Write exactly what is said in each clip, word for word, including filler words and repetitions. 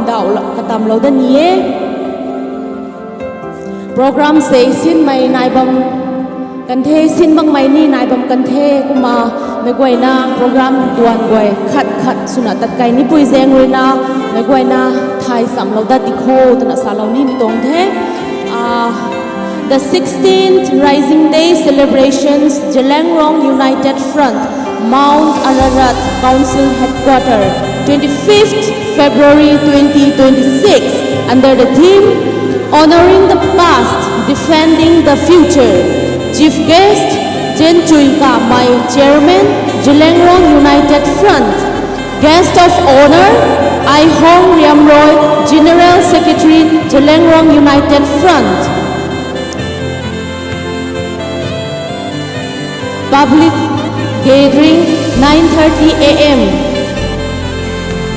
Dauh la-, katamlou dat ni e. Program se sinmei nai bam kan the, sin bangmei ni nai bam kan the, kumna meic guayna program duan guay khat khat swna tat kai nipui zaeng ruina meic guayna thay chamlou dat di kho twna salou nimei tuang the. Ah, the sixteenth Rising Day celebrations, Zeliangrong United Front, Mount Ararat Council Headquarter, twenty-fifth February twenty twenty-six, under the theme, Honoring the Past, Defending the Future. Chief guest, Zenchui Kamei, Chairman, Zeliangrong United Front. Guest of Honour, Aihong Riamroy, General Secretary, Zeliangrong United Front. Public gathering, nine thirty A M.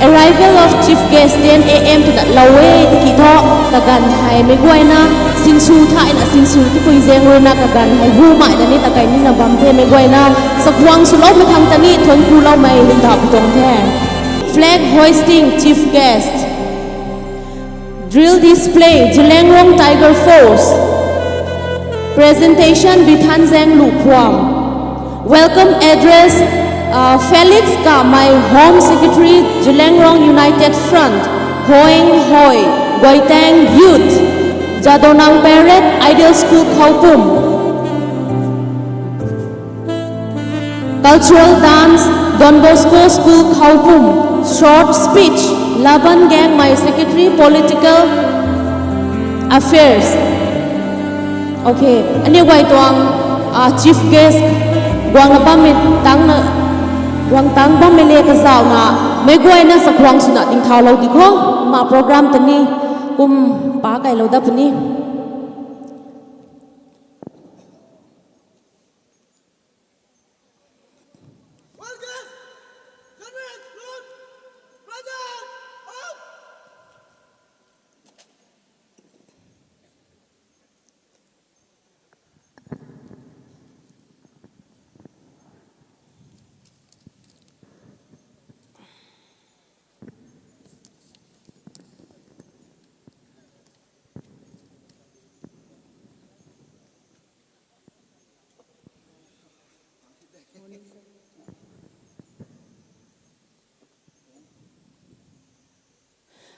Arrival of chief guest, ten A M twna lou e, tiki thu kaganv hei meic guayna sinsw thayna sinsw tipui zaeng ruina kaganv hei hu maina ni takai nina bam the, meic guayna chakhwang swloumei khang ta ni thuancku loumei lungdauh pui tuang the. Flag hoisting, chief guest. Drill display, Zeliangrong Tiger Force. Presentation, Bithanzang Lukhuam. Welcome address, uh, Felix Kamei, Home Secretary, Zeliangrong United Front, Hoing Hoi, Guitang Youth, Jadonang Parade, Ideal School, Khaopum. Cultural dance, Don Bosco School, Khaopum. Short speech, Laban Gangmei, Secretary, Political Affairs. Okay, aniu guay tuang, ah, chief guest, guang na bammei tangna, guang tang bammei le kazauhna, meic guayna chakhwang swna dingthaulou di kho, ma program ta ni kum pa kailou dat puni.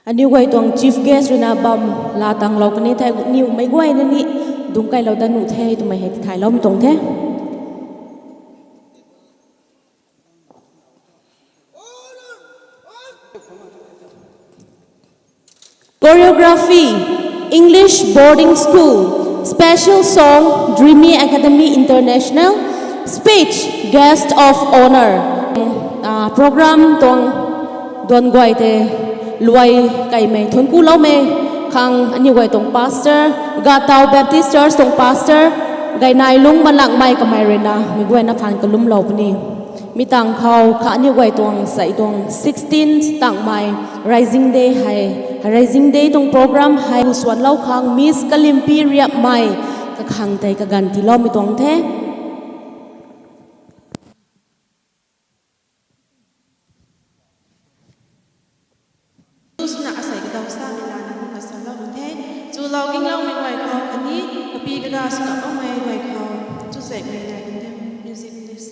Aniu guay tuang chief guest ruina bam laa tanglou kani thei, niw meic guayna ni dungc kailou dat nuh the twmei hei tithaylou mi tuang the. Choreography, English Boarding School, special song, Dreamy Academy International, speech, guest of honour. Ah, program tuang duan guay tei luai kaimei thuancku loumei khang aniu guay tuang pastor, Gatau Baptist Church tuang pastor, Gainailung Malangmei kamei ruina meic guayna phaan kalumlou puni. Mi tangv khou kha aniu guay tuang sei tuang sixteen tangmei Rising Day hei, Rising Day tuang program hei swanlou khang Miss Kalimpi Riapmei kakhang tei kaganv tiiloumei tuang the. Swna asei kadaw samei lana kum kasalou the. Chulou gingloumei guay khou khatni kapi kada swna bammei guay khou chuzaenghmei nai kan the. Music, please.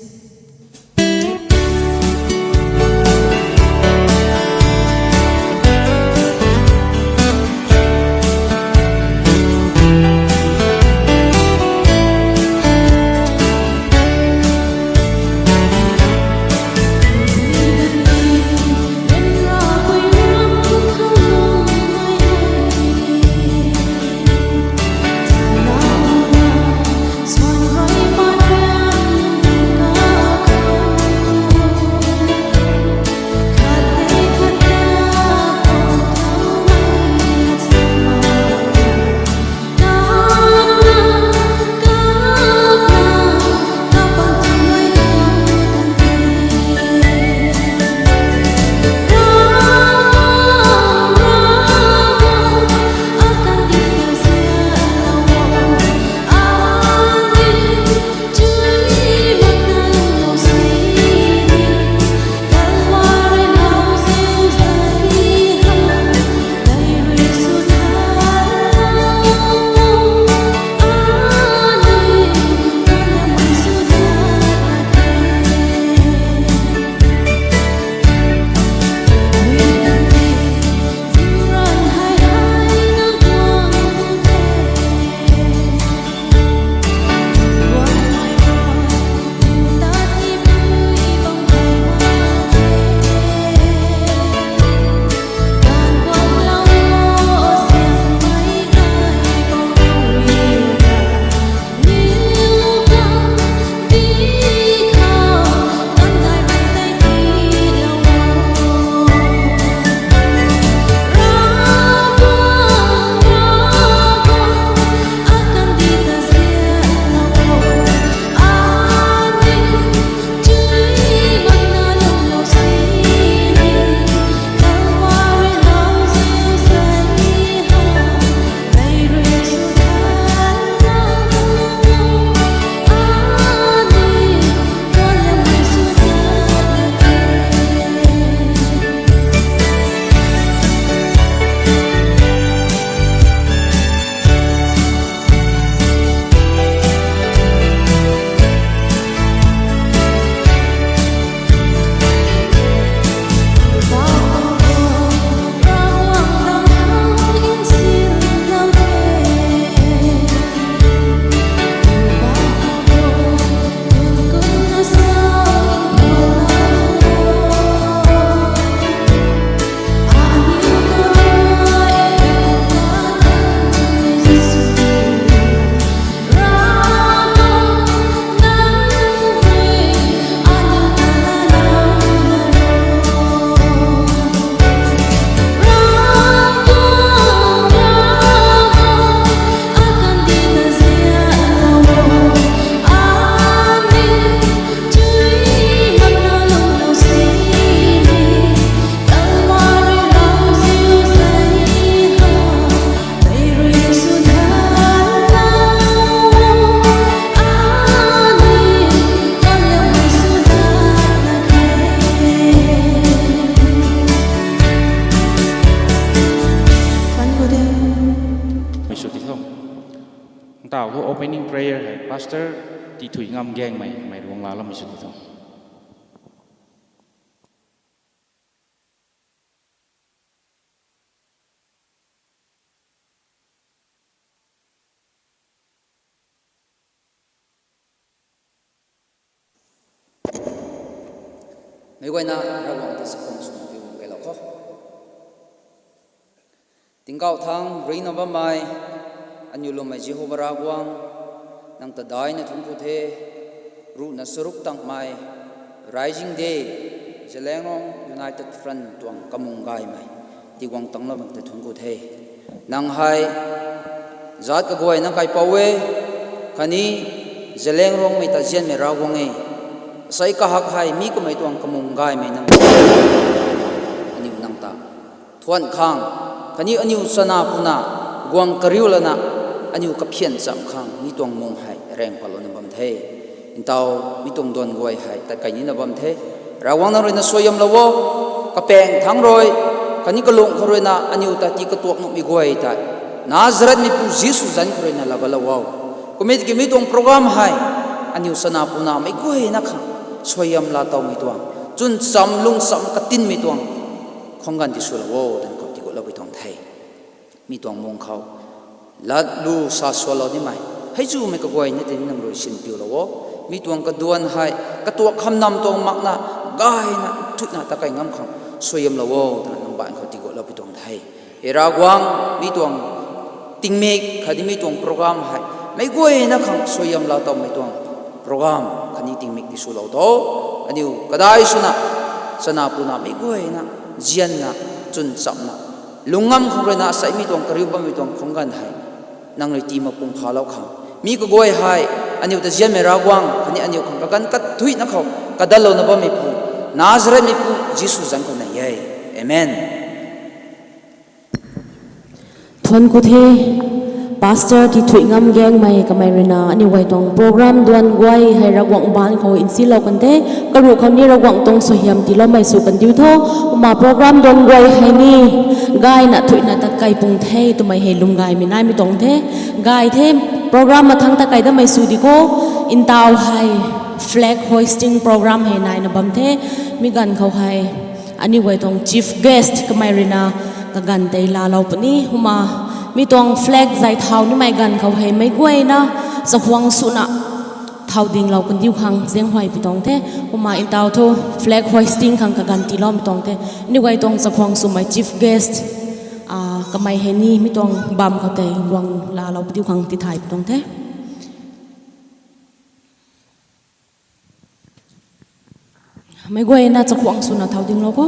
Ntaw thu opening prayer hei Pastor Tithuingamv Gaengmei, mei ruang laa lam sw di tho. Meic guayna Ravguangc ta chakhwang swna piu bam kailou khou. Tingkauh thangc ruina bammei, aniu lwmmei Jehova Ravguangc, nang ta daihna thuanc ku the, ruhna charuk tangmei, Rising Day, Zeliangrong United Front tuang kamung gaymei, tiguang tangclou bam ta thuanc ku the. Nang hei, zaat kaguayna kaipouc e, khatni Zeliangrongmei ta zianmei Ravguangc e, asei kahak hei mi kamei tuang kamung gaymei nang, aniu nang ta thuan khang, khatni aniu chana puna, guang kariu lana, aniu kaphian cham khang mi tuang mung hei rang patlouna bam the. Ntaw mi tuang duan guay hei tat kai nina bam the. Ravguangc nang ruina suaihiamlou o, kapaeng thangc rui, khatni kalung khou ruina aniu ta tii katuak nuhmei guay tei Nazarethmeipu Jisu zanc khou ruina laa batlou o. Kum e tiki mi tuang program hei aniu chana puna meic guayna khang suaihiam laa towmei tuang, chwn cham lung cham katinmei tuang khwang ganv tiswlou o twna khou tiigutloupui tuang the. Mi tuang mung khou lat lu sa sualou nimei, hei zumei kaguayna tei nang rui sinpiulou o. Mi tuang kaduan hei katuak kham nam tuang makna, gayna thuina ta kai ngam khang suaihiamlou o twna nang baanc khou tiigutloupui tuang the. He Ravguangc, mi tuang tingmik khatni mi tuang program hei meic guayna khang suaihiam laa towmei tuang program khatni tingmik tiswlou tho. Aniu kadai swna, chana puna meic guayna zianna, chwn chamna, lungngam khou ruina asei mi tuang kariu bammei tuang khwang ganv hei nang rui tii mak pung khalou khang, mi kaguay hei aniu ta zianmei Ravguangc khatni aniu khang kaganv kathuina khou kadatlouna bammeipu, Nazarethmeipu Jisu zanc khou nei e. Amen. Thuanc ku the, Pastor Tithuingamv Gaengmei kamei ruina aniu guay tuang program duan guay hei Ravguangc baanc khou nsilou kan the. Karuh khou ni Ravguangc tuang suaihiam tiiloumei sw kandiu tho. Kumna program duan guay hei ni gayna thuina tat kai pung the twmei hei lwm gaymei naimei tuang the. Gay the, program mathangc tat kai damei sw di kho. Ntaw hei flag hoisting program hei naina bam the. Mi ganv khou hei aniu guay tuang chief guest kamei ruina kaganv tei laalou puni. Kumna mi tuang flag zay thau nimei ganv khou hei meic guayna chakhwang swna thau dinglou kandiu khang zaenghuay pi tuang the. Kumna ntaw thu flag hoisting khang kaganv tiiloumei tuang the. Aniu guay tuang chakhwang swmei chief guest, ah, kamei hei ni mi tuang bam khou tei guang laalou padiu khang tithay pi tuang the. Meic guayna chakhwang swna thau dinglou kho.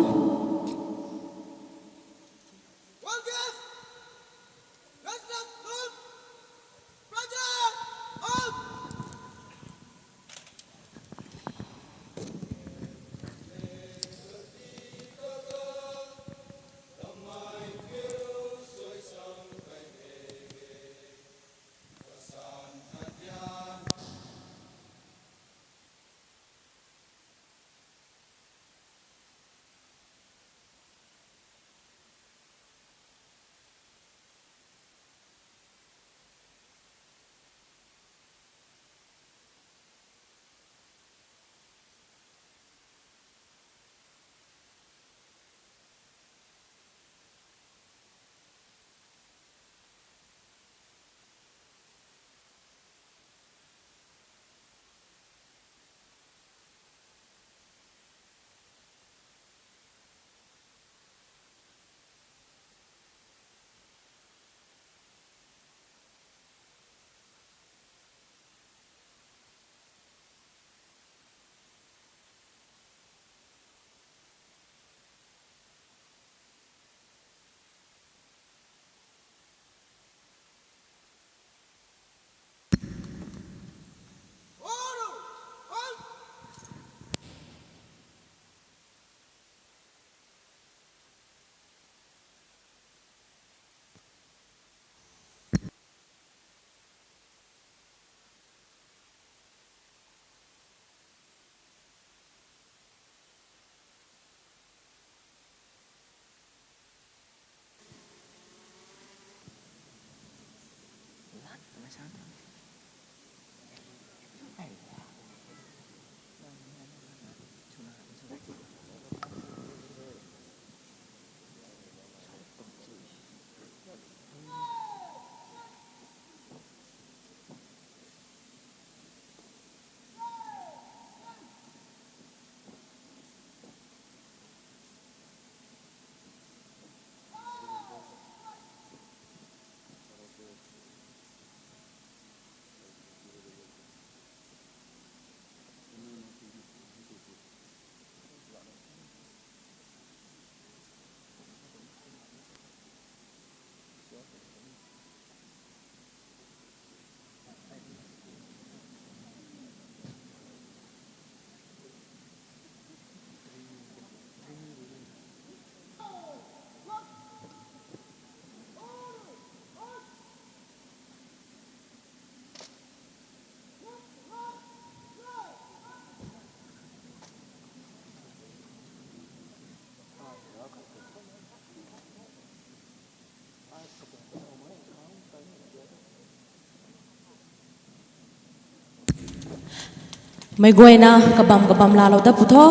Meic guayna kabam kabam laalou dat pu tho.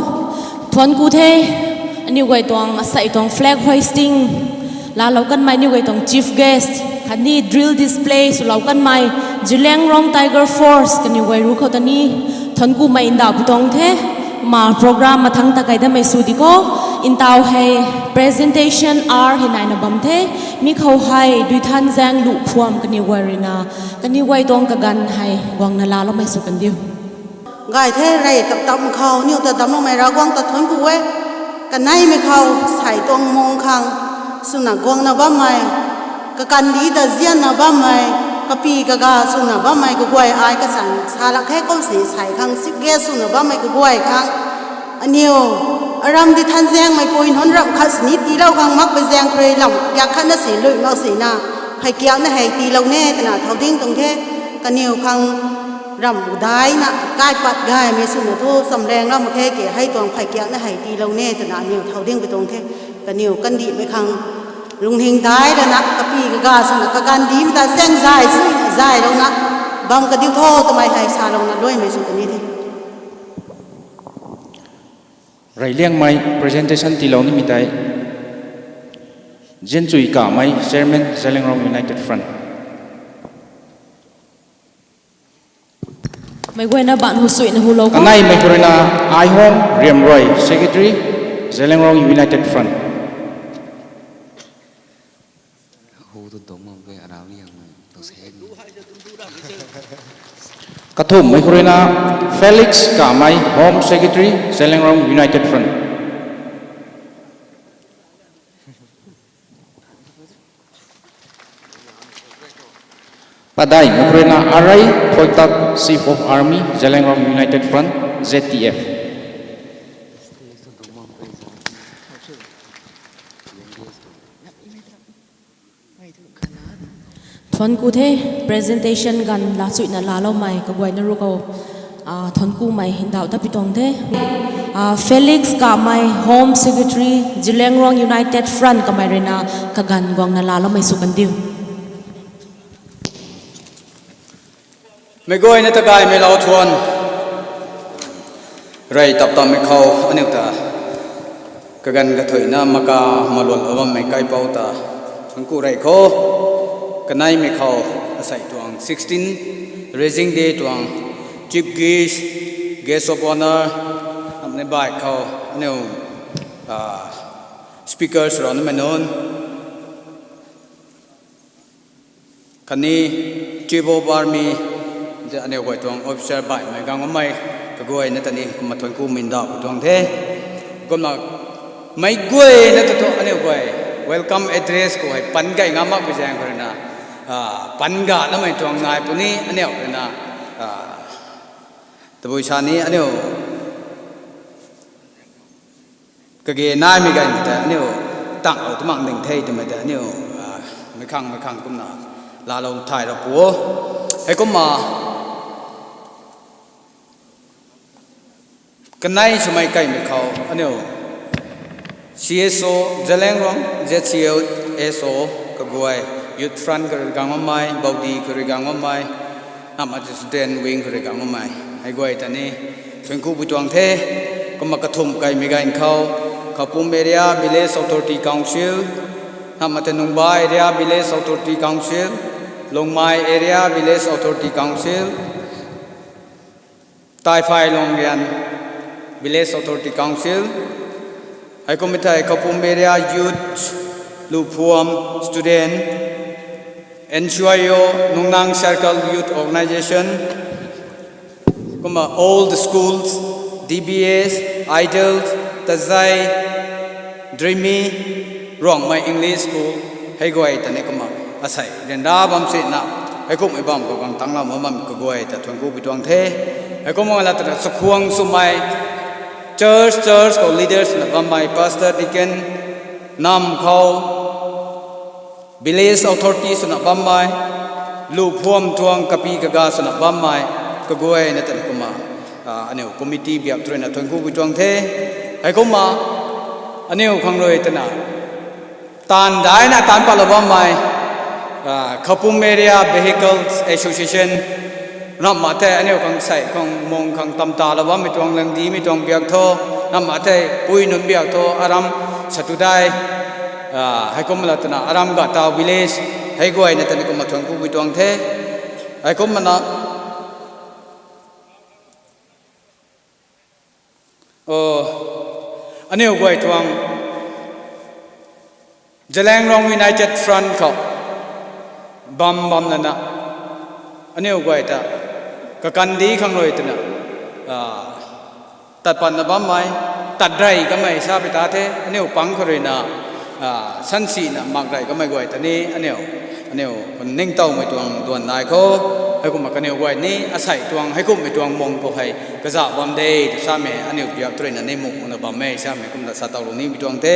Thuanc ku the, aniu guay tuang asei tuang flag hoisting laalou kanmei, aniu guay tuang chief guest, khatni drill display swlou kanmei, Zeliangrong Tiger Force kaniw guay ru khou ta ni thuanc kumei ndauh pu tuang the. Ma program mathangc ta kai damei sw di kho. Ntau hei presentation hour hei naina bam the. Mi khou hei dui than zaeng luh phuam kaniw guay ruina, kaniw guay tuang kaganv hei guangna laaloumei sw kan diu. Gay the rei tap tap khou niw ta damloumei Ravguangc ta thuanc ku e. Kaneimei khou sei tuang mung khang swna guangna bammei, kakandih ta zianna bammei, kapi kaga swna bammei kaguay ai kasan sa lak khe kum sini sei khang chief guest swna bammei kaguay khang aniw aram di than zaengmei pui nunc ramh khat sini tiilou khang makpui zaeng khou rui lam kiak khatna si lui mak sina phey kiakna hei tiilou ne twna thau ding tuang the. Kaniw khang ramh daina kaipat gaymei swna thu chamraeng ram mak khe ke hei tuang phey kiakna hei tiilou ne twna aniw thau ding pi tuang the. Kaniw kandihmei khang lungning dai lana kapi kaga swna kaganv dimei ta saeng zay sw zaylouna bam kadiu tho twmei hei salouna luaimei sw kani the. Reyliangmei presentation tiilou nimei tei Zianchui Kamei, Chairman, Zeliangrong United Front. Meic guayna ban hu suina hulou kho. Kaneimei khou ruina Aihom Riamrui, Secretary, Zeliangrong United Front. Hu tu dong mak ke aram liang mak tu se. Kathumhmei khou ruina Felix Kamei, Home Secretary, Zeliangrong United Front. Padeihmei khou ruina Arei Thoitak, Chief of Army, Zeliangrong United Front, Z T F. Thuanc ku the, presentation ganv laa chuina laaloumei kaguayna ru khou, ah, thuanc kumei ndauh tat pi tuang the. Ah, Felix Kamei, Home Secretary, Zeliangrong United Front kamei ruina kaganv guangna laaloumei sw kan diu. Meic guayna ta gaymei lou thuanc. Rey tap tammei khou aniu ta kaganv kathuina maka maluan lou bammei kaipouc ta thuanc ku rey kho. Kaneimei khou asei tuang sixteen Raising Day tuang Chief Guest, Guest of Honour, namni bai khou aniu, ah, speakers rou namei nunc khatni Chief of Army, aniu guay tuang officer baihmei gang bammei kaguayna ta ni kumna thuanc kumei ndauh pu tuang the. Kumna meic guayna ta thu aniu guay welcome address khou hei pan gay ngam makpui zaeng khou ruina, ah, pan ga namei tuang ngai puni aniu ruina, ah, tabui sa ni aniu kage naimei gaymei ta aniu tang lou twmang ding the twmei ta aniu, ah, meic khang meic khang kumna laalou thay ra pu o. Heikumna kanei swmei kaimei khou aniu C S O, Zeliangrong Z C S O kaguay Youth Front khou rui gang bammei, Baudi khou rui gang bammei, namna student wing khou rui gang bammei, hei guay ta ni thuancku pui tuang the. Kumna kathumh kaimei ganv khou, Khapum Area Village Authority Council, namna tei Nungba Area Village Authority Council, Lungmei Area Village Authority Council, Taifai Longrian Village Authority Council, heikum thei Khapum Area Youth, Luphuam Student, N C Y O, Nungnang Circle Youth Organization, kumna Old Schools, D B S, Idols, Tazai, Dreamy, Ruangmei English School, hei guay ta ni kumna asei ryanra bam sina, heikumhmei bam khou gang tanglam bam kaguay ta thuancku pui tuang the. Heikum la twna chakhwang swmei, church, church khou leaders na bammei, pastor, deacon, nam khou, village authority swna bammei, Luphuam tuang kapi kaga swna bammei, kaguay na tana kumna, ah, aniu committee biak tu rui na thuancku pui tuang the. Heikumna, aniu khang rui tana, taanv daina taanc patlou bammei, ah, Khapum Area Vehicles Association, namna tei aniu khang sei khang mung khang tamtalou bammei tuang langdimei tuang biak tho, namna tei pui nunc biak tho, aram satudai, ah, heikum la tana aram Gatau Village, hei guay na tana kumna thuancku pui tuang the. Heikumna, o, aniu guay tuang Zeliangrong United Front khou bam bam lana, aniu guay ta kakandih khang rui twna, ah, tat patna bammei, tat rey kamei sa pi ta the, aniu pang khou rui na, ah, sansina mak rey kamei guay ta ni, aniu, aniu ningtowmei tuang duan nai khou, heikumna kaniw guay ni asei tuang, heikumhmei tuang mung khou hei kazauh bam de tw samei, aniu biak tu rui na ni mukna bam e samei kumna sa towlou nimei tuang the.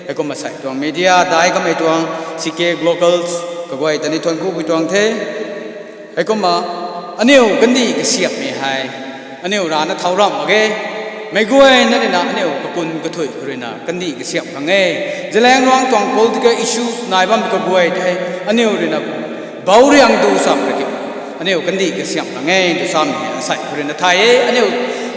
Heikumna sei tuang media dai kamei tuang C K Locals kaguay ta ni thuancku pui tuang the. Heikumna aniu kandih kasiamhmei hei, aniu rana thau ramh mak ge. Meic guayna rui na aniu kakun kathuic khou rui na kandih kasiamh khang e. Zeliangrong tuang political issues nai bam kaguay tei, aniu rui na bau riang du cham rui ki, aniu kandih kasiamh khang e tw samei hei asei khou rui na thay e. Aniu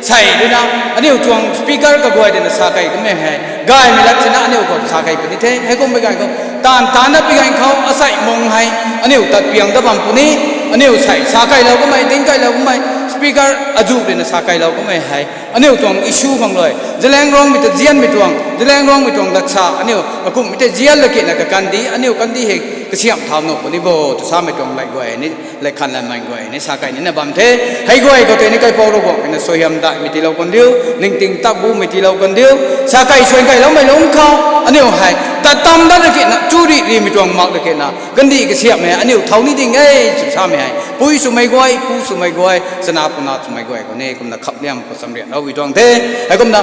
sei rui na, aniu tuang speaker kaguay rui na sa kei kamei hei, gaymei lat sina aniu khou sa kei puni the. Heikum pi ganv khou, taanv taanna pi ganv khou asei mung hei aniu tat piang da bam puni, aniu sei sa keilou kamei, ding keilou kamei, speaker azuh rui na sa keilou kamei hei, aniu tuang issue khang rui, Zeliangrongmei ta zianmei tuang, Zeliangrongmei tuang lat sa, aniu akumhmei tei zian la kina kakandih, aniu kandih hei kasiamh thau nuh puni bo tw samei tuang lay guay ni, lay khan lamei guay ni sa kei nina bam the. Hei guay khou tei ni kaipouc Ravguangc na suaihiam daihmei tiilou kan diu, ningting tak bumei tiilou kan diu, sa kei suan keiloumei lungc khou, aniu hei tat tam dat la kina, chu rih rimei tuang mak la kina, kandih kasiamhmei aniu thau ni ding e tw samei hei, pui swmei guay, pu swmei guay, chana puna swmei guay khou ni kumna khamliam khou chamrianlou pui tuang the. Heikumna,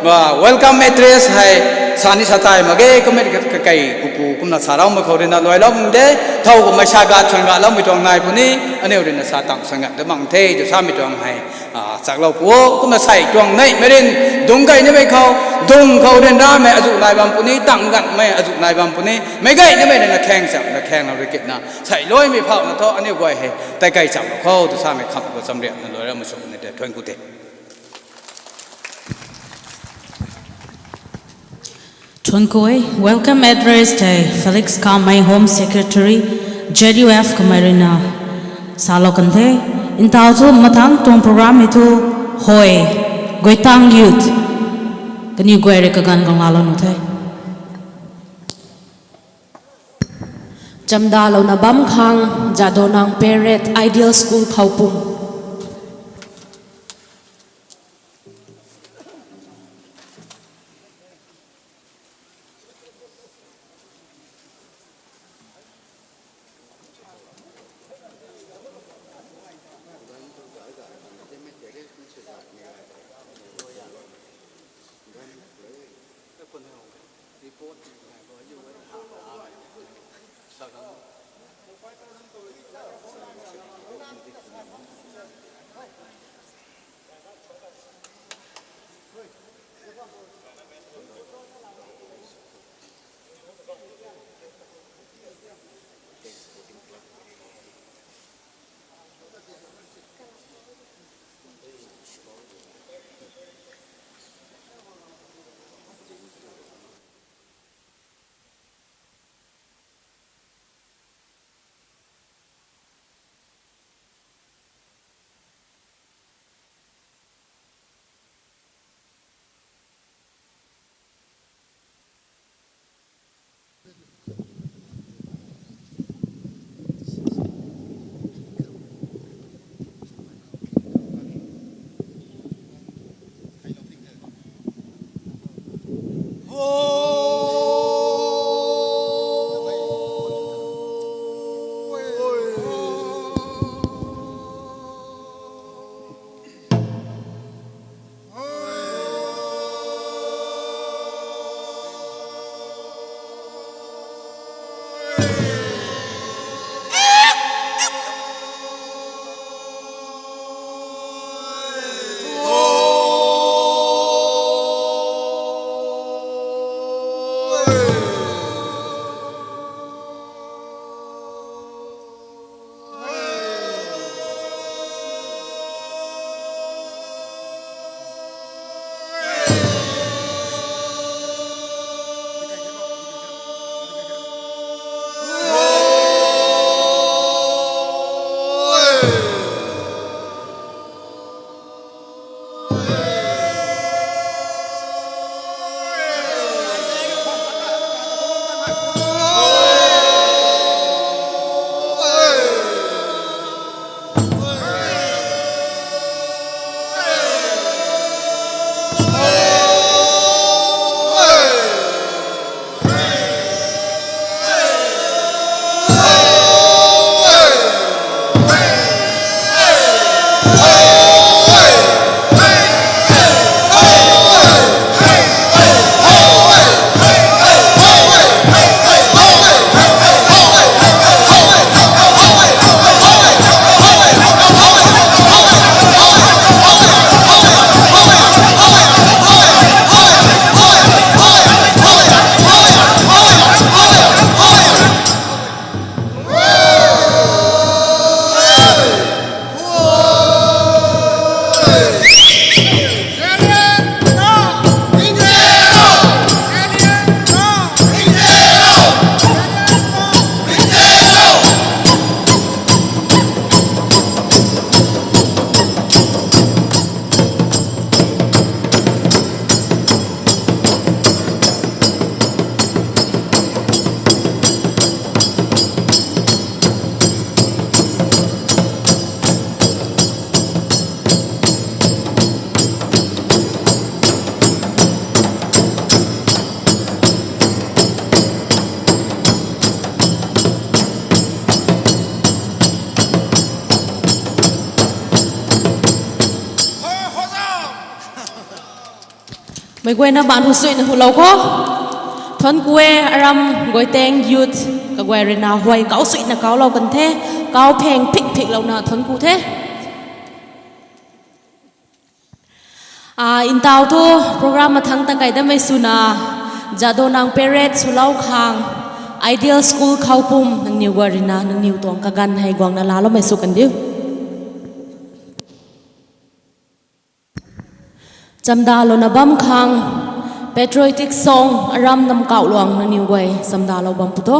ah, welcome address hei sa ni sa thay mak ge, kummei kakei kuku kumna sa raumei khou rui na luailou mung de, thow kummei sa gat suan gatloumei tuang nai puni, aniu rui na sa tam suan gat da bam the tw samei tuang hei, ah, chaklou pu o. Kumna sei tuang neihmei rin, dungc kei nimei khou, dungc khou ryanramei azuh nai bam puni, tang ganhmei azuh nai bam puni, meic gay nimei rui na khaeng cham na khaenglou rui kina, sei luaimei phauhna thu aniu guay hei tei kei chamlou khou tw samei kham khou chamrianna luailou mei sw ni tei thuancku the. Thuancku e. Welcome address tei Felix Kamei, Home Secretary, Z U F kamei rui na salou kan the. Ntaw thu mathangc tuang program hei thu, hoi, Guitang Youth kaniw guay rui kaganv khang laalou nuh the. Chamdalouna bam khang, Jadonang Parade Ideal School Khoupum. Guayna ban hu suina hu lou kho. Thon kue aram Goiteng youth kaguay rui na huay kau suina kau lou kan the. Kau pheng phik phik lou na thon ku the. Ah, ntau thu program mathang ta kai damei swna, Jadonang parade swlou khang, Ideal School Khoupum nangniw guay rui na nangniw tuang kaganv hei guangna laaloumei sw kan diu. Chamdalouna bam khang, patriotic song aram nam kauh luang nangniw guay chamdalou bam pu tho.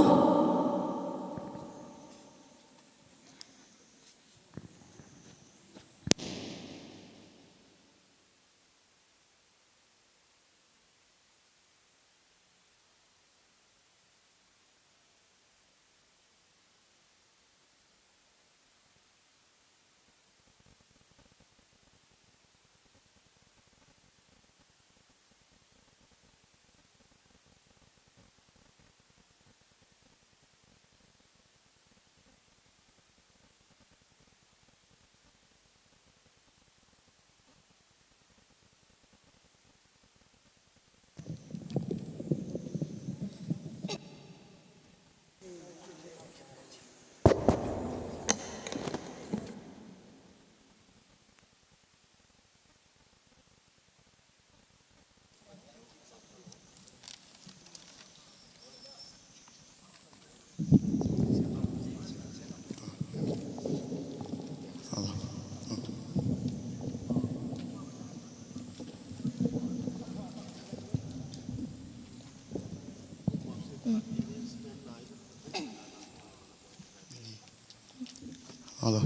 Hello.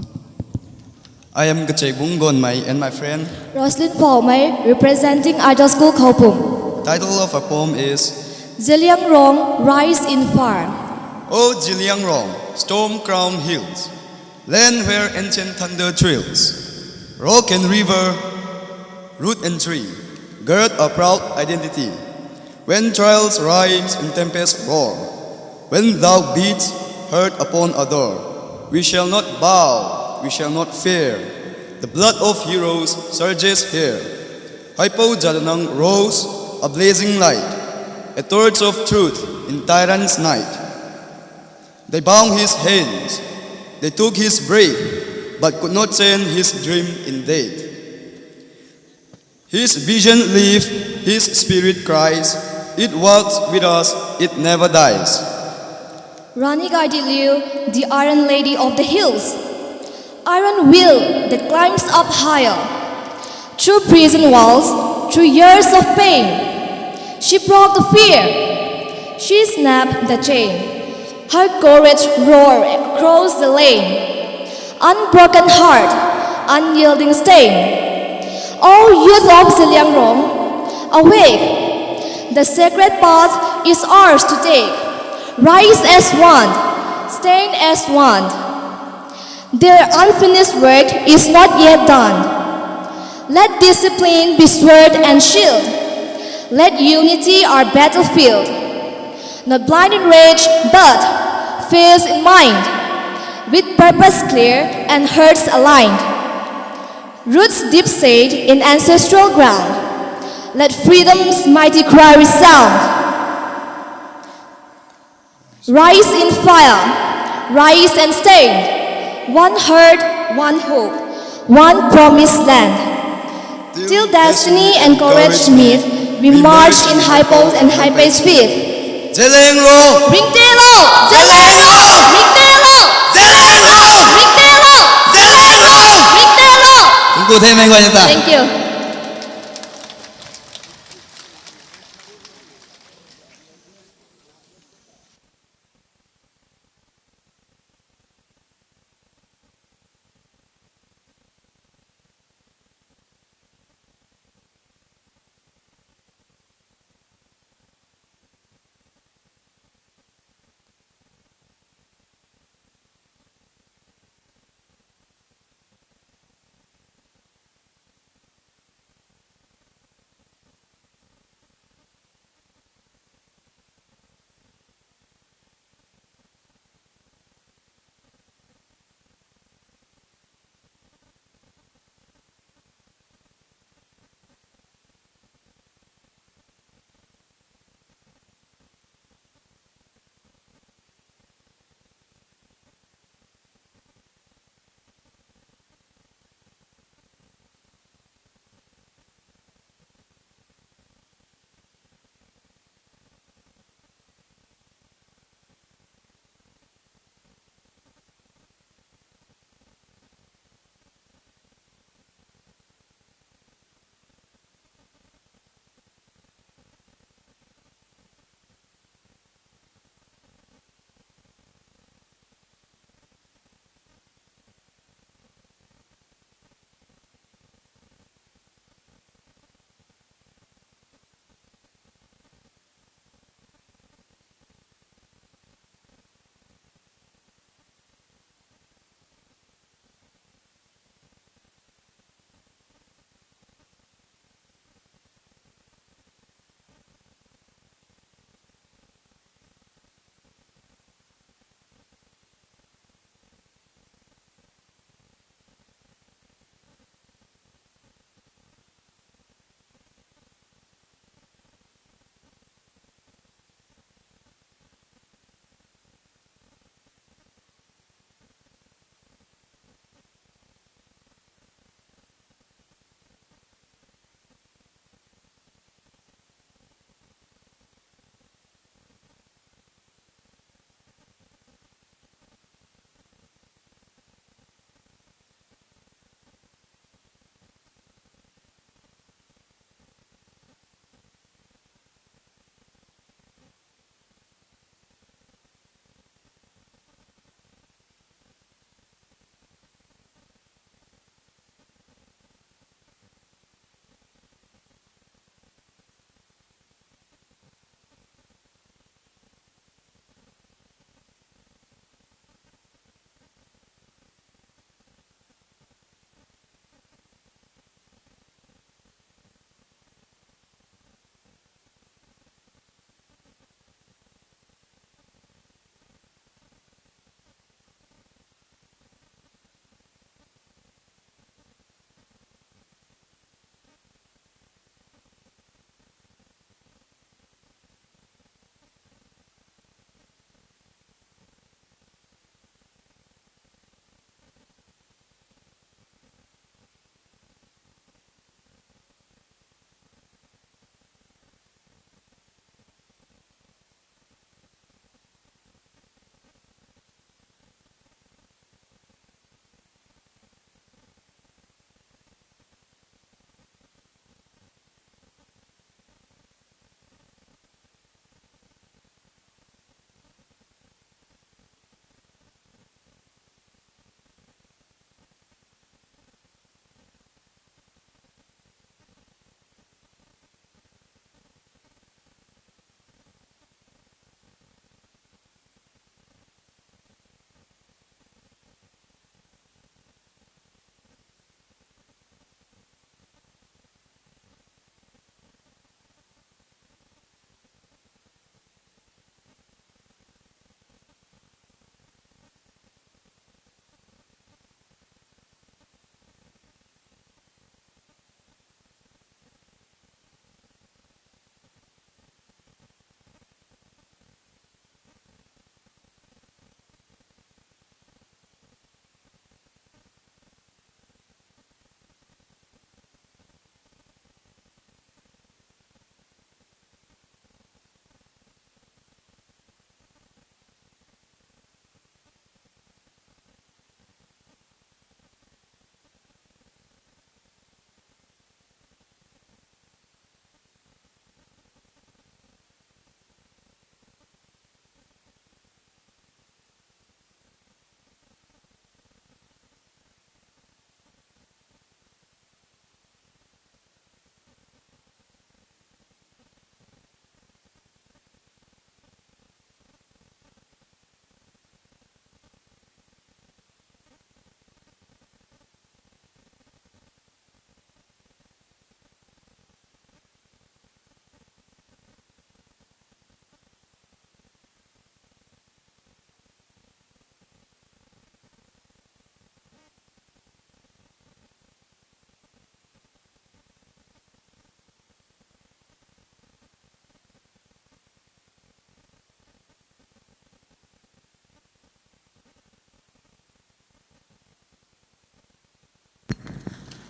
I am Kachekbung Gonmei and my friend Roslyn Paumei, representing Ideal School Khoupum. Title of our poem is Zeliangrong, Rise in Fire. O Zeliangrong, storm-crowned hills, land where ancient thunder thrills, rock and river, root and tree, gird our proud identity. When trials rise and tempests roar, when thou beats hurt upon our door, we shall not bow, we shall not fear. The blood of heroes surges here. Haipo Jadonang rose, a blazing light, a torch of truth in tyrants' night. They bound his hands, they took his breath, but could not chain his dream in death. His vision lives, his spirit cries, it walks with us, it never dies. Rani Gaidinliu, the Iron Lady of the Hills, iron will that climbs up higher. Through prison walls, through years of pain, she broke the fear, she snapped the chain. Her courage roared across the land. Unbroken heart, unyielding stain. O youth of Zeliangrong, awake! The sacred path is ours to take. Rise as one, stand as one. Their unfinished work is not yet done. Let discipline be sword and shield. Let unity our battlefield. Not blind in rage, but fierce in mind, with purpose clear and hearts aligned. Roots deep set in ancestral ground, let freedom's mighty cry resound. Rise in fire, rise and stand. One heart, one hope, one promised land. Till destiny and courage meet, we march in high bold and high paced feet. Zeliangrong! Ringtelo! Zeliangrong! Ringtelo! Zeliangrong! Ringtelo! Zeliangrong! Ringtelo! Thank you, thank you, thank you. Thank you.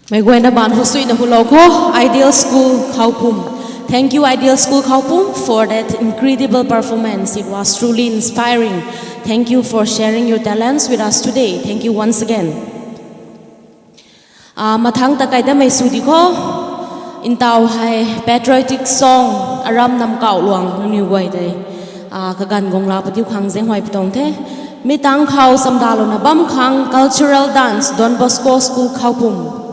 Meic guayna baanv hu suina hulou kho, Ideal School Khaopum. Thank you, Ideal School Khaopum, for that incredible performance. It was truly inspiring. Thank you for sharing your talents with us today. Thank you once again. Ah, mathangc ta kai damei sw di kho. Ntaw hei patriotic song Aram Namkauh Luang nangniw guay tei, ah, kaganv guang la padiu khang zaenghuay pui tuang the. Mi tangc khou chamdalouna bam khang cultural dance Don Bosco School Khaopum.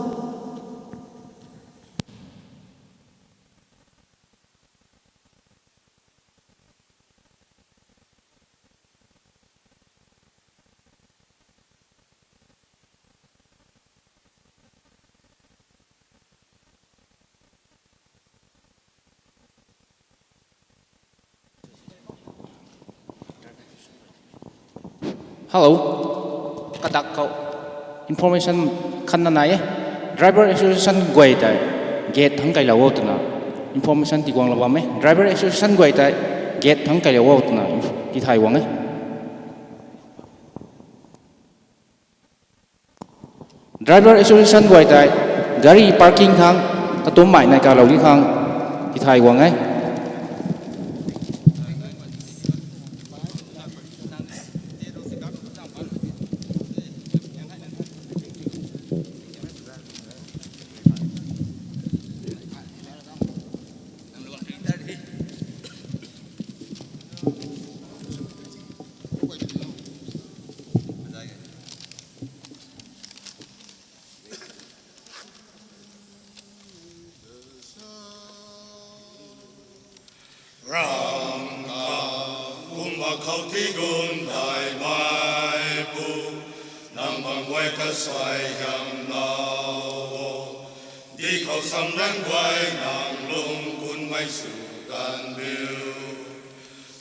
Hello. Kadak khou information khatna nai e. Driver Association guay tei gate thangc kailou o twna information tiguanglou bam e. Driver Association guay tei gate thangc kailou o twna inf-, tithay guang e. Driver Association guay tei gari parking thangc katumcmei nai kalou di khang tithay guang e. Rangka kumna khou tigun daihmeipu, nang bang guay ta suaihiam lou o. Di khou samlan guay nang lung kunmei sw kan biu.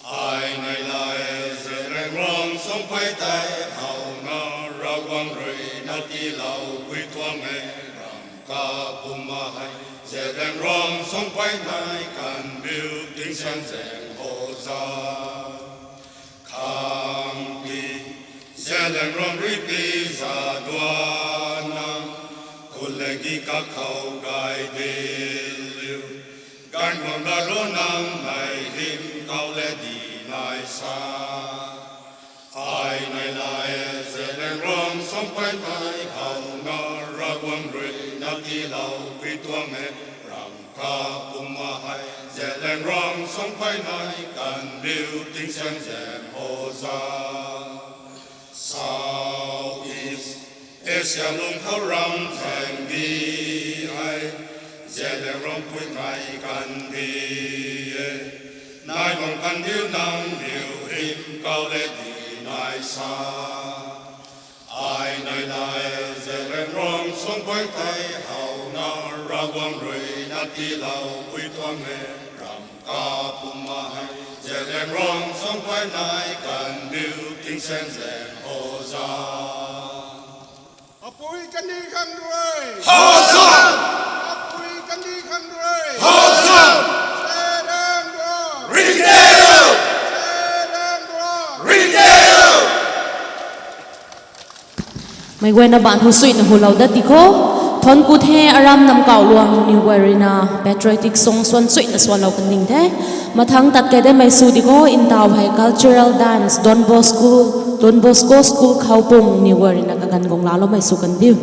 Ai nai lai Zeliangrong Songphei tei howna Ravguangc rui na tiiloupui tuang e. Rangka kumna hei Zeliangrong Songphei nai kan biu, tingsaengzaeng hoza. Khang ti Zeliangrong rui pi za duanna, khun le gi kakhou gay diu. Ganv guang da ro nang nai hym kau le di nai sa. Ai nai lai Zeliangrong Songphei tei howna Ravguangc rui na tiiloupui tuang e. Rangka kumna hei Zeliangrong Songphei nai kan biu, tingsaengzaeng hoza. South East Asia lung khou ram zaeng di hei Zeliangrong pui nai kan di e. Nai bang kan diu nangniw hym kau le di nai sa. Ai nai lai Zeliangrong Songphei tei howna Ravguangc rui na tiiloupui tuang e. Rangka kumna hei Zeliangrong Songphei nai kan biu, tingsaengzaeng hoza. Apui kandih khang rui. Hoza! Apui kandih khang rui. Hoza! Zeliangrong. Ringdeu! Zeliangrong. Ringdeu! Meic guayna baanv hu suina hulou dat di kho. Thuanc ku the, Aram Namkauh Luang nangniw guay rui na patriotic song suan suina sualou kan ding the. Mathangc tat kai damei sw di kho, ntaw hei cultural dance Don Bosco, Don Bosco School Khaopum nangniw guay rui na kaganv guang laloumei sw kan diu.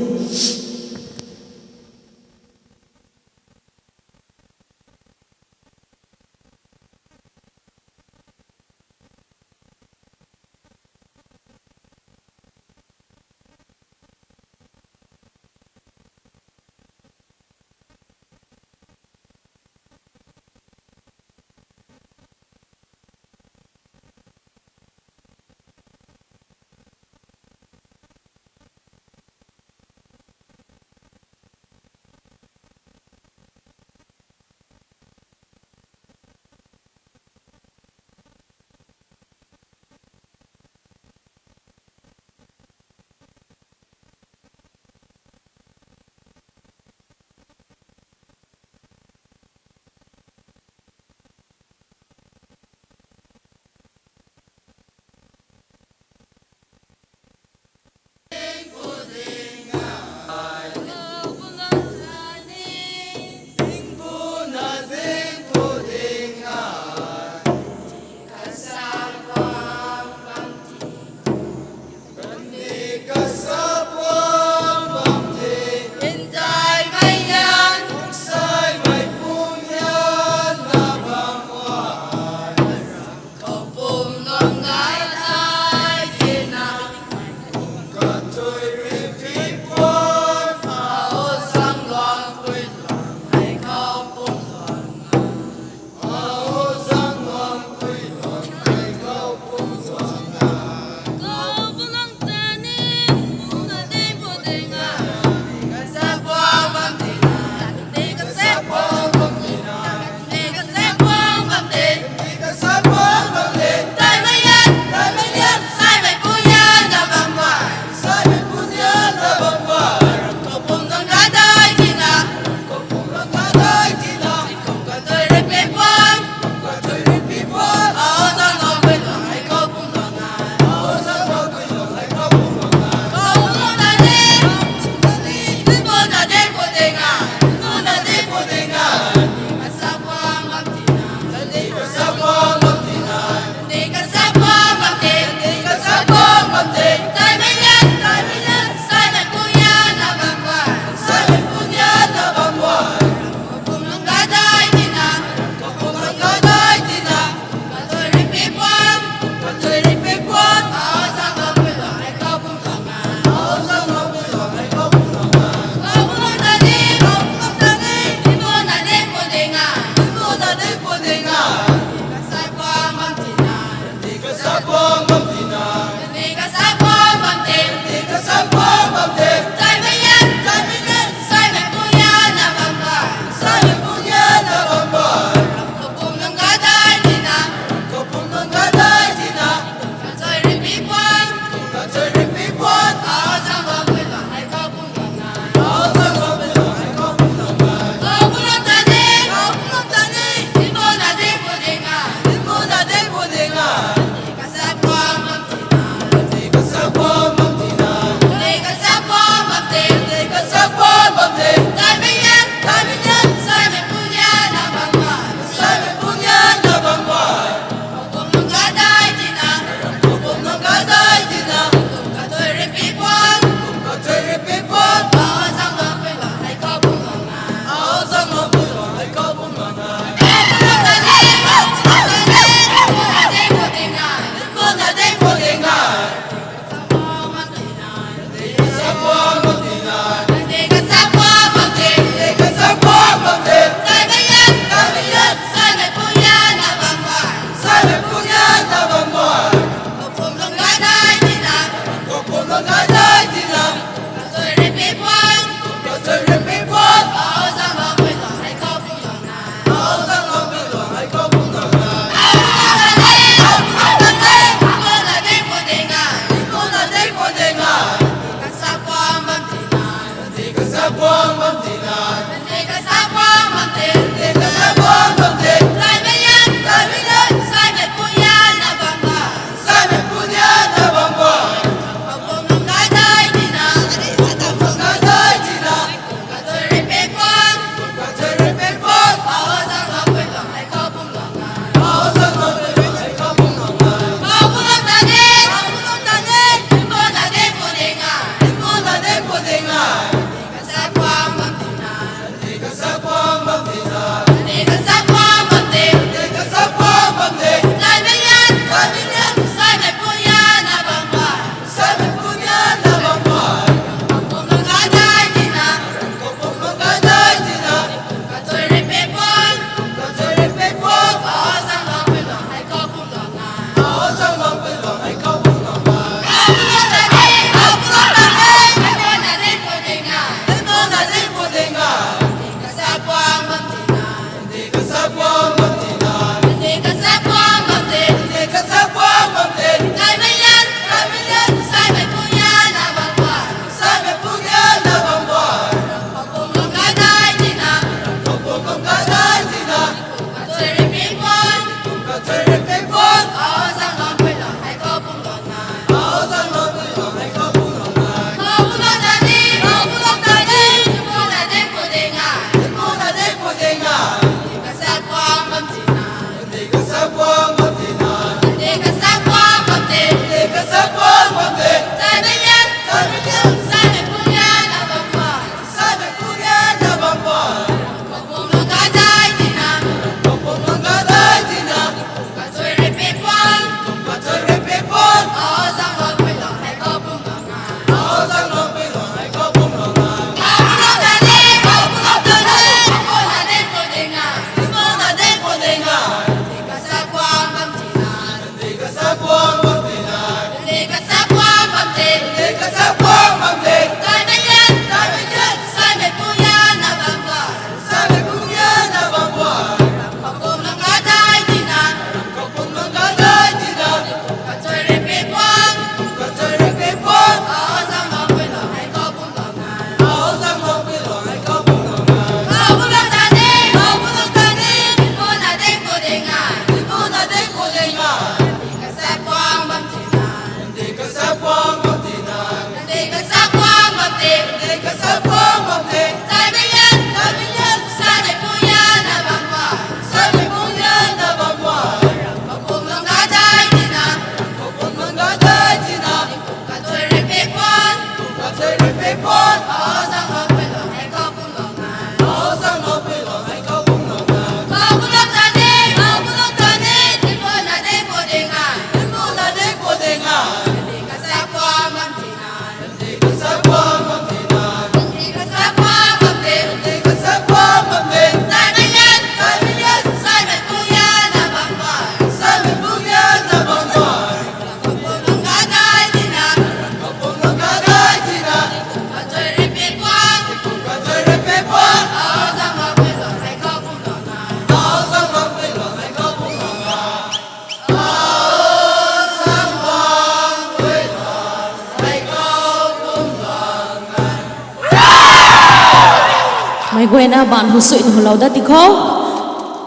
Meic guayna baan hu suina hulou dat ti kho.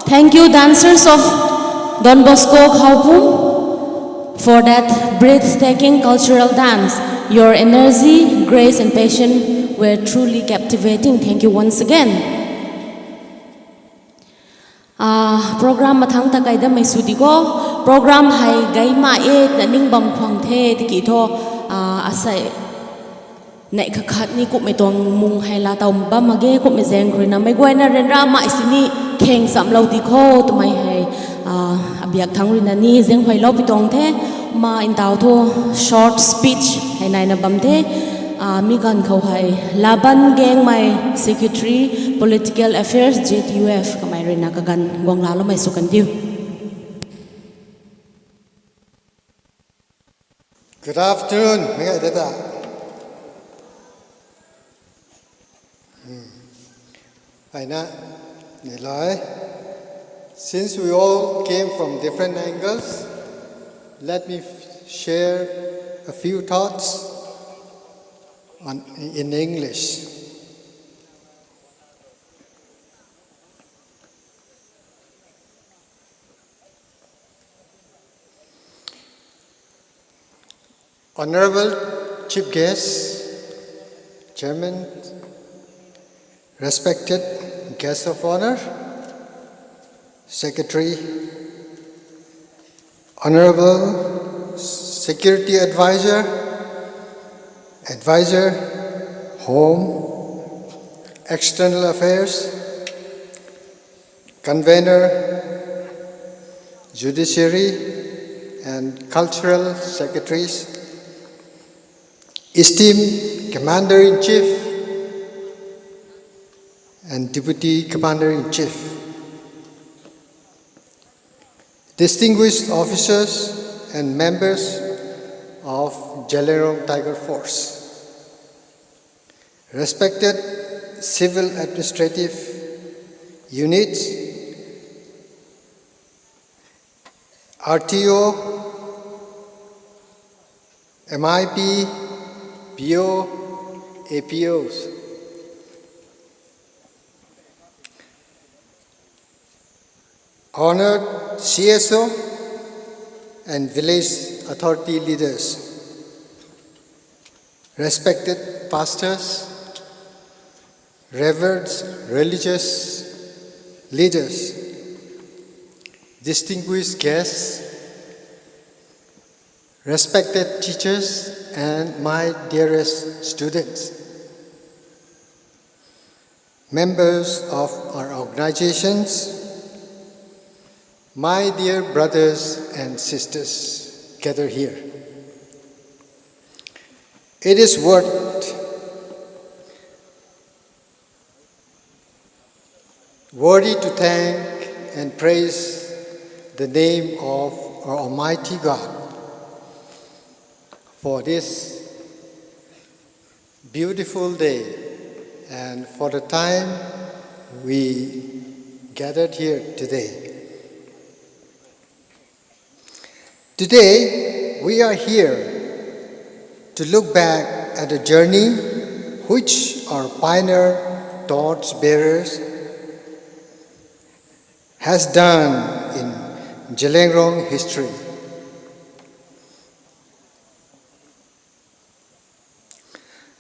Thank you, dancers of Don Bosco Khaopum, for that breathtaking cultural dance. Your energy, grace and passion were truly captivating. Thank you once again. Ah, program mathangc ta kai damei sw di kho. Program hei gay ma e twna ning bam khwang the tiki thu, ah, asei neih khat khat ni kumhmei tuang mung hei laa taw bam mak ge, kumhmei zaeng khou ruina meic guayna ryanra mei sini kheng chamlou di kho twmei hei, ah, abiak thangc ruina ni zaenghuaylou pi tuang the. Ma ntaw thu short speech hei naina bam the. Ah, mi ganv khou hei Laban Gangmei, Secretary, Political Affairs, Z U F, kamei ruina kaganv guanglaloumei sw kan diu. Good afternoon, mei gay de ta. Aina, nilai. Since we all came from different angles, let me share a few thoughts on, in English. Honorable Chief Guest, Chairman, respected Guest of Honour, Secretary, Honorable Security Advisor, Advisor, Home, External Affairs, Convener, Judiciary and Cultural Secretaries, esteemed Commander-in-Chief and Deputy Commander-in-Chief, distinguished officers and members of Zeliangrong Tiger Force, respected civil administrative units, R T O, M I P, P O, A P Os, honored C S O and village authority leaders, respected pastors, reverend religious leaders, distinguished guests, respected teachers, and my dearest students, members of our organizations, my dear brothers and sisters gathered here. It is worth, worthy to thank and praise the name of our Almighty God for this beautiful day and for the time we gathered here today. Today, we are here to look back at the journey which our pioneer torch bearers has done in Zeliangrong history.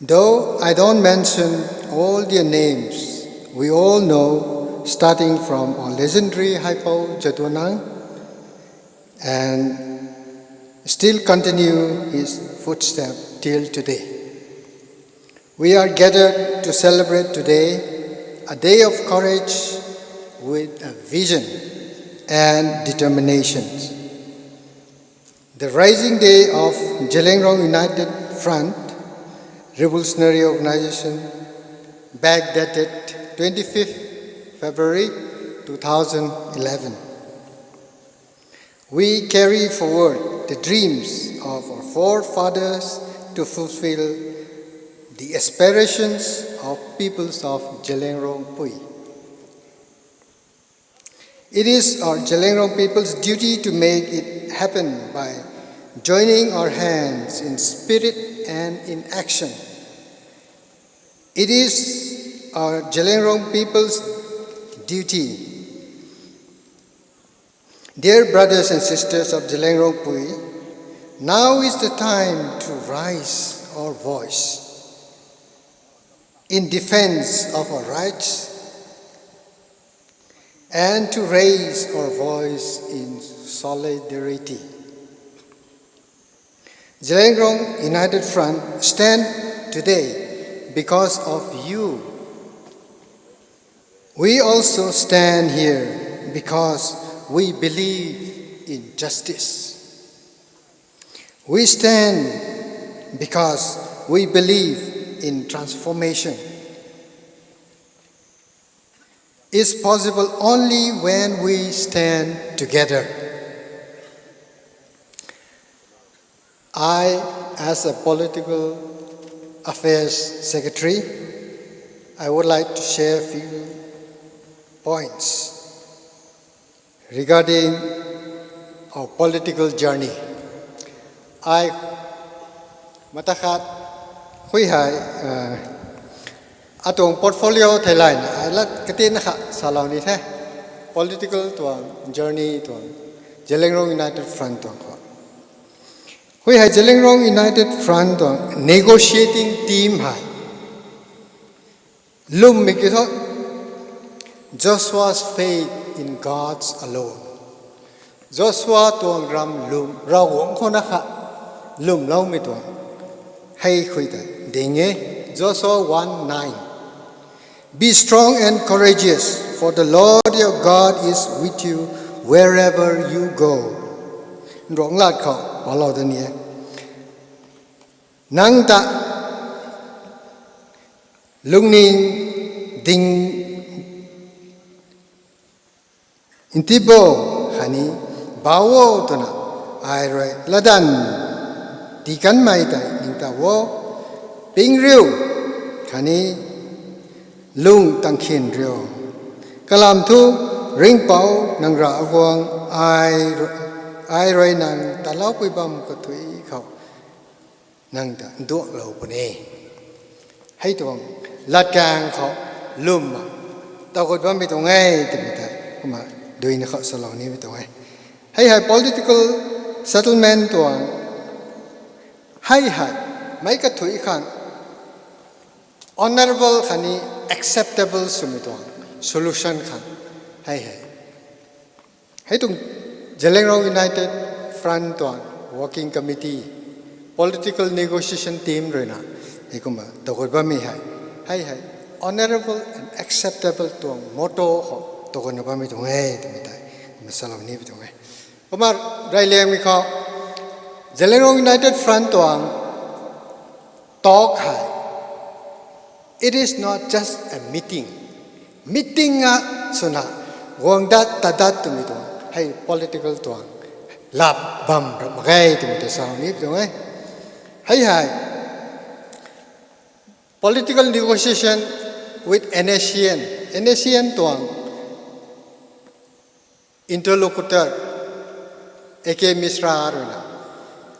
Though I don't mention all their names, we all know, starting from our legendary Haipou Jadonang, and still continue his footstep till today. We are gathered to celebrate today a day of courage with a vision and determination. The rising day of Zeliangrong United Front Revolutionary Organization, backdated twenty-fifth February two thousand eleven. We carry forward the dreams of our forefathers to fulfill the aspirations of peoples of Zeliangrong Pui. It is our Zeliangrong people's duty to make it happen by joining our hands in spirit and in action. It is our Zeliangrong people's duty. Dear brothers and sisters of Zeliangrong Pui, now is the time to raise our voice in defense of our rights and to raise our voice in solidarity. Zeliangrong United Front stand today because of you. We also stand here because we believe in justice. We stand because we believe in transformation. Is possible only when we stand together. I, as a political affairs secretary, I would like to share a few points regarding our political journey. I, mata khat, hui hei, uh, atuang portfolio theilayna, ai lat katina kha salou ni the. Political tuang journey tuang, Zeliangrong United Front tuang khou. Hui hei Zeliangrong United Front tuang negotiating team hei lwmmei kiu thu, Joshua's faith in God's alone. Joshua tuang ram lwm, Ravguangc khou na kha lwmloumei tuang hei khui ta ding e. Joshua one nine. Be strong and courageous, for the Lord your God is with you wherever you go. Nrong lat khou palou da ni e. Nang ta lungning ding ntibo khatni bau o twna ai rui latdanv tii kanmei tei ningtow o. Ping riu khatni lung tangkhin riu. Kalam thu Ringhpouc nang Ravguangc, ai rui nang taloupui bam kathuic khou nang ta nduaklou puni. Hei tuang latkaeng khou lwmna towgut bammei tuang e twmei tei kumna duina khou salou nimei tuang e. Hei hei political settlement tuang hei hei meic kathuic khang honourable khatni acceptable swmei tuang solution khang hei hei hei tuang Zeliangrong United Front tuang working committee, political negotiation team ruina hei kumna towgut bammei hei, hei hei honourable and acceptable tuang motto khou towgutna bammei tuang e twmei tei kumna salou nimei tuang e. Kumna reyliangmei khou Zeliangrong United Front tuang talk hei, it is not just a meeting. Meeting a swna guang dat ta dat twmei tuang hei political tuang lap bam ra mak ge twmei tei salou ni tuang e. Hei hei political negotiation with NSCN, NSCN tuang interlocutor A K Mishra ruina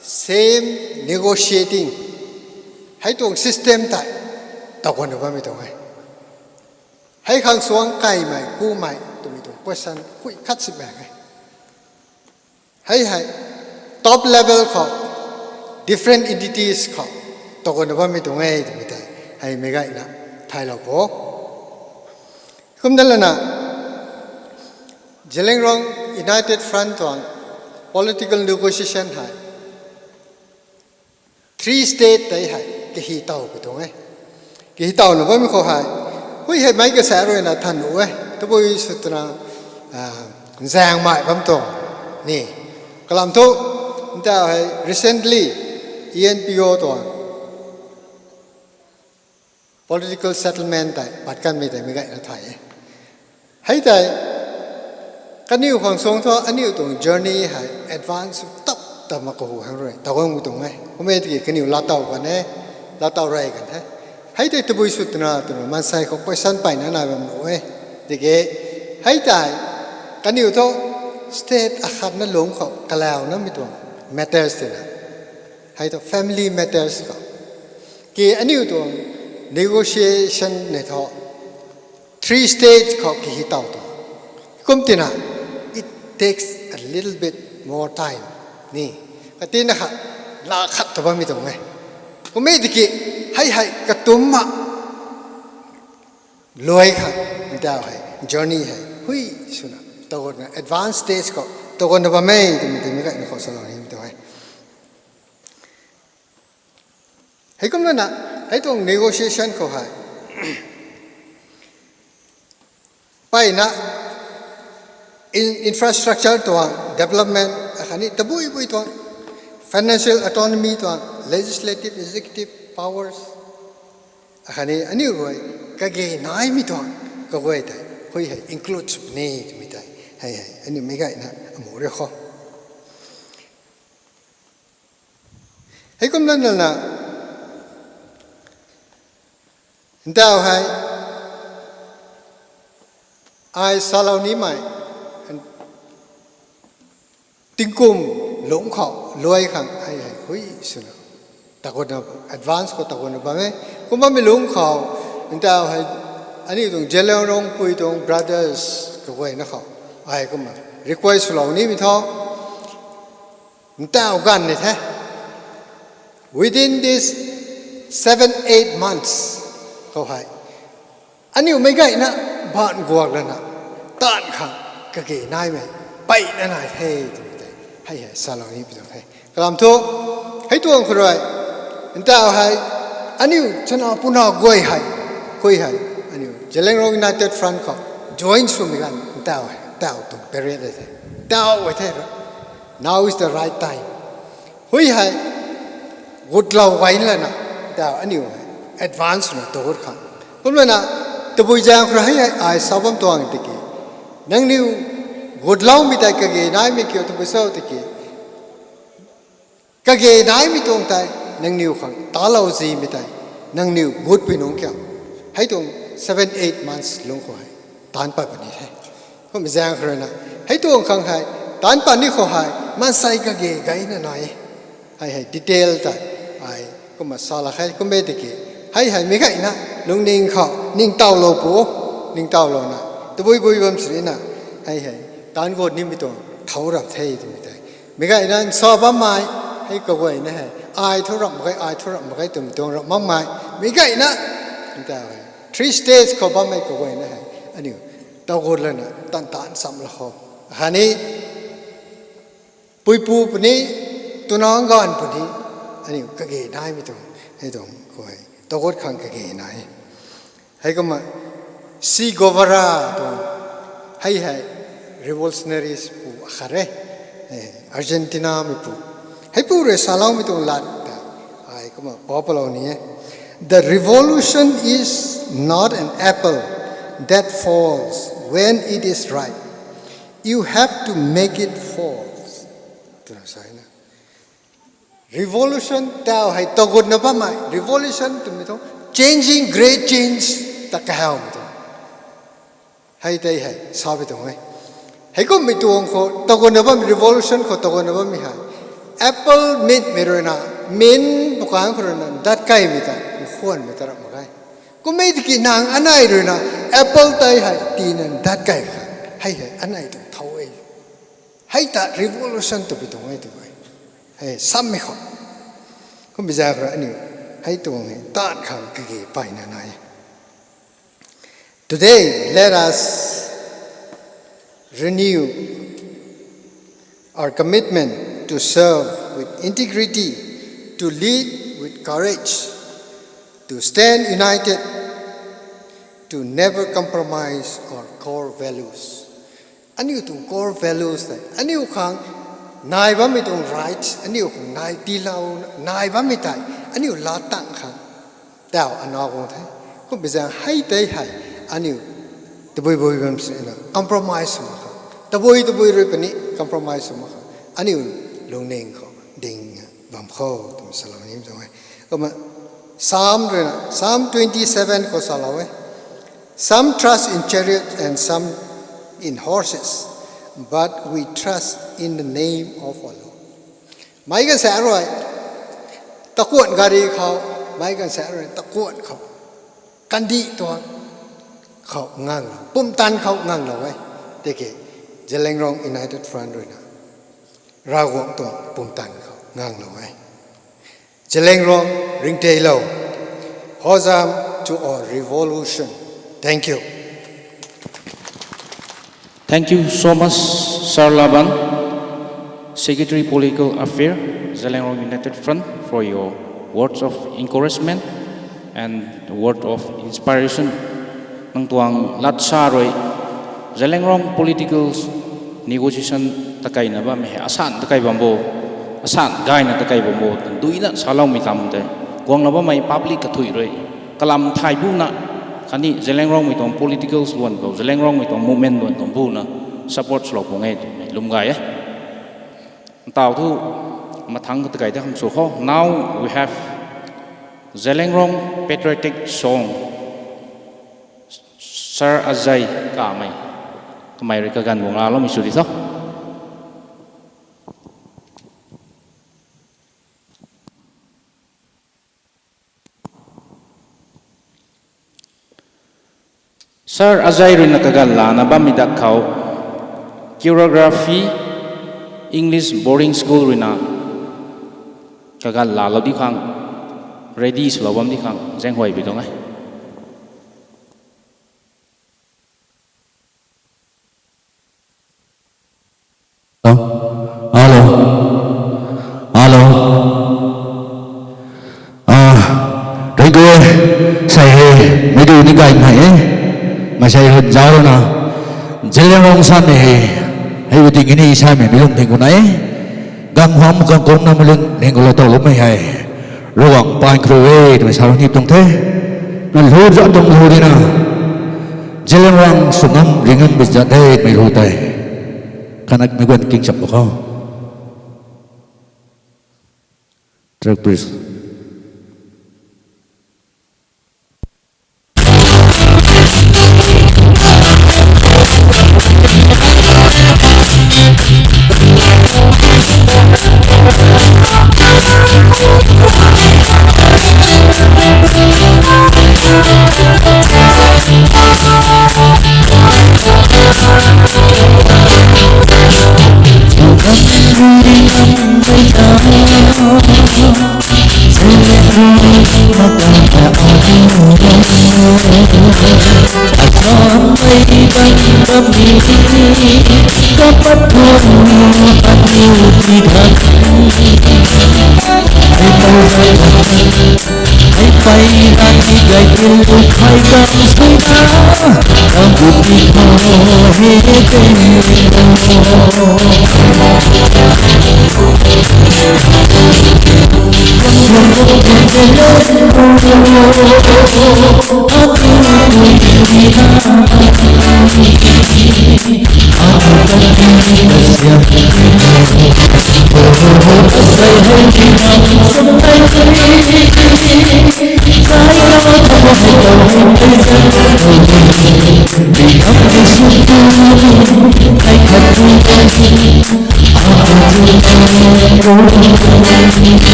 same negotiating hei tuang system tei towgutna bammei tuang e. Hei khang suang kaimei kumei twmei tuang question hui khat si mak e. Hei hei top level khou different entities khou towgutna bammei tuang e twmei tei hei meic gayna thaylou kho. Kumna lana Zeliangrong United Front tuang political negotiation hei three state tei hei kahi tow pui tuang e. Kahi towna bammei khou hei hui hei meic kasa ruina than nuh e, tabui sw twna zaengmei bam tuang ni. Kalam thu ntaw hei recently ENPO tuang political settlement tei pat kanmei tei meic gayna thay e. Hei tei kaniw khang suang thu aniu tuang journey hei advance sw tap ta mak kahu hang rui towguang tuang e. Kummei tiki kaniw laatow kan e, laatow rey kan the. Hei tei tabui sw twna twna maansei khou question peyna nai bam nuh e. Tiki hei tei kaniw thu state akhatna lungc khou kalaunamei tuang matters tina hei thu family matters khou ki aniu tuang negotiation nei thu three stage khou kahi tow tuang. Kum tina it takes a little bit more time ni. Katina kha la khat ta bammei tuang e. Kummei tiki hei hei katumna luai kha ntaw hei journey hei hui swna towgutna advance stage khou towgutna bam e twmei tei meic gayna khou salou nimei tuang e. Heikumna na hei tuang negotiation khou hei peyna infrastructure tuang development akhatni tabui bui tuang financial autonomy tuang legislative executive powers akhatni aniu rui kage naimei tuang kaguay tei hui hei include sw puni twmei tei hei hei aniu meic gayna amu ri kho. Heikumna lana ntaw hei Ai salou nimei, tingkum lungc khou luai khang ai hei hui swna, takunna, advance khou takunna bam e. Kumna mi lungc khou, ntau hei, aniu tuang Zeliangrong pui tuang brothers kaguayna khou, ai kumna request swlou nimei thu, ntau ganv ni the. Within this seven, eight months khou hei, aniu meic gayna baanc guak lana, taanv khang kage naimei peyna nai the twmei tei, hei hei salou ni pi tuang the. Kalam thu, hei tuang khou rui, ntau hei, aniu chana puna guay hei, hui hei, aniu Zeliangrong United Front khou join swmei ganv ntau hei, ntau tuang period e the. Ntau e the. Now is the right time. Hui hei, gutlou gay lana, ntau aniu hei, advance swna tagut khang. Kumlana, tabui zaeng khou rui hei hei, ai sa bam tuang tiki, nangniw gutloumei tei kage naimei kiu tabui sa tiki, kage naimei tuang tei, nangniw khang talou zimei tei, nangniw gutpui nungc kiu. Hei tuang seven, eight months lungc khou hei, taanc pat puni the. Kumna zaeng khou ruina, hei tuang khang hei, taanc pat ni khou hei, maansei kage gayna nai e. Hei hei detail tei, ai, kumna sa la khe, kum e tiki, hei hei meic gayna, lungning khou, ningtowlou pu, ningtowlouna, tabui bui bam sirina, hei hei, taanc gut nimei tuang, thau rap the twmei tei. Meic gayna nsa bammei, hei kaguayna hei, ai thu ramh mak ge, ai thu ramh mak ge twmei tuang ramh makmei, meic gayna, ntau hei, three stage khou bammei kaguayna hei, aniu, tagut lana, tan tan cham la khou. Khatni, puipu puni, twna ganv puni, aniu kage naimei tuang, hei tuang khou hei, tagut khang kage nai. Hei kumna, Che Guevara tuang, hei hei, revolutionaries pu akhat e, Argentina mei pu. Heipu rui saloumei tuang lat ta, ai kumna, papalou ni e. The revolution is not an apple that falls when it is ripe. You have to make it fall. Twna sa na. Revolution tau hei tagutna bammei, revolution twmei thu, changing, great change, ta kahawmei thu. Hei tei hei, sa bi tuang e. Heikummei tuang khou, tagutna bammei, revolution khou tagutna bammei hei. Apple mintmei ruina, mint pukan khou ruina, dat kaimei ta, nkhwanmei ta rap mak ge. Kummei tiki nang anei ruina, apple tei hei, tina dat kai kha. Hei hei, anei tuang thau e. Hei ta revolution tw bi tuang e tw e. Hei, sammei khou. Kummei zay khou rui aniu, hei tuang hei, taan khang kage payna nai. Today, let us renew our commitment to serve with integrity, to lead with courage, to stand united, to never compromise our core values. Aniu tuang core values tei, aniu khang nai bammei tuang rights, aniu khang nai tiilou, nai bammei tei, aniu lat tang khang. Tau anaw guang the. Kummei zaeng hei tei hei, aniu tabui bui bam sina compromise sw mak kha. Tabui tabui rui puni compromise sw mak kha. Aniu lungning khou ding bam khou twmei salou ni tuang e. Kumna Psalm ruina, Psalm twenty-seven khou salou e. Some trust in chariots and some in horses, but we trust in the name of our Lord. Meic ganv sa rui, takuan gari khou, meic ganv sa rui, takuan khou, kandih tuang khou nganglou, pumtan khou nganglou e, tiki Zeliangrong United Front ruina, Ravguangc tuang pumtan khou nganglou e. Zeliangrong ringteilou, Hojam to our revolution. Thank you. Thank you so much, Sir Laban, Secretary Political Affair, Zeliangrong United Front, for your words of encouragement and word of inspiration. Nang tuang lat sa rui, Zeliangrong political negotiation takeina bammei hei, asan takei bam bo, asan gayna takei bam bo, duina saloumei tam tei, guangna bammei public kathui rui, kalam thay buna, khatni Zeliangrongmei tuang politicals luan khou, Zeliangrongmei tuang movement luan khou buna, support swlou pung e twmei lwm gay e. Ntau thu, mathangc kata kai ta khang sw khou. Now we have Zeliangrong patriotic song. Sir Ajay Kamei. Kamei rui kaganv guang laloumei sw di tho. Sir Ajay ruina kaganv lana bammei dak khou, choreography, English boarding school ruina kaganv lalou di khang, ready swlou bam di khang zaenghuay bi tuang e. Hello? Hello? Hello? Ah, thank you. Sei hei, meic du ni gaymei e. Mei sei hei zauc na. Zeliangrong samei hei, hei u ting ni samei mi lung ting ku na e. Gang huam gang kung na mi lung ning ku la towloumei hei. Ravguangc paan khru e, twmei sa ni tuang the. Na lu zat tuang lu di na. Zeliangrong sw ngam ri ngam bi zat e, mei lu tei. Kanak mei guan king chap khou. Track, please.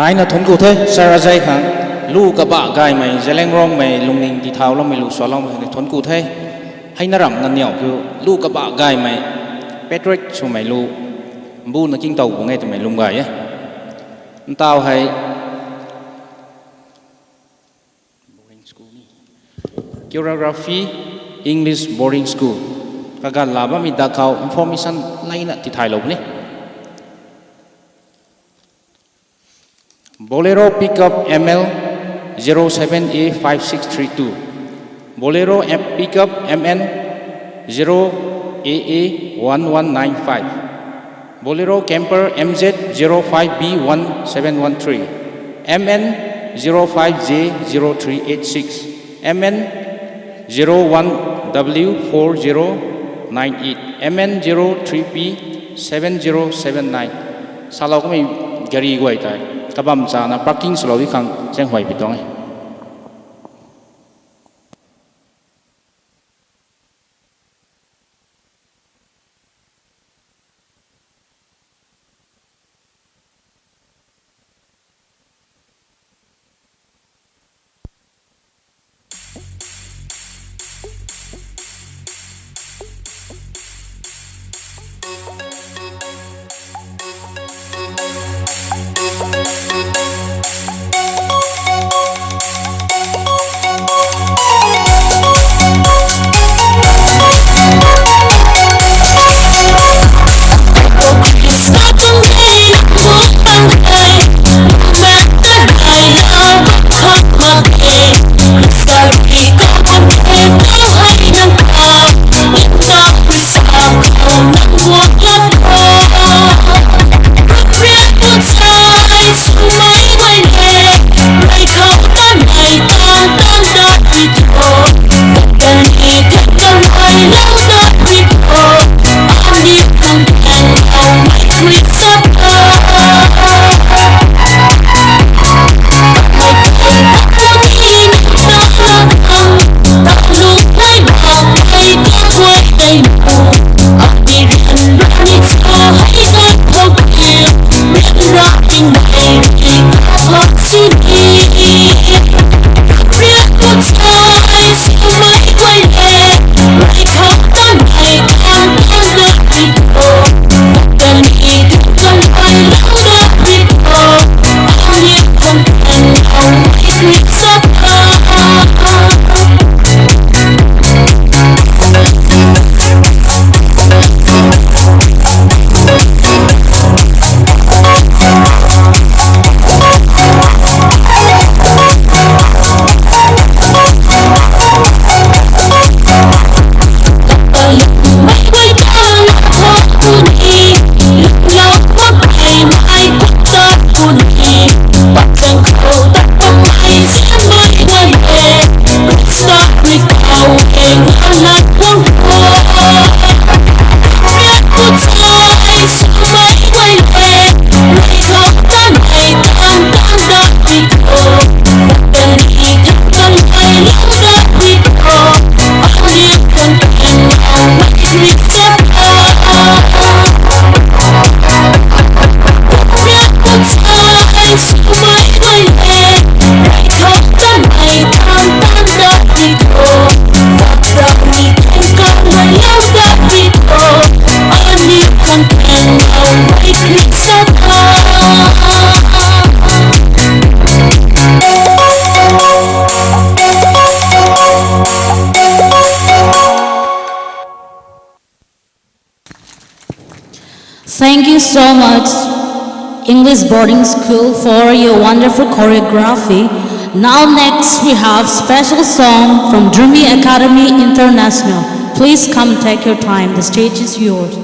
Aina thuanc ku the, Sir Ajay khang, lu kabah gaymei, Zeliangrongmei, lungning tithauloumei, lu sualoumei, thuanc ku the. Heina ramh nganniau kiu, lu kabah gaymei, Patrick swmei lu, mbuna kingtow bung e twmei lwm gay e. Ntaw hei, Choreography, English boarding school. Kaganv la bammei dakhou information leina tithaylou puni. Bolero pickup M L zero seven A five six three two. Bolero M-, pickup M N zero A A one one nine five. Bolero Camper M Z zero five B one seven one three, M N zero five J zero three eight six, M N zero one W four zero nine eight, M N zero three P seven zero seven nine. Salou kamei gari guay tei kabam chana parking swlou di khang zaenghuay pi tuang e. Thank you so much, English Boarding School, for your wonderful choreography. Now next we have special song from Drumi Academy International. Please come, take your time. The stage is yours.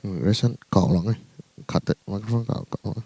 Ration kau lang e. Khat tei microphone kau, kau lang.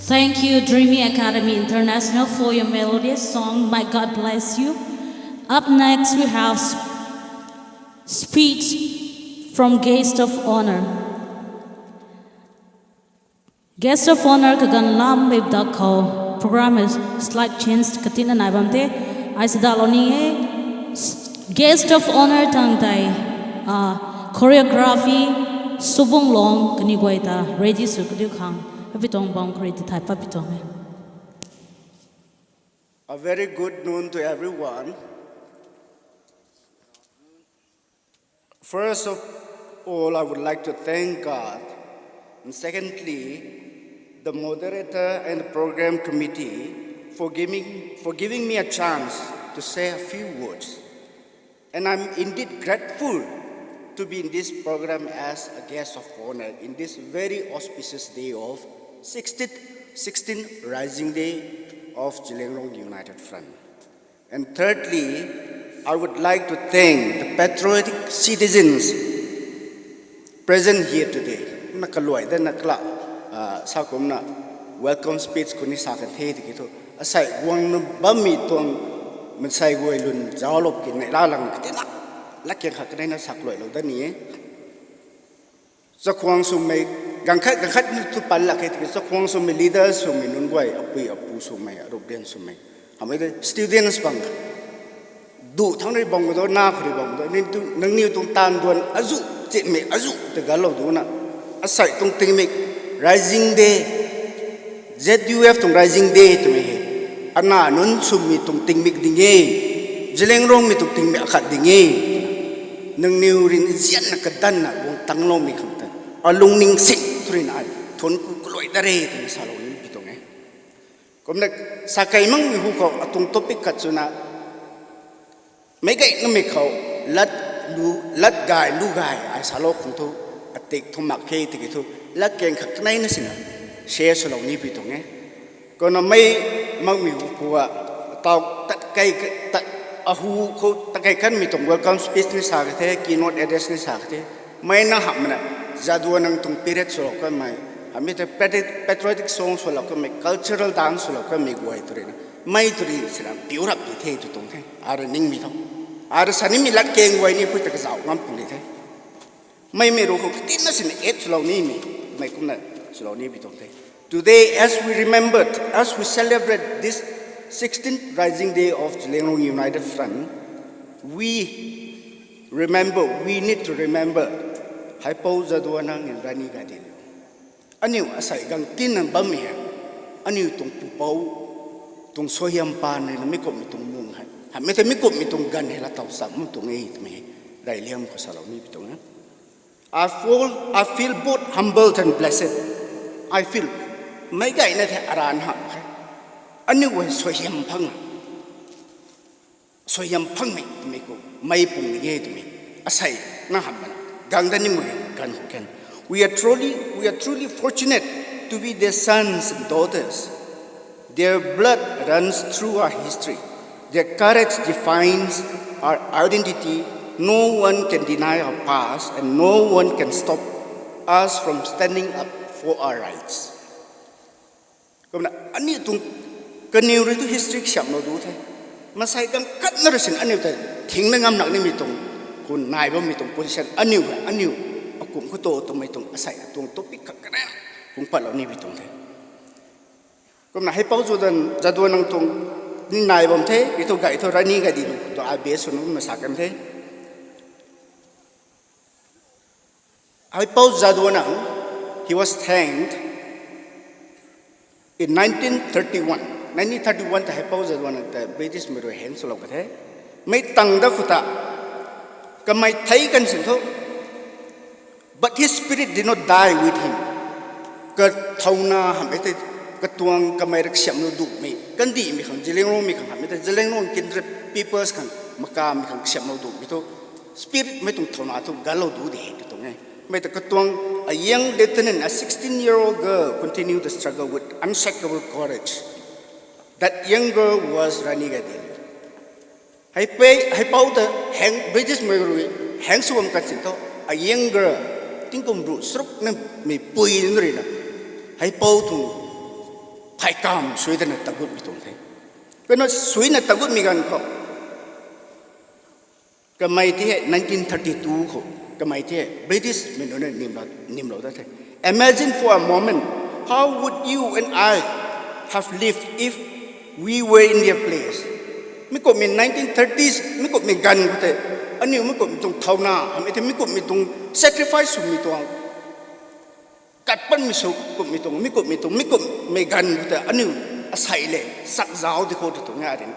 Thank you, Dreamy Academy International, for your melodious song, My God Bless You. Up next, we have s-, speech from guest of honor. Guest of Honour kaganv lam bip dak khou program hei slight change katina nai bam the. Ai sa dalou ni e. Guest of Honour tang tei choreography Subung Long kani guay ta ready sw kadiu khang api tuang bam khou ready thai pat pi tuang e. A very good noon to everyone. First of all, I would like to thank God, and secondly, the moderator and the program committee for giving, for giving me a chance to say a few words. And I'm indeed grateful to be in this program as a guest of honor in this very auspicious day of sixteenth, sixteenth Rising Day of Zeliangrong United Front. And thirdly, I would like to thank the patriotic citizens present here today. Na kaluai da na kala sa kumna welcome speech kuni sa kan the tiki thu asei guang na bammei tuang mansei guay lun zauc lou ki nei la lang kati na lakiang khat kanei na sa kaluai lou da ni e. Chakhwang swmei, ganv khat ganv khat ni tu pan lak khe tiki chakhwang swmei leaders swmei nunc guay, apui apu swmei, arup rian swmei, hamei de students bang, duh thang rui bam do, na khou rui bam do, nangniw tuang taanv duan azuh chimei azuh ta galou duna, asei tuang tingmik Rising Day, Z U F tuang Rising Day twmei hei ana nunc swmei tuang tingmik ding e, Zeliangrongmei tuang tingmik akhat ding e. Nangniw rui nzianna kadanna guang tangloumei khang ta alungning sing thu rui na ai thuanc ku kaluai da re twna salou ni pi tuang e. Kumna sa kei makmei hu khou atuang topic khat swna meic gay namei khou lat lu, lat gay lu gay ai salou khang thu atik thu mak khe tiki thu latkaeng khat kanei na sina share swlou ni pi tuang e. Kumna mei makmei hu khou a tau tat kei, ahu khou ta kei kanmei tuang welcome speech ni sa ka the, keynote address ni sa ka the. Mei na hamhna Jadonang tuang period swlou kanmei, hamei ta patriotic song swlou kanmei, cultural dance swlou kanmei guay tu rui na mei tu rui sina piu rap di the tu tuang the. Arui ningmei thu, arui sa nimei latkaeng guay ni pui ta kazauh ngam puni the. Meimei ru khou katinna sina add swlou nimei, mei kumna swlou ni pi tuang the. Today, as we remember, as we celebrate this sixteenth Rising Day of Zeliangrong United Front, we remember, we need to remember Haipou Jadonang and Rani Gaidinliu. Aniu asei gang tinna bammei hei aniu tuang pupouc tuang suaihiam paan rui na mi kumhmei tuang mung hei, hamei ta mi kumhmei tuang ganv hei la taw cham tuang e twmei hei reyliam khou salou ni pi tuang e. I feel, I feel both humbled and blessed. I feel meic gayna the aran hamh khe. Aniu hei suaihiam phang, suaihiam phangmei twmei khou mei pung ni e twmei asei na hamhna gang da nimei ganv khou kan. We are truly, we are truly fortunate to be their sons and daughters. Their blood runs through our history. Their courage defines our identity. No one can deny our past, and no one can stop us from standing up for our rights. Kumna aniu tuang kaniw rui tu history kasiamhlou du the. Masei ganv khatna rui sin aniu ta thingna ngam nak nimei tuang, khou nai bammei tuang position aniu hei aniu akumh khou tu twmei tuang asei tuang topic khat kane kung patlou ni pi tuang the. Kumna Haipou Jadonang tuang ni nai bam the, i thu gay thu Rani Gaidinliu tu I B S sw nunc kumna sa kan the. Haipou Jadonang, he was hanged in nineteen thirty-one. Nineteen thirty-one ta Haipou Jadonang ta British mei rui hang swlou ka the. Mei tang da khou ta kamei thei kan sin thu, but his spirit did not die with him. Kathouna hamhmei tei katuang kamei rui kasiamhlou dumei kandihmei khang, Zeliangrongmei khang hamhmei tei Zeliangrong kindred peoples khang, makamei khang kasiamhlou dumei thu spirit mei tuang thouna thu galou du di hei tuang e. Mei ta katuang, a young lieutenant, a sixteen-year-old girl continued the struggle with unshakable courage. That young girl was Rani Gaidinliu. Haipou ta hang, British mei rui hang sw bam kan sin thu, a young girl, tingkum ruh charuk na mei pui nunc rui na Haipou tuang pheykamv sui dana tagutmei tuang the. Kumna suina tagutmei ganv khou kamei ti hei nineteen thirty-two khou kamei ti hei British mei nunc na nimlou, nimlou da the. Imagine for a moment, How would you and I have lived if we were in their place? Mi kumhmei nineteen thirties, mi kumhmei ganv khou tei, aniu mi kumhmei tuang thauna, hamei tei mi kumhmei tuang sacrifice swmei tuang, kat panmei sw kumhmei tuang, mi kumhmei tuang, mi kumhmei ganv khou tei, aniu asei le, sak zauc di khou tu tuang a rin.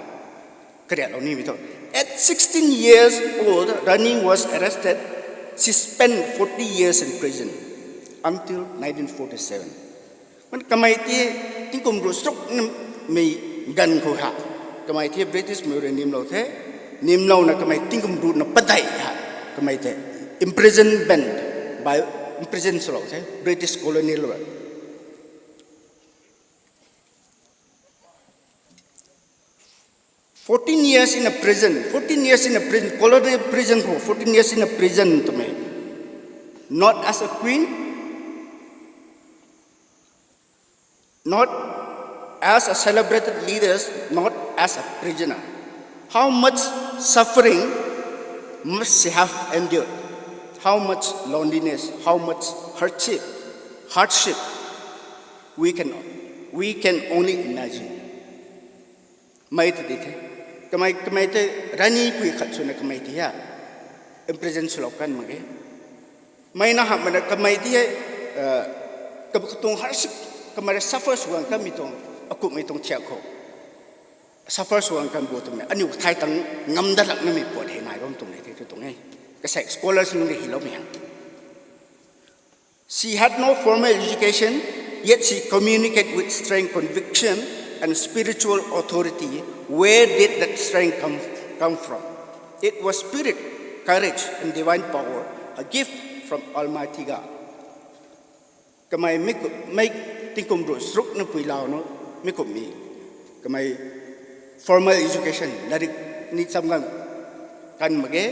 Kariaklou nimei thu. At sixteen years old, Rani was arrested. She spent forty years in prison until nineteen forty-seven. Man kamei ti tingkum ruh sruk mei ganv khou ha. Kamei ti British mei rui nimlou the. Nimlouna kamei tingkum ruh na padeih ha. Kamei te imprisonment by imprison swlou the. British colonial rui. Fourteen years in a prison, fourteen years in a prison, colonial prison khou, fourteen years in a prison twmei. Not as a queen, not as a celebrated leader, not as a prisoner. How much suffering must she have endured? How much loneliness, how much hardship, hardship, we can, we can only imagine. Mei ta di the. Kamei, kamei tei Rani pui khat swna kamei ti ha. Imprison swlou kan mak ge. Mei na hamh mana kamei ti hei, katuang hardship, kamei rui suffer sw guang kanmei tuang, akumhmei tuang thiak khou suffer sw guang kan bo twmei, aniu kathai tang ngam dat lak namei puat hei nai bam tuang le the tu tuang e. Kasei scholars nunc rui hyloumei ha. She had no formal education, yet she communicated with strength, conviction, and spiritual authority. Where did that strength come, come from? It was spirit, courage, and divine power, a gift from Almighty God. Kamei mi ku-, mei tingkum ruh sruk na pui lau nu, mi kumhmei. Kamei formal education, larik ni cham gang kan mak ge.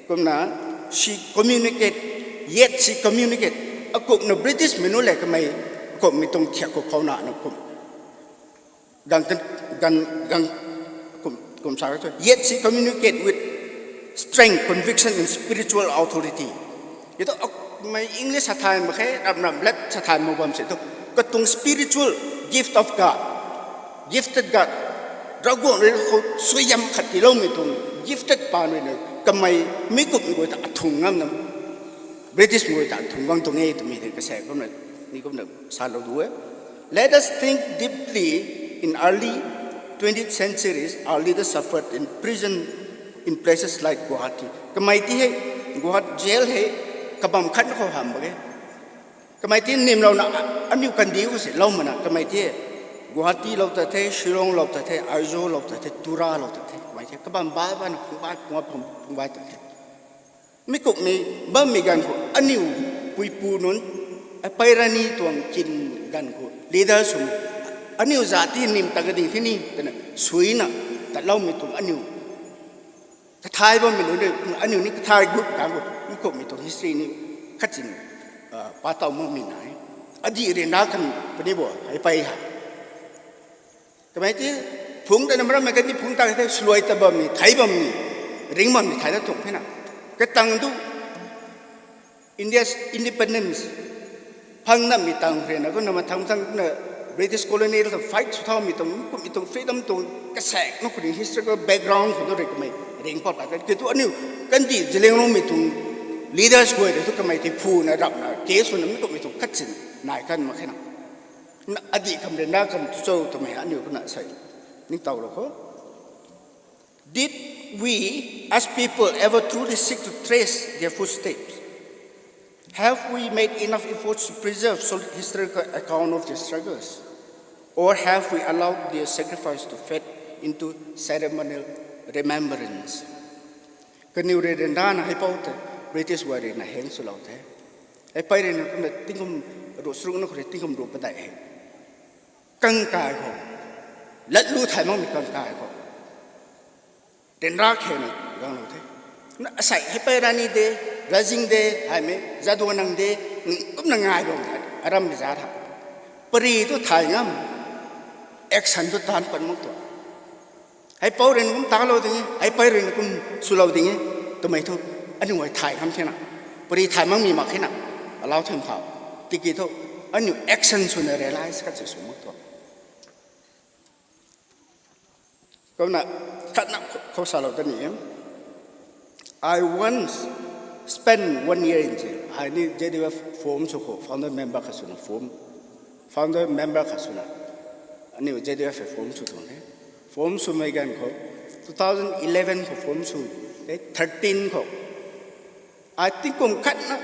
Kumna, she communicate, yet she communicate. Akumhna British mei nu le kamei, akumhmei tuang thiak khou khou na na kum. Gang kan, gang, gang, kum, kum sa ka tu. Yet she communicate with strength, conviction, and spiritual authority. Ye tu, mei English sa thay mak khe, ram ram let sa thay mak bam se tu. Katuang spiritual gift of God, gifted God. Ravguangc rui khou suaihiam khat tiiloumei tuang gifted pa rui na kamei mi kumhmei guay ta athung ngam na British mei guay ta athung guang tuang e twmei tei kasei kumna, ni kumna salou du e. Let us think deeply in early twentieth centuries, our leaders suffered in prison in places like Guwahati. Kamei ti hei, Guwahati jail hei, kabam khat khou hamh mak ge. Kamei ti nimlouna, aniu kandih khou se lou mana, kamei ti Guwahati lou ta the, Shillong lou ta the, Aizawl lou ta the, Tura lou ta the, kamei ti kabam bai bai na phung bai, phung bai, phung, phung bai ta the. Mi kumhmei bammei ganv khou aniu puipu nunc, Apai Rani tuang kin ganv khou leader swmei, aniu zat ti nim ta kading the ni twna suina tatloumei tuang aniu kathai bammei nunc, aniu ni kathai group ganv khou mi kumhmei tuang history ni khatchin, pa taw makmei nai. Adih ryanra kan puni bo, Apai ha. Kamei ti phungc ta na maram mei kani phungc ta the, swluai ta bammei, thei bammei, ring bammei thei na tuang the na. Katang tu India's independence phang namei tang khou rui na, kumna mathang thang na British colonial ta fight sw thaumei tuang, kumhmei tuang freedom tuang kasaek na khou rui historical background khou tu rui kamei ring pat pat kan. Kiu tu aniu kandih Zeliangrongmei tuang leaders guay rui tu kamei ti phuna rapna case swna mi kumhmei tuang khatchin nai kan mak khe na. Na adih kham ryanra kan tu cho twmei aniu kumna sei ningtowlou khou. Did we, as people, ever truly seek to trace their footsteps? Have we made enough efforts to preserve solid historical account of their struggles? Or have we allowed their sacrifice to fade into ceremonial remembrance? Kaniw rui ryanrana hei pou tei British guay rui na heng swlou the. Hei pei rui na kumna tingkum ruh sruk na khou rui tingkum ruh padeih hei kangkai khou, latlu thay makmei kangkai khou ryanra khena ganglou the. Na asei hei pei Rani de, Razing de, haimei Jadonang de, nung kumna ngai bam the, aram mi za tha. Pari tu thay ngam, action tu taanc pat mak tu. Hei pou rui na kum talou ding e, hei pei rui na kum swlou ding e, twmei thu, aniu guay thay ngam thena. Pari thay makmei mak khena, alau thun thau. Tiki thu, Aniu action swna realize khat si sw mak tuang. Kumna khatna khou salou ta ni, I once spent one year in jail. Ai ni J D F form sw khou founder member khat swna form, founder member khat swna aniu J D F form sw tuang the. Form swmei ganv khou two thousand eleven khou form sw the, thirteen khou ai tingkum khatna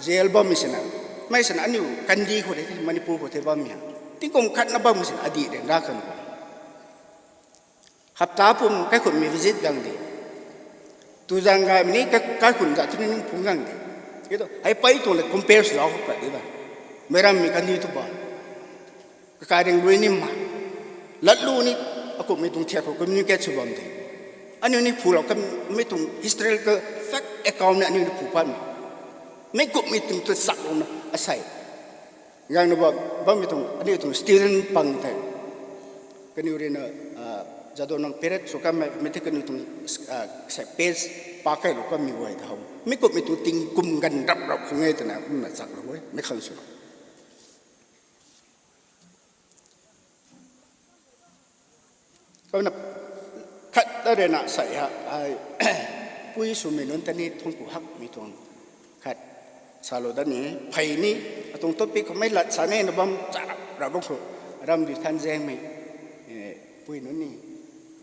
jail bammei sina, mei sina aniu kandih khou the, Manipur khou the bammei ha. Tingkum khatna bammei sina adih ryanra kan ba. Hapta pum kaikhunmei visit gang di. Tu zang gaymei ni kaikhun zat tu ni nung phung gang di. Hei pei tuang le compare sw zauc khou pat di ba. Meic rammei kandih tu ba. Kakai ring rui ni ma. Latlu ni akumhmei tuang thiak khou communicate sw bam the. Aniu ni phulou kamei tuang historical fact account ni aniu ni phu pat ma. Mei kumhmei tuang tu chaklouna asei gangna bam bammei tuang aniu tuang student pang the. Kaniw rui na Jadonang period sw kanmei mei the kaniw tuang sei page pa kailou kanmei guay ta how. Mei kumhmei tuang tingkum ganv rap rap khou nge twna kumna chaklou e mei khang sw. Kumna khat ta rui na sei ha ai pui swmei nunc ta ni thungku hakmei tuang khat salou dat ni, phey ni, atuang topic khoumei lat sa nina bam charap rap bam khou, ram dui than zaengmei pui nunc ni,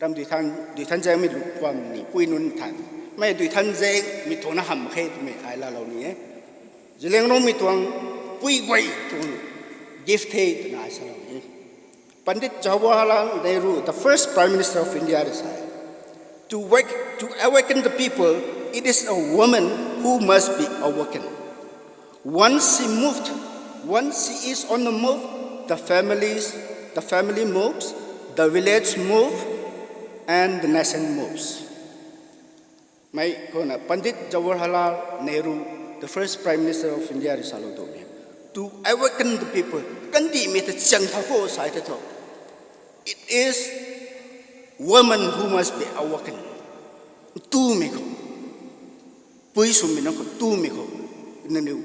ram dui than, dui than zaengmei lu bam ni pui nunc than, mei dui than zaengmei tuang na hamh khe twmei ai laalou ni e. Zeliangrongmei tuang pui guay tuang gift the twna ai salou ni. Pandit Jawaharlal Nehru, the first Prime Minister of India, decided to wake, to awaken the people, it is a woman who must be awakened. Once she moved, once she is on the move, the families, the family moves, the village move, and the nation moves. Mei khou na Pandit Jawaharlal Nehru, the first Prime Minister of India, rui salou tu mei, to awaken the people, kandihmei ta chang thau khou sai the thu, it is women who must be awakened. Tumei khou, pui swmei nunc khou tumei khou, naniw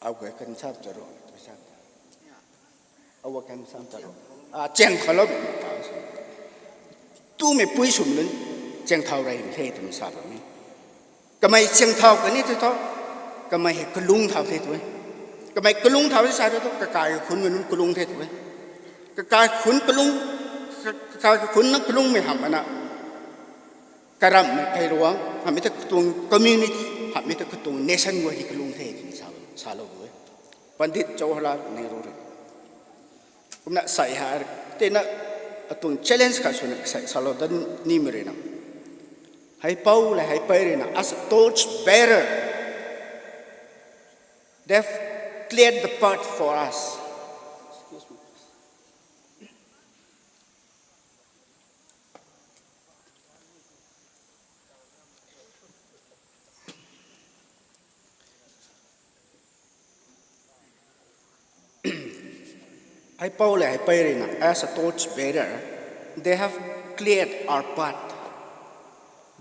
awaken sam ta ro, awaken sam ta ro, chang khou lou bam ta, tumei pui swmei nunc chang thau rey the twna sa bammei. Kamei chang thau kani the thu, kamei hei kalung thau the tu e. Kamei kalung thau the sa thu, kakai khunmei nunc kalung the tu e. Kakai khun kalung, kakai khun na kalungmei hamh mana, karamhmei kailuang hamhmei ta katuang community, hamhmei ta katuang nation guay hei kalung the twna salou tu e, Pandit Jawaharlal Nehru rui. Kumna sei ha, tina atuang challenge khat swna sei salou dat nimei rui na, heipou le heipei rui na as a torch bearer, they've cleared the path for us. Heipou le heipei rui na as a torch bearer, they have cleared our path,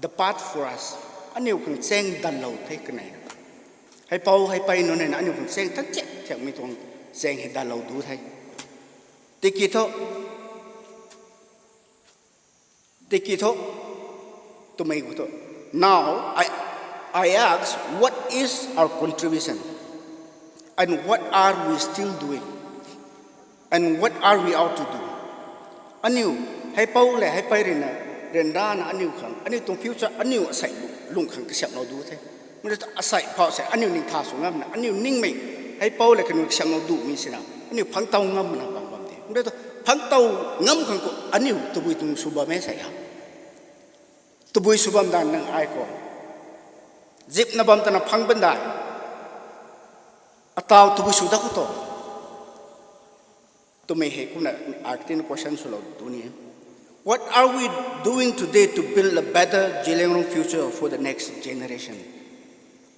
the path for us. Aniu khang chaeng danlou the kanei na, heipou heipei nunc rui na aniu khang chaeng than chek thiakmei tuang chaeng hei danlou du the. Tiki thu, tiki thu, twmei khou thu, now I, I ask, what is our contribution? And what are we still doing? And what are we out to do? Aniu, heipou le heipei rui na, ryanrana aniu khang, aniu tuang future, aniu asei lung khang kasiamhlou du the. Mei tu asei phau sei aniu ningtha sw ngam na, aniu ningmei, heipou le kaniw kasiamhlou dumei sina aniu phangtow ngam na bam bam the. Mei tu phangtow ngam khang khou aniu tabui tuang sw bam e sei ha. Tabui sw bam dan nang ai khou zipna bam tana phang bam dai. Ataw tabui sw dat khou tu, twmei hei kumna ai tin question swlou tu ni. What are we doing today to build a better Zeliangrong future for the next generation?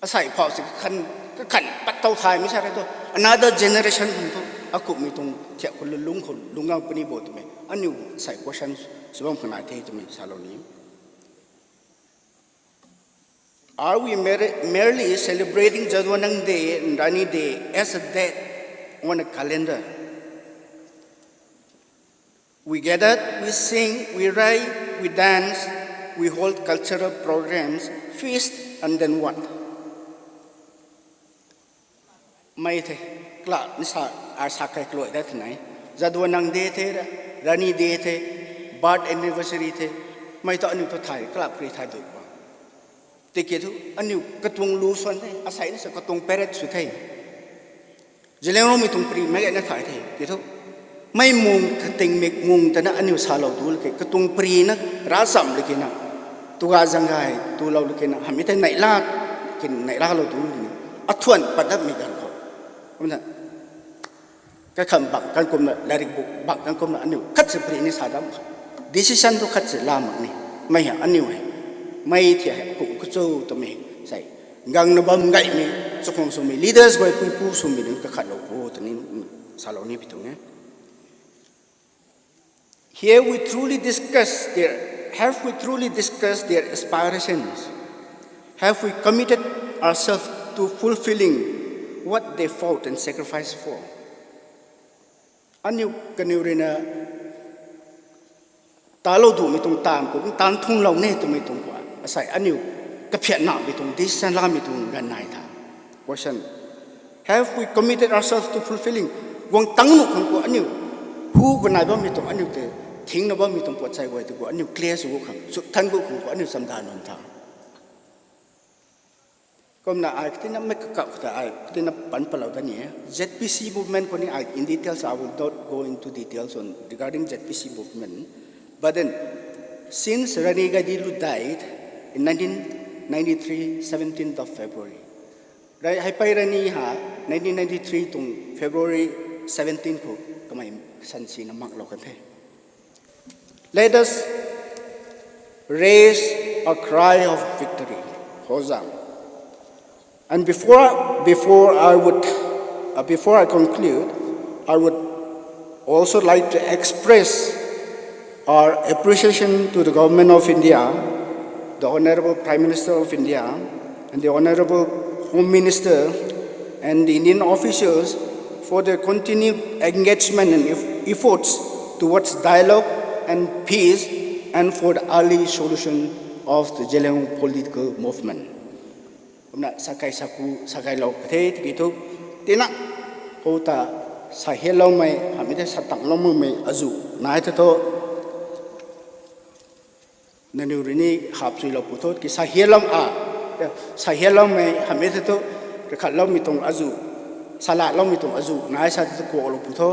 Asei phau sei kakhan, kakhan pat tow thaymei sa re tu, another generation khang thu, akumhmei tuang thiak khou lung khou lungc gang puni bo twmei aniu sei question sw bam khang nai the twmei salou ni. Are we mere- merely celebrating Jadonang Day and Rani Day as a date on a calendar? We gathered, we sing, we ride, we dance, we hold cultural programs, feast, and then what? Mei the, kla ni sa, a sa kai kloi da the nai. Jadonang Day the, Rani Day the, birth anniversary the, mei tu aniu tu thay, kla pri thay du ba. Tiki thu, aniu katuang lu suan the, asei ni sa katuang parade sw the. Zeliangrongmei tuang pri mei gayna thay the, ki thu. Mei mung kating mik mung tana aniu salou du laki, katuang pri na, ra cham laki na, tuga zang gay, tulou laki na, hamei the neihla, kin neihla lou du laki na, athuan pat dat mei ganv khou. Kumna, kaikham bang kan kumna, lairik bu bang kan kumna, aniu khat si pri ni sa dam kha. Decision tu khat si la mak ni. Mei ha, aniu hei. Mei thia hei, kum kachou twmei, sei. Gangna bam gaymei, chakhwang swmei, leaders guay puipu swmei nunc kakhatlou pu, twni, salou ni pi tuang e. Here we truly discuss their, have we truly discussed their aspirations? Have we committed ourselves to fulfilling what they fought and sacrificed for? Aniu kaniw ruina talou dumei tuang taanv khou, taanv thunglou ne twmei tuang khou, asei aniu kaphiatnamei tuang, decision lamei tuang ganv nai tha. Question. Have we committed ourselves to fulfilling? Guang tang nuh khang khou aniu, hu kanai bammei tuang aniu te, thingna bammei tuang puat chai guay tu khou aniu clear sw khang, sut than gu khang khou aniu chamdan num tha. Kumna ai katina mei kakap ta ai katina pan palou da ni e. Z P C movement khou ni ai in details, I will not go into details on regarding Z P C movement. But then, since Rani Gaidinliu died in nineteen ninety-three, seventeenth of February, Rai, Heipei Rani ha, nineteen ninety-three tuang February seventeen khou kamei sansina maklou kan the. Let us raise a cry of victory, Hozang. And before, before I would, uh, before I conclude, I would also like to express our appreciation to the Government of India, the Honorable Prime Minister of India, and the Honorable Home Minister, and the Indian officials for their continued engagement and eff- efforts towards dialogue and peace and for the early solution of the Zeliangrong political movement. Kumna sakai saku, sakailou kathe tiki thu, tina, hou ta, sahianloumei, hamei the satangloumei azu nai the thu, naniw rui ni hap chuilou pu thu, ki sahianlou a, sahianloumei, hamei the thu, rakhatloumei tuang azu, salatloumei tuang azu nai sa the thu kuaklou pu thu,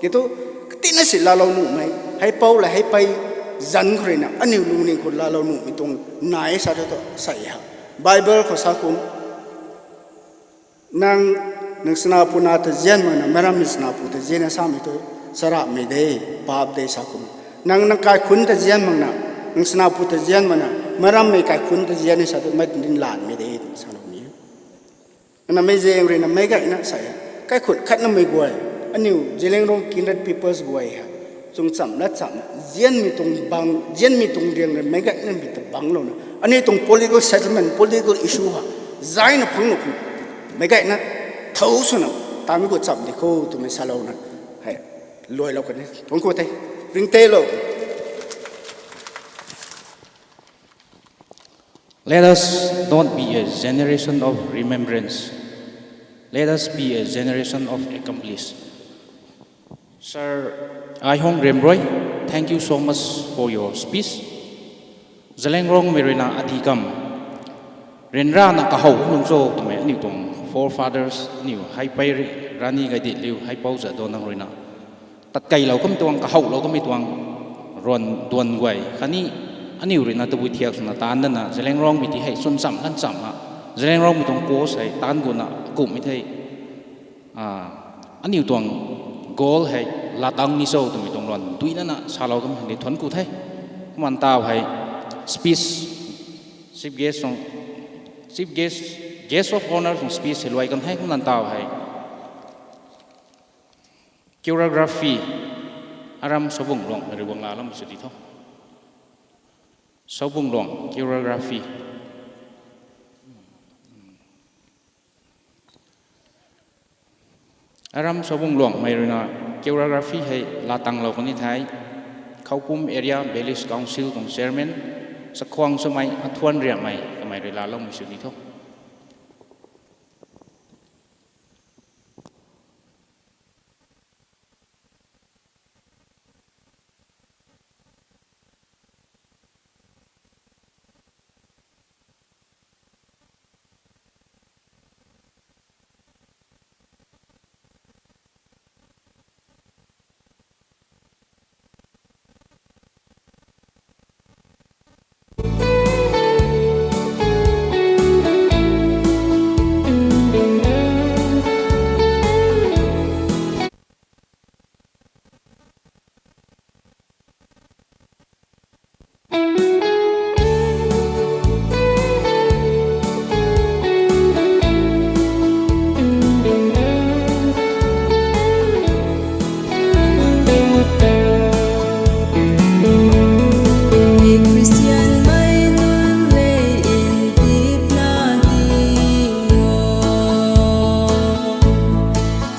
ki thu, katina si laalou nuhmei, heipou la heipei, zanc khou ruina, aniw lungning khou laalou nuhmei tuang nai sa the thu, sei ha. Bible khou sa kum, nang, nang sanapu na ta zian makna, marammei sanapu ta zian e samei thu, charapmei de, paap de sa kum. Nang, nang kaikhunc ta zian makna, nang sanapu ta zian makna, marammei kaikhunc ta zian e sa thu, mei din lanmei de, twna salou ni. Ana mei zaeng ruina meic gayna sa e, kaikhunc khatnamei guay, aniw Zeliangrong kindred peoples guay ha, chwnchamna chamna, zianmei tuang bang, zianmei tuang riang rui meic gayna mei ta banglouna, aniw tuang political settlement, political issue ha, zayna phang nuh khang, meic gayna, thau swna, tang gu cham di kho twmei salouna, hei, luailou kan e, thuanc ku the, ringtei lou. Let us not be a generation of remembrance. Let us be a generation of accomplice. Sir Aihong Remroi, thank you so much for your speech. Zeliangrongmei ruina adi kam ryanrana kahow nung cho twmei aniu tuang forefathers, aniu Heipei Rani Gaidinliu, Heipou Jadonang ruina tatkeilou kamei tuang, kahowlou kamei tuang ruan duan guay khatni aniu ruina tabui thiak swna taanv dana Zeliangrongmei ti hei chwnchamh lanchamhna, Zeliangrongmei tuang cause hei taanv guna kumhmei thei, aniu tuang goal hei latang ni cho twmei tuang ruan duinana salou kamei hei thuanc ku the. Kumna taw hei speech, chief guest tuang, chief guest, guest of honour tuang speech hei luai kan the. Kumna taw hei choreography, aram Sobungluang mei rui guang laaloumei sw di tho. Sobungluang choreography. Aram Sabungluangmei ruina choreography hei laa tanglou kan ni thei, Khoupum Area Village Council tuang chairman, Sakhuang Swmei Athuan Riamei kamei rui laaloumei sw ni tho.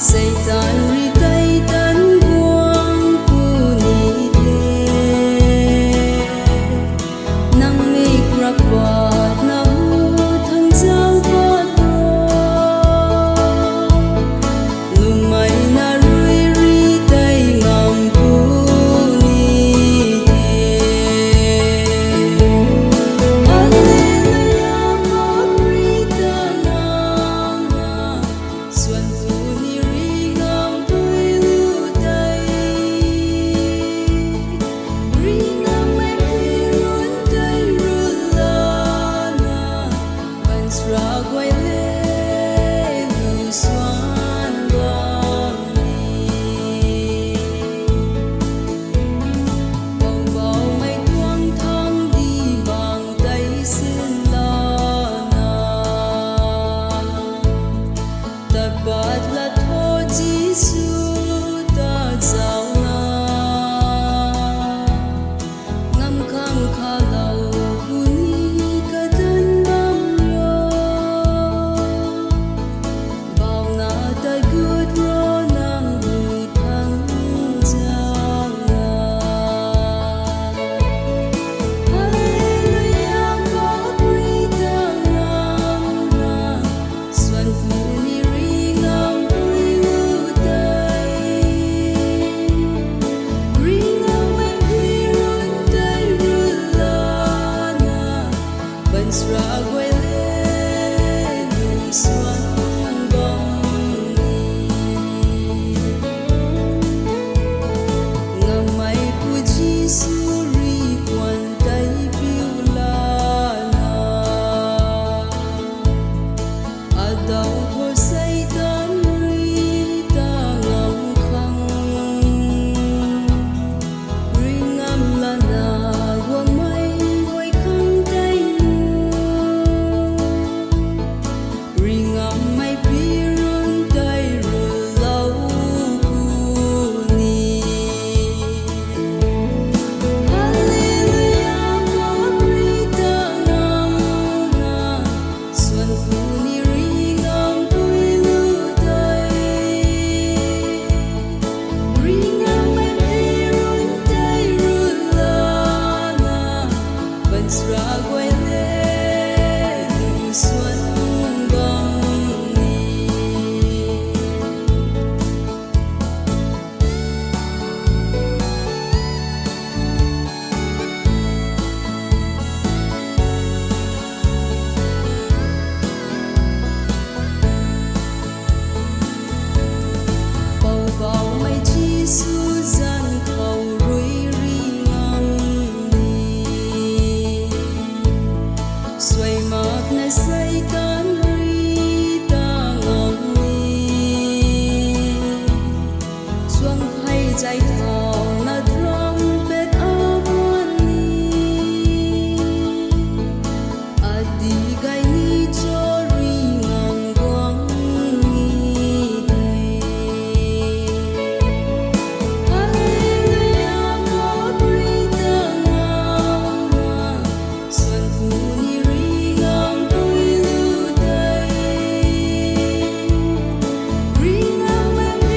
Seitaan rui tei tan guang puni the, nang mik rap patna hu thang zau pat o, lungmei na rui ri tei ngam puni the. Alleluia, pap ri ta ngam na, suan puni ri ngam pui lu tei, ri ngammei pui run tei run lana, baanchara guay le lu suan bam ni. Poubauhmei tuang thangc di bang tei sin lana, tat pat lat tho Jisu ta zauna, ngam khang khalou puni kadan bam rio. Bauhna tat gut ro nang rui thang zauna. Alleluia, pap ri ta ngam na, suan puni ri ngam pui lu tei, ri ngammei pui run tei run lana, baanchara guay le lu suan bam ni. Ngammeipu Jisu rui puan tei piu lana, adau tho Seitaan rui ta ngam khang, ri ngam lana guangmei guay khang tei nu, ri ngammei pui run tei run lou puni. Alleluia, pap ri ta ngam na, suan puni ri ngam pui lu tei, ri ngammei pui run tei run lana, baanchara guay le lu suan bam ni. Poubauhmei Jisu zanc khou rui ri ngam ni, suai makna Seitaan rui ta ngam ni, chuang phey zay thauna trumpet aman ni, adi gay ni cho ri ngam guang ni the. Alleluia, pap ri ta ngam na, suan puni ri ngam pui lu tei, ri ngammei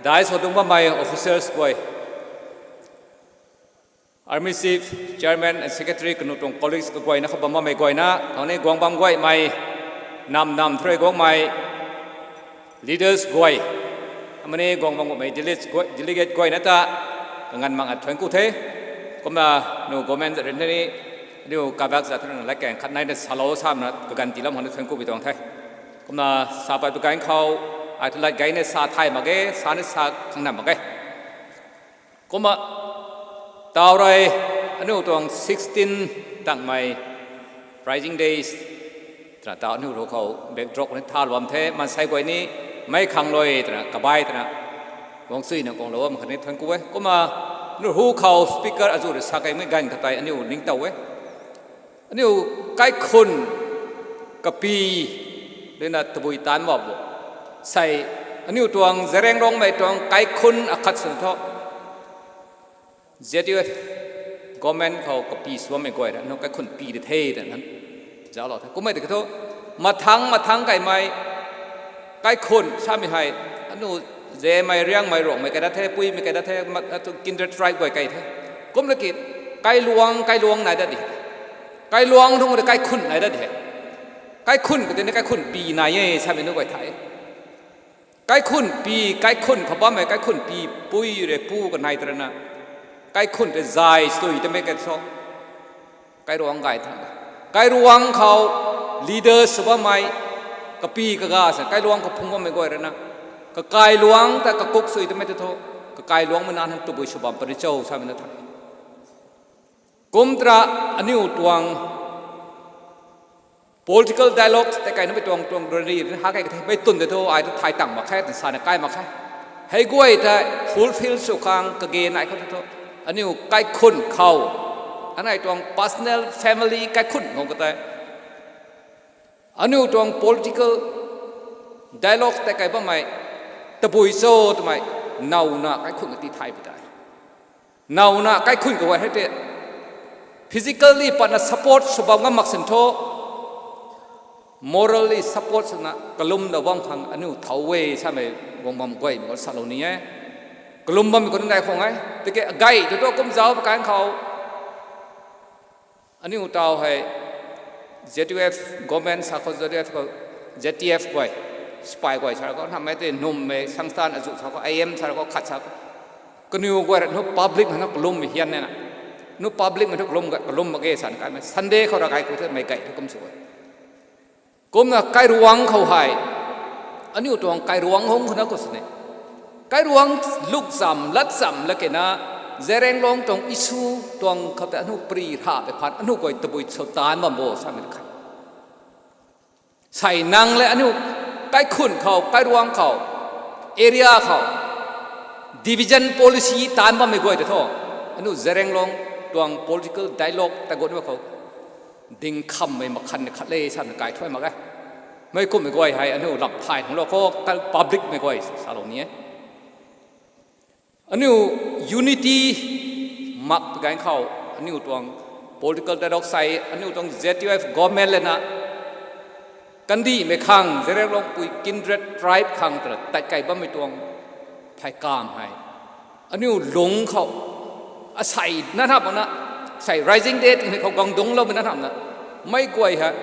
Dais khou dungc bammei officers guay, Army Chief, Chairman and Secretary kanu tuang colleagues kaguayna khou bam bammei guayna, khatni guang bam guaymei, nam nam thurui guangmei leaders guay, amani guang bam guaymei delegate guayna ta kanganv mak a thuanc ku the. Kumna nu government rinni, aniu kabak zat thurui na lat kaeng khat naina salou samna kaganv tiilam khang thuanc ku pi tuang the. Kumna sa pat pi gaeng khou, ai thu lat gayna sa thay mak ge, sa ni sa khang nam mak ge. Kumna taw rui aniu tuang sixteen tangmei Rising Days twna taw aniu ru khou backdrop ni thalou bam the, maansei guay ni meic khang lui twna kabai twna guang chuina guanglou bam khatni thuanc ku e. Kumna aniu ru khou speaker azuh rui sa kaimei ganv khat tei aniu ningtow e. Aniu kaikhun kapi ruina tabui taanc bam bo. Sei, aniu tuang Zeliangrong mei tuang kaikhun akhat sw thu, Z U F government khou kapi sw bammei guay rui aniu kaikhun pi de the twna zauclou the. Kummei tiki thu, mathangc mathangc kaimei kaikhun samei hei, aniu Zemei, Riangmei, Ruangmei kai dat the, Puimei kai dat the, kindred tribe guay kai the. Kumna ki, kailuangc kailuangc nai dat di, kailuangc thung de kaikhun nai dat di. Kaikhun kati ni kaikhun pi nai e samei nu guay thay. Kaikhun pi, kaikhun khou bammei kaikhun pi, pui rui pu kanei tei ruina, kaikhun tei zay sui tamei kai so, kailuangc gay the. Kailuangc khou leaders sw bammei, kapi kaga sa kailuangc khou phung bammei guay ruina, kakailuangc ta kakuk sui tamei tei thu, kakailuangcmei na nang tabui sw bam puni cho samei na the. Kumtei ra aniu tuang political dialogue tei kaina mei tuang tuang rui ha kai kathei mei twn tei thu ai thu thay tang mak khe, twna sana kai mak khe. Hei guay tei fulfill sw khang kage nai khou tei thu, aniu kaikhun khou, anei tuang personal family kaikhun khou ka tei, aniu tuang political dialogue tei kai bammei tabui cho twmei, nowna kaikhun kati thay pi tei, nowna kaikhun kaguay hei tei physically patna support sw bam ngam mak sin thu, morally support swna kalum da bam khang aniu thow e samei guang bam guaymei khou salou ni e. Kalum bammei khou nai khang e. Tiki agay tu tu kum zauc pa kan khou aniu taw hei Z U F government sa khou, Z U F khou, Z T F guay, sipai guay sa khou, namei tei nummei sangstan azuh sa khou, I M sa khou, khat sa khou, kaniw guay rui nu public mei na kalummei hian nena, nu public mei thu kalum mak ge san kaimei Sunday khou ra gay khou the mei gay thu kum sw e. Kumna kailuangc khou hei, aniu tuang kailuangc hung khou na khou sini, kailuangc luk cham lat cham la kena, Zeliangrong tuang issue tuang khou tei aniu pri ra pei phaan aniu guay tabui sw taanc bam bo samei khat. Sei nang le aniu kaikhun khou, kailuangc khou, area khou division policy taanc bammei guay tei thu, aniu Zeliangrong tuang political dialogue ta gut ba khou ding khammei makhan ni khat le samei kai thuay mak e. Mei kummei guay hei aniu lam thay nunglou khou, publicmei guay salou ni e. Aniu unity mak gaeng khou, aniu tuang political dialogue sei, aniu tuang Z U F government lana kandihmei khang, Zeliangrong pui kindred tribe khang twna tat kai bammei tuang phey kam hei, aniu lungc khou asei na hamh na, sei Rising Day tingmei khou guang dungcloumei na hamh na, mei guay hei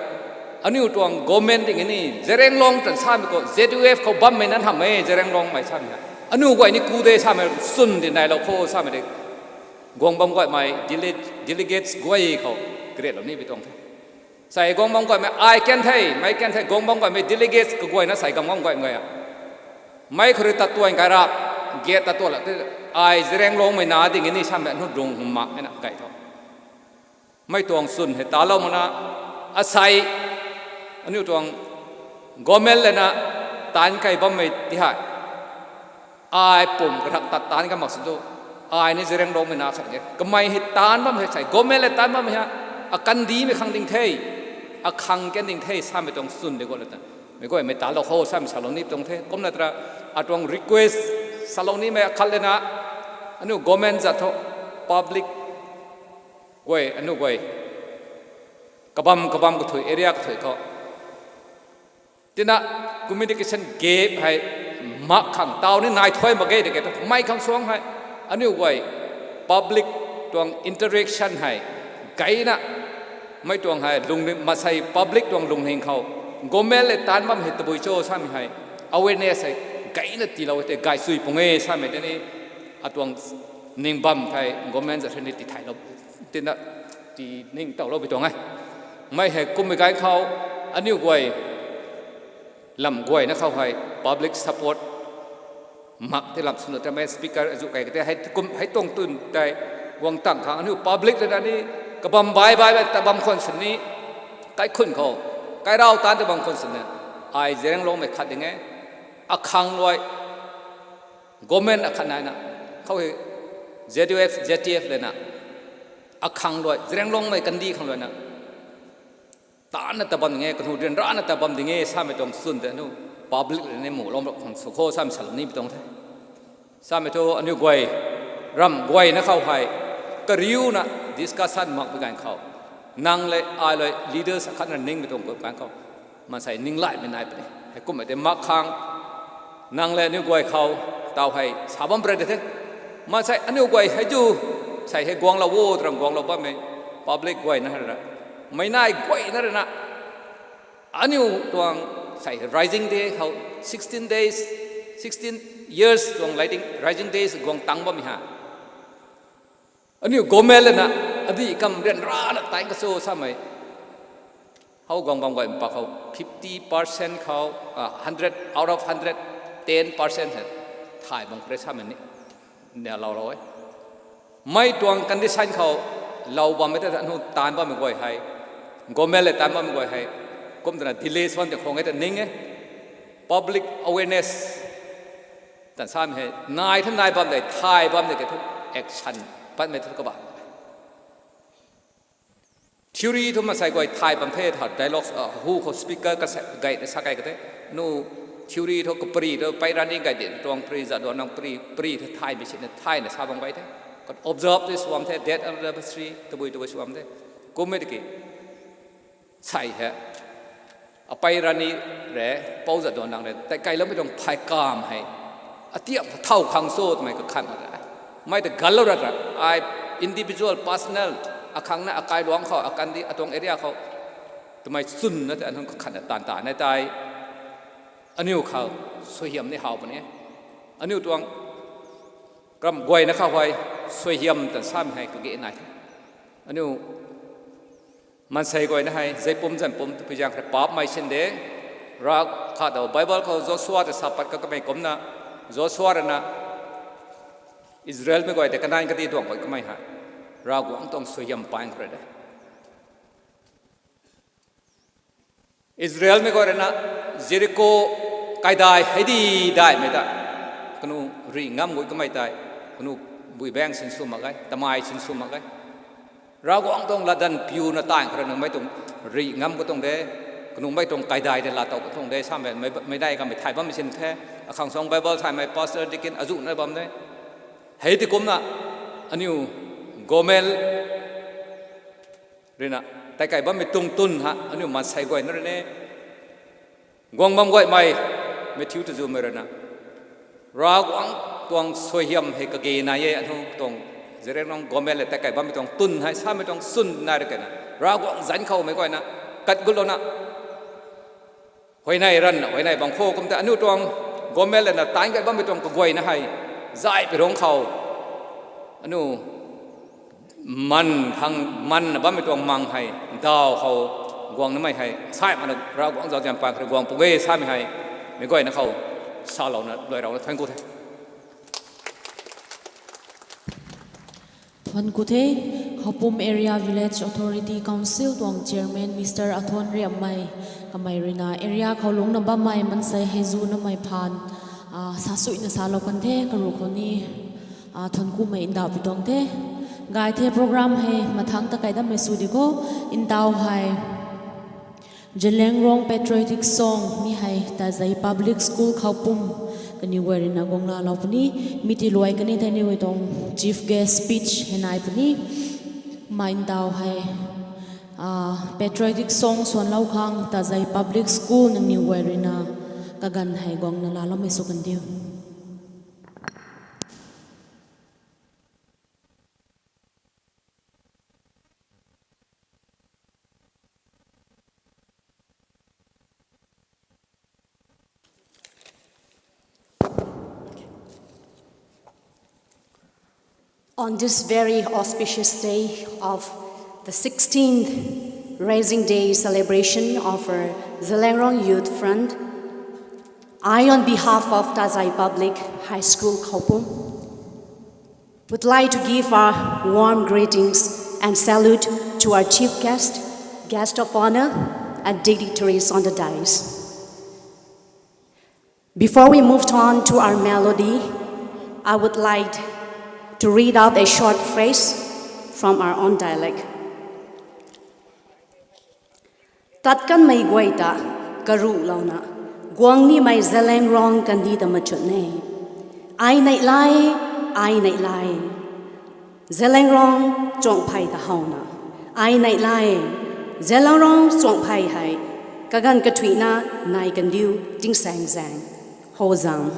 aniu tuang government ding ni Zeliangrong tan samei khou Z U F khou bammei na hamh e, Zeliangrongmei samei hei aniu guay ni ku de samei chwn di nailou khou samei de guang bam guaymei dele-, delegates guay khou kariatlou ni pi tuang the. Sei guang bam guaymei ai kan the, mei kan the, guang bam guaymei delegates kaguayna sei guang bam guaymei a, mei khou rui tatuan kai rap, gate tatuan la te, ai Zeliangrongmei na ding ni samei nu lung hum mak e na gay tho. Mei tuang chwn hei talou makna, asei aniu tuang government lana taanc kai bammei ti hei ai pum kathak tat taanc ka mak sw tu, ai ni Zeliangrongmei na khat e. Kamei hei taanc bam hei sei government le taanc bammei hei akandihmei khang ding the, akhang kan ding the samei tuang chwn de guat la ta, mei guaymei talou khou samei salou ni tuang the. Kumna tei ra atuang request salou nimei akhat lana, aniu government zat thu public guay, aniu guay kabam kabam kathui, area kathui khou tina communication gap hei mak khang taw ni nai thuai mak ge de ke tu mei khang suang hei. Aniu guay public tuang interaction hei gayna mei tuang hei lungning, masei public tuang lungning khou government le taanv bam hei tabui cho samei hei awareness hei gayna tiilou te gay sui pung e samei tei ni atuang ning bam thei government zat ni ti thailou, tina ti ning tawlou pi tuang e. Mei hei kummei gan khou aniu guay lam guayna khou hei public support mak tei lam swna tamei speaker azu kai kate hei kum hei tuang tun tei guang tang khang aniu public le na ni kabam bai bai bai ta bam khwan sini kaikhun khou kairau tan ta bam khwan sini ai Zeliangrongmei khat ding e akhang luai government akhat naina khou hei Z U F, Z T F le na akhang luai Zeliangrongmei kandi khang luai na taanna ta bam ding e, kanu ryanrana ta bam ding e samei tuang chwn tei aniu public le ni mu lom rap khang sw kho samei salou ni pi tuang the. Samei thu aniu guay ram guayna khou hei kariuna discussion mak pi gan khou nang le ai le leaders akhat na ningmei tuang guay gan khou maansei ninglaimei nai puni hei kummei tei mak khang nang le aniu guay khou taw hei sa bam pray de the. Maansei aniu guay hei zu sei hei guanglou o twrang guanglou bammei public guayna hei ra mei nai guayna rui na aniu tuang sei rising day khou sixteen days, sixteen years tuang rising, rising days guang tang bammei ha aniu government le na adi kam ryanrana tain kaso samei hou guang bam guay mpa khou fifty percent khou hundred out of hundred ten percent hei thay bam kre samei ni nia loulou e. Mei tuang condition khou lou bammei ta aniu taanv bammei guay hei government le taanv bammei guay hei kum twna delay swan tei khwang e ta ning e. Public awareness tan samei hei nai thu nai bam de thay bam de ke thu action patmei thu kaba theory thu masei guay thay bam the tha dialogue hu khou speaker ka gay na sa kai ka the. Nu theory thu kapri thu pei rani gay de tuang pri za duan nang pri pri thu thaymei sina thayna sa bam gay the. Kan observe tei suam the date anniversary tabui tabui suam the. Kummei tiki sei hei apei rani re pou zat duan nang re tei kailoumei tuang phay kam hei atiam thow khang cho twmei kakhan mak ra mei ta ganlou rat ra ai individual personal akhang na akai luang khou akandi atuang area khou twmei chwnna tei anunc kakhan na taanv ta nai tei aniu khou suaihiam ni how puni aniu tuang ram guayna khou hei suaihiam tan samei hei kage nai the. Aniu maansei guayna hei zeipum zanpum twpui zaeng khou paapmei sin de ra kha daw Bible khou Joshua ta sa pat ka kamei kumna Joshua rui na Israelmei guay tei Kanan kadi duang guay kamei hei Ravguangc tuang suaihiam paeng khou rui de. Israelmei guay rui na Jeriko kaidai hei di daihmei ta kanu rih ngam guay kamei tei kanu bui baeng sinsw mak ge, tamei sinsw mak ge. Ravguangc tuang latdanv piuna taeng khou rui nangmei tuang rih ngam ka tuang de, kanumei tuang kaidai de laatow ka tuang de samei mei dai kamei thay bammei sin the. Akhang suang Bible thaymei pastor, deacon azuh na bam de. Hei ti kumna aniu government rui na tei kai bammei tuang tun ha aniu maansei guayna rui ne guang bam guaymei Matthew tazumei rui na Ravguangc tuang suaihiam hei kage nai e aniu tuang Zeliangrong government le tei kai bammei tuang tun hei samei tuang chwn nai rui kena Ravguangc zanc khoumei guayna kat gutlouna huayney ranna huayney bam kho kum tei aniu tuang government le na taanc kai bammei tuang kaguayna hei zay pi rungc khou aniu man khang manna bammei tuang mang hei daw khou guang namei hei sai mana Ravguangc zauzian paan khou guang pung e samei hei meic guayna khou salouna luai rauna thuanc ku the. Thuanc ku the. Khoupum Area Village Authority Council tuang Chairman Mister Athon Riammei kamei rui na area khou lungcna bammei maansei hei zu namei phaan sasuina salou kan the karuh khou ni thuanc kumei ndauh pi tuang the. Gay the program hei mathangc ta kai dammei sw di kho. Ndauh hei Zeliangrong Patriotic Song mi hei Tazei Public School Khoupum kaniw guay rui na guang laalou puni. Mi ti luai kani thei niw tuang chief guest speech hei nai puni. Mei ndauh hei patriotic song swanlou khang Tazei Public School nangniw guay rui na kaganv hei guangna laloumei sw kan diu. On this very auspicious day of the sixteenth Raising Day celebration of our Zeliangrong Youth Front, I, on behalf of Tazai Public High School, Khaopum, would like to give our warm greetings and salute to our chief guest, guest of honor, and dignitaries on the dais. Before we moved on to our melody, I would like to read out a short phrase from our own dialect. Tat kanmei guay ta karuhlouna, guang nimei Zeliangrong kandih ta machut ne. Ai neih lai, ai neih lai. Zeliangrong chuangphey ta howna, ai neih lai. Zeliangrong chuangphey hei kaganv kathuina nai kandiu tingsaeng zaeng. Hou zang.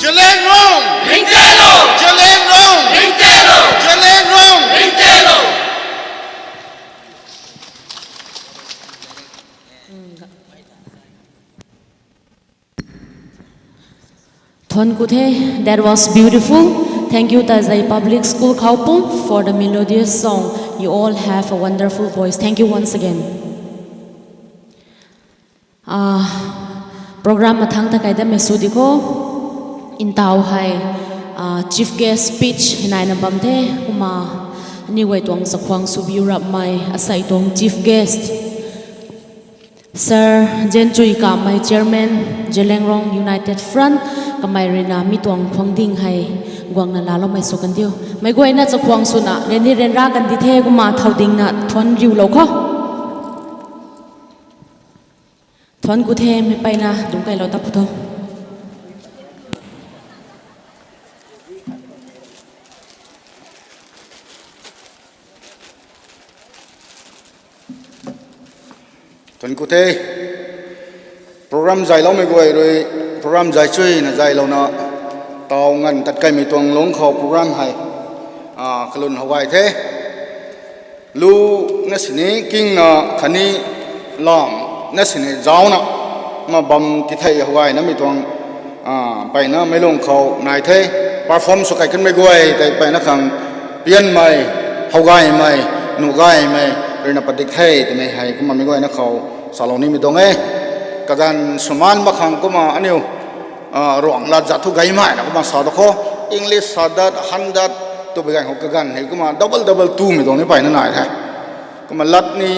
Zeliangrong! Ringtelo! Zeliangrong! Ringtelo! Zeliangrong! Ringtelo! Thuanc ku the, that was beautiful. Thank you, Tazai Public School, Khaopum, for the melodious song. You all have a wonderful voice. Thank you once again. Ah, program mathangc ta kai datmei sw di kho. Ntaw hei, ah, chief guest speech hei naina bam the, kumna aniw guay tuang chakhwang swbiu rapmei asei tuang chief guest, Sir Jenchui Kamei, Chairman, Zeliangrong United Front, kamei ruina mi tuang khwang ding hei guangna laaloumei sw kan diu. Meic guayna chakhwang swna ryanni ryanra kan di the, kumna thow dingna thuanc riulou kho. Thuanc ku the, meic peyna dungc kailou ta pu tho. Thuanc ku the. Program zayloumei guay rui, program zay chuyna zaylouna, taw nganv tat kaimei tuang lungc khou program hei, ah, kalun how gay the. Lu na sini kingna khatni lam na sini zauna ma bam tithei howgayna mei tuang, mpeyna meic lung khou nai the, perform sw kai kanmei guay tei mpeyna khang pianmei, howgaymei, nuh gaymei ruina padik the twmei hei kumna meic guayna khou salou nimei tuang e. Kaganv swmaan mak khang kumna aniu ruang lat zat thu gaymei na kumna sa da khou, English sa dat, han dat, twpui ganv khou kaganv hei kumna double double twmei tuang ni mpeyna nai the. Kumna lat ni,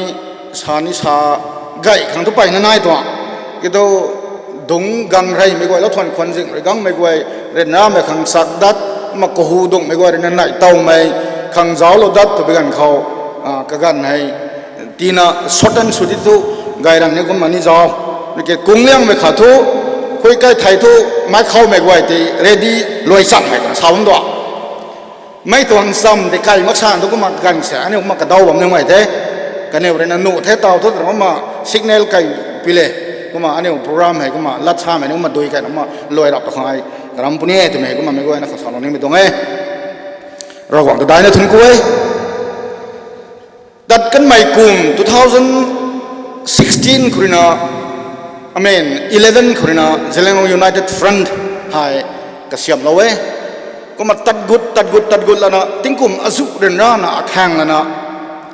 sa ni sa gay khang thu mpeyna nai tuang. Kiu thu dungc ganv reymei guay, lou thuan khwan zing rui gangmei guay, ryanramei khang sak dat, kumna kahu dungcmei guay ruina neih towmei khang zauclou dat twpui ganv khou, kaganv hei tina shorten sw di thu gay rang ni kumna ni zau. Mei ke kungliangmei khat thu, khui kai thei thu, mei khoumei guay tei ready luai chanmei twna sa bam tuang. Mei tuang cham tei kai mak san thu kumna kaganv se aniu kumna kadaw bam nimei the. Kaniw ruina nuh the taw thu twna kumna signal kai pi le. Kumna aniu program hei kumna lat samei ni kumna dui kaina kumna luai rap ta khang ai karam puni e twmei kumna meic guayna khou salou nimei tuang e. Ravguangc ta daina thuanc ku e. Tat kanmei kum two thousand sixteen khou ruina, I mean eleven khou ruina Zeliangrong United Front hei kasiamhlou e. Kumna tat gut, tat gut, tat gut lana tingkum azuh ryanrana akhaeng lana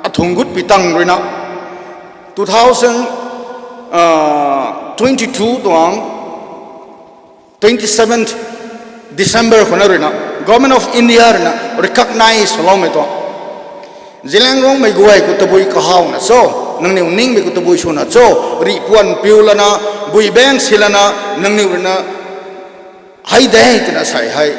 athung gut pi tang ruina two thousand twenty-two tuang twenty-seventh December khou na ruina Government of India ruina recognize swloumei tuang, Zeliangrongmei guay khou tabui kahawna cho, nangniw ningmei khou tabui swna cho, rih puan piu lana, bui bang si lana, nangniw ruina hei de twna sei hei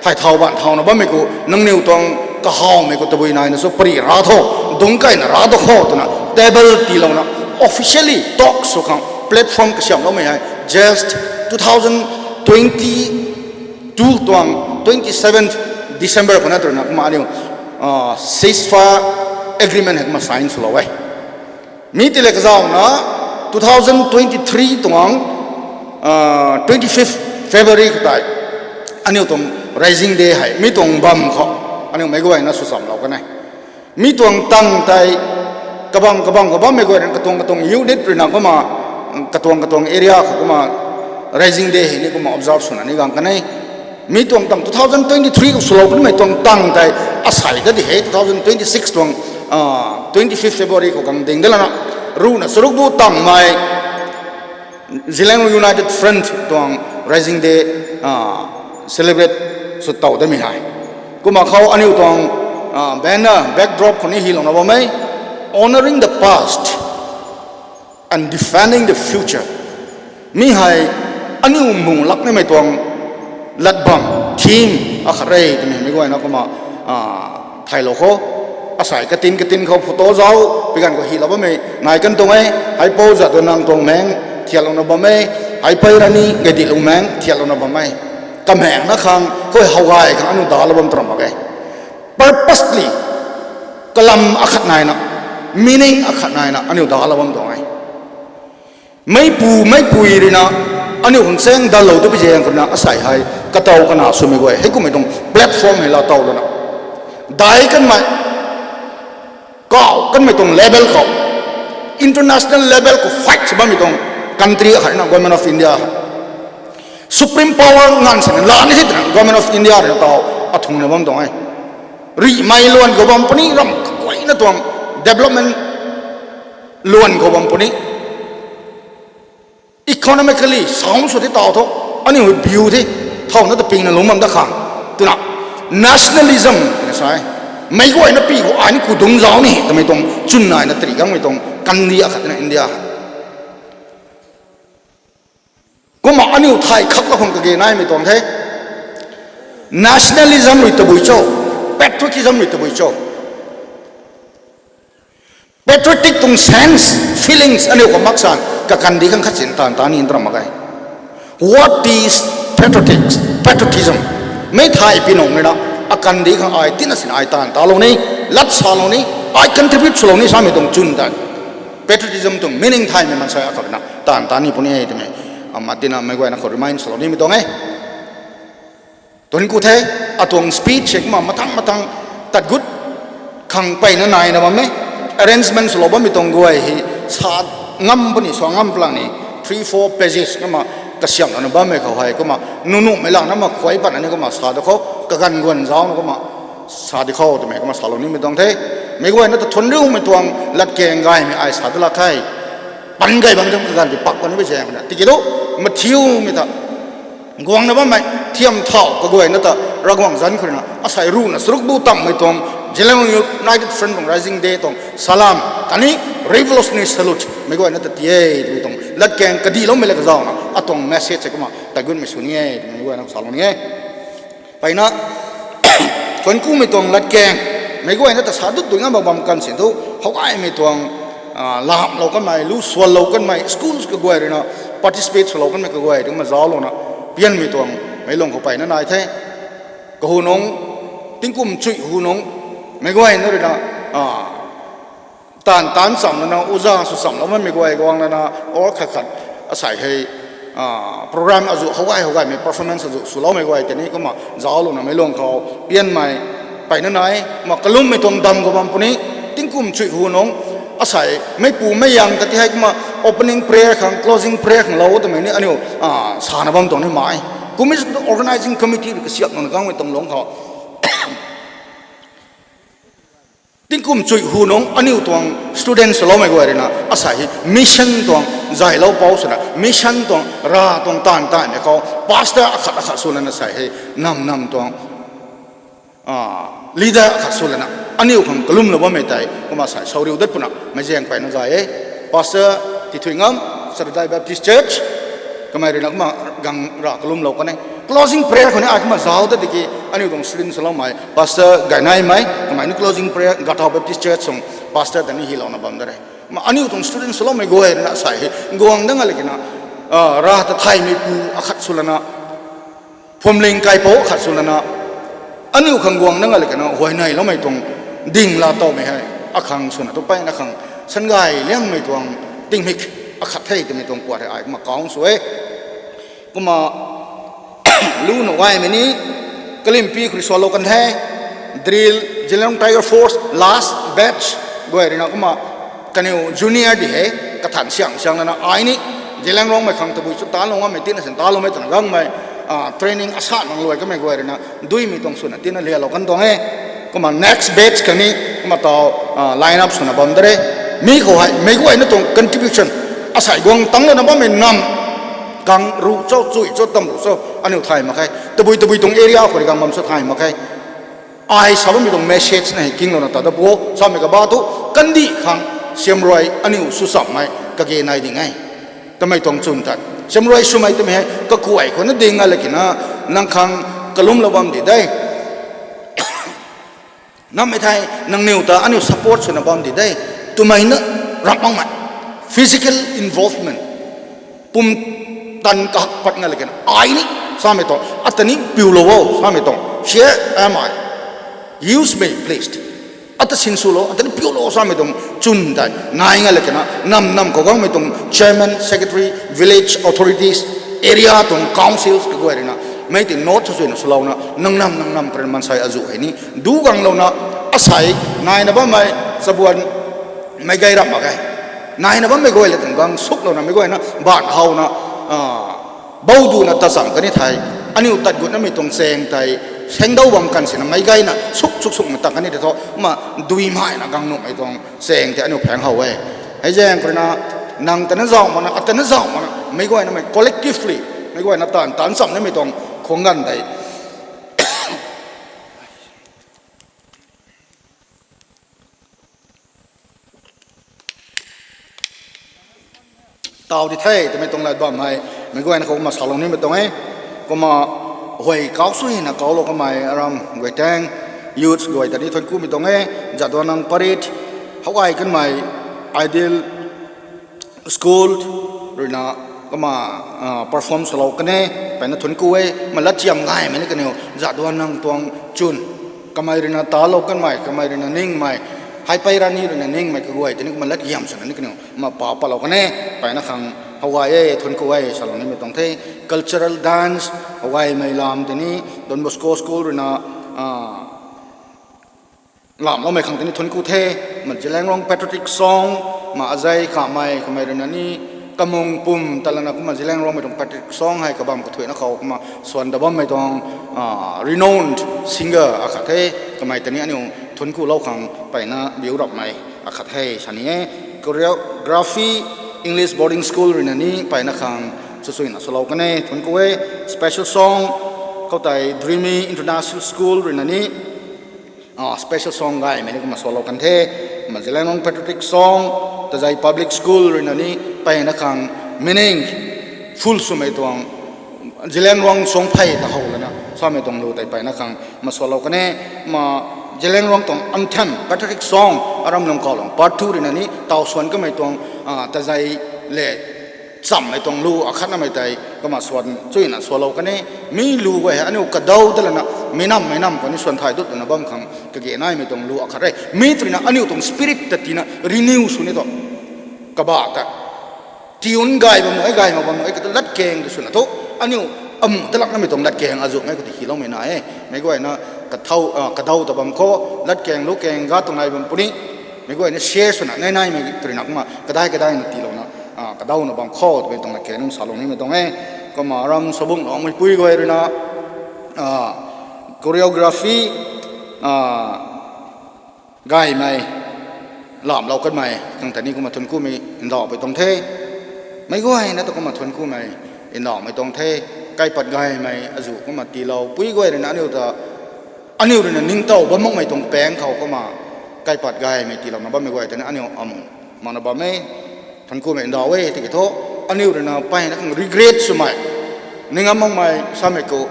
phay thau ban thauna bammei khou nangniw tuang kahawmei khou tabui naina cho, pari ra tho, dungc kaina ra da khou twna table tiilouna officially talk sw khang platform kasiamhloumei hei just two thousand twenty-two tuang twenty-seventh December khou na twna kumna aniu ceasefire agreement hei kumna sign swlou e. Mi ti le kazauna two thousand twenty-three tuang twenty-fifth February khou tei aniu tuang Raising Day hei mi tuang bam khou aniu meic guayna swchamlou kan e. Mi tuang tang tei kabam kabam khou bammei guay ruina katuang katuang unit ruina kumna katuang katuang area khou kumna Raising Day hei ni kumna observe swna ni gang kan e. Mi tuang tang two thousand twenty-three khou swlou kanmei tuang tang tei asei ta di hei two thousand twenty-six tuang twenty-fifth February khou gang ding de lana ruhna charuk bu tangmei Zeliangrong United Front tuang Raising Day celebrate sw tow damei hei. Kumna khou aniu tuang banner backdrop khou ni hylouna bam e, Honoring the Past and Defending the Future. Mi hei aniu mung lak nimei tuang lat bam theme akhat re twmei meic guayna kumna thaylou khou asei katin katin khou photo zauc pi ganv khou hylou bammei nai kan tuang e. Haipou zat tu nang tuang maeng thiatlouna bam e, haipei rani gay dihlou maeng thiatlouna bam e. Kamaengna khang khou howgay khang aniu dalou bam tram mak e. Purposely kalam akhat naina, meaning akhat naina aniu dalou bam tuang e. Meicpu meicpui ruina aniu khang chaeng dallou tu pi zaeng khou ruina asei hei katow kana swmei guay hei kummei tuang platform hei laa tow lana dai kanmei, kau kanmei tuang level khou, international level khou fight sw bammei tuang country akhat na Government of India hei. Supreme power nganv sina laa ni the twna Government of India ruina taw athungna bam tuang e. Rihmei luan khou bam puni, ramh kaguayna tuang development luan khou bam puni, economically sound sw the taw thu aniu hei biu the, thauna ta pingna lungc bam da khang twna nationalism twna sa e. Meic guayna pi khou ai ni ku dungc zauc ni twmei tuang chwn naina tari gangmei tuang kandih akhat na India hei. Kumna aniu thay khaklou khang kage naimei tuang the. Nationalism rui tabui cho, patriotism rui tabui cho. Patriotic tuang sense, feelings aniu khou mak san kakandih khang khat sin taanv ta ni ntram mak e. What is patriotic, patriotism? Mei thay pi nung ruina akandih khang ai tina sin ai taanv talou ni, lat salou ni, ai contribute swlou ni samei tuang chwn tei patriotism tuang meaning thaymei maansei akhat na taanv ta ni puni e twmei ama tina meic guayna khou remind swlou nimei tuang e. Tun ku the, atuang speech hei kumna mathang mathang tat gut khang mpeyna naina bam e. arrangement swlou bammei tuang guay hei sa ngam puni, sa ngam palang ni three four pages kumna kasiamhna bammei khou hei kumna nunuhmei lang na ma khuay patna ni kumna sa da khou kaganv guan zauna kumna sa di khou twmei kumna salou nimei tuang the. Meic guayna ta thuanc riumei tuang latkaeng gaymei ai sa da lak khe. Pan gay bam tang kaganv ti pak puni bi zaeng na tiki tu mathiumei ta guangna bammei thiam thau kaguayna ta Ravguangc zanc khou ruina asei ruhna charuk bu tamhmei tuang Zeliangrong United Front tuang Rising Day tuang salam khatni revolutionary salute meic guayna ta ti e twmei tuang latkaeng kadihloumei le kazauna atuang message hei kumna tat gutmei sw ni e twmei meic guayna salou ni e. Peyna thuanc kumei tuang latkaeng meic guayna ta sa dut dui ngam bam bam kan sin thu howgaymei tuang lamhlou kanmei, lu suanlou kanmei schools kaguay ruina participate swlou kanmei kaguay ruina zauclouna pianmei tuang meic lung khou peyna nai the. Kahu nungc, tingkum chuih hu nungc meic guayna ruina taanv taanc chamlana uza sw chamlou bammei guay guang lana or khat khat asei hei program azuh howgay howgaymei performance azuh swloumei guay tei ni kumna zauclouna meic lung khou pianmei peyna nai. Kumna kalummei tuang dam khou bam puni tingkum chuih hu nungc asei meicpu meic yang ta ti hei kumna opening prayer khang closing prayer khang lou twmei ni aniu sana bam tuang ni mai. Kummei sw tu organizing committee rui kasiamh nuna gangmei tuang lung khou tingkum chuih hu nungc aniu tuang student swloumei guay ruina asei hei mission tuang zaylou pou swna mission tuang ra tuang taanv taimei khou pastor akhat akhat swlana asei hei nam nam tuang leader akhat swlana aniu khang kalumlou bammei tei kumna asei sauriu dat puna meic zaeng peyna gay e. Pastor Tithuingam, Saradai Baptist Church, kamei ruina kumna gang ra kalumlou kan e. Closing prayer khou ni ai kumna zauc ta tiki aniu tuang student swloumei pastor Gaynaimei kamei ni closing prayer Gathau Baptist Church tuang pastor ta ni hylouna bam da re. Kumna aniu tuang student swloumei guay ruina asei hei guang dang a le kina ra ta thaymeipu akhat swlana phuamling kaipouc akhat swlana aniu khang guang dang a le kina huayneyloumei tuang ding laa towmei hei akhang swna tu peyna khang sangay liangmei tuang tingmik akhat the twmei tuang puat hei ai kumna kau sw e. Kumna luna gaymei ni kalimpi khou rui salou kan the. Drill, Zeliangrong Tiger Force last batch guay ruina kumna kaniw junior di hei kathan siang siang lana ai ni Zeliangrongmei khang tabui chu talou ngammei tina sin taloumei twna gangmei training asa nang luai kamei guay ruina duimei tuang swna tina lialou kan tuang e. Kumna next batch khang ni kumna taw line up swna bam da re. Mi khou hei meic guayna tuang contribution asei guang tang lana bammei nam gang ruh cho, chuih cho, tam ruh cho aniu thay mak khe. Tabui tabui tuang area khou rui gang bam cho thay mak khe. Ai sa bammei tuang message na hei kinglouna ta da pu samei kaba tu kandih khang siamruai aniu sw chammei kage nai ding e. Tamei tuang chwn tei siamruai swmei twmei hei kakuay khou na ding a le kina nang khang kalumlou bam di de. Nammei thei nangniw ta aniu support swna bam di de twmei na ramh makmei physical involvement pum tan kahak pat nga le kina ai ni samei tuang ata ni piulou o samei tuang share am I use me please ata sinswlou ata ni piulou samei tuang chwn tei nai nga le kina nam nam khou gangmei tuang chairman, secretary, village authorities, area tuang councils kaguay ruina mei ti note swna swlouna nang nam nang nam karen mansei azuh hei ni du ganglouna asei naina bammei chabuan mei gay ramh mak ge. Naina bammei guay le tuang gang suklouna mei guayna baanc howna bou duna tacham kan ni thei aniu tat gutnamei tuang chaeng tei sengdau bam kan sina meic gayna suk suk sukna tat kan ni tei thu kumna duimei na gang nuhmei tuang chaeng tei aniu phaeng how e. Hei zaeng khou ruina nang tana zauh makna atana zauh makna meic guaynamei collectively meic guayna taanv taanc chamnamei tuang khuang ganv tei taw di the twmei tuang lat bam hei meic guayna khou kumna salou nimei tuang e. Kumna huay kau suina kaulou kamei aram guay tang youths guay ta ni thuanc kumei tuang e. Jadonang Parade howgay kanmei Ideal School ruina kumna perform swlou kan e. Peyna thuanc ku e kumna latchiam gaymei ni kaniw Jadonang tuang chwn kamei ruina talou kanmei kamei ruina ningmei Haipei Rani ruina ningmei kaguay tei ni kumna latgiam swna ni kaniw kumna pa palou kan e. Peyna khang howgay e thuanc ku e salou nimei tuang the. Cultural dance howgaymei lam tei ni Don Bosco School ruina lamloumei khang tei ni thuanc ku the. Ma Zeliangrong patriotic song, ma azei kamei kamei ruina ni kamung pum talana kumna Zeliangrongmei tuang patriotic song hei kabam kathuina khou kumna swan da bammei tuang renowned singer akhat the. Kamei tei ni aniu thuanc kulou khang mpeyna biu rapmei akhat he sa ni e. Choreography, English boarding school ruina ni mpeyna khang chuchuina swlou kan e, thuanc ku e. Special song, khoutei Dreamy International School ruina ni special song gaymei ni kumna swlou kan the. Ma Zeliangrong patriotic song, Tazei Public School ruina ni mpeyna khang meaningful swmei tuang Zeliangrong song phey ta how lana samei tuang lu tei mpeyna khang maswlou kan e. Ma Zeliangrong tuang anthem, patriotic song, Aram Lungkauhlung part two ruina ni taw swan kamei tuang Tazei le chammei tuang lu akhatnamei tei kumna swan chuina swlou kan e. Mi lu guay hei aniu kadau talana mei nam mei nam khou ni swan thay dut twna bam khang kage naimei tuang lu akhat re. Mi twna aniu tuang spirit ta tina renew sw ni tu, kaba ta tune gay bam nu e, gay mak bam nu e kata latkaeng ta swna thu aniu amu talaknamei tuang latkaeng azuh mei khou ti hiloumei na e. Meic guayna kadau ta bam khou latkaeng lukaeng ga tuang nai bam puni, meic guayna share swna nai naimei twna kumna kadai kadaina tiilouna kadauna bam khou twmei tuang latkaeng nunc salou nimei tuang e. Kumna Aram Sabungc Lungmeipui guay ruina choreography gaymei lamlou kanmei khang tei ni kumna thuanc kumei ndauhmei tuang the. Meic guayna ta kumna thuanc kumei ndauhmei tuang the. Kaipat gaymei azuh kumna tiilou pui guay ruina aniu ta aniu ruina ningtow bam makmei tuang paeng khou kumna kaipat gaymei tiilouna bammei guay tei ni aniu amu makna bam e. Thuanc kumei ndauh e tiki thu aniu ruina mpeyna khang regret swmei, ning am makmei samei khou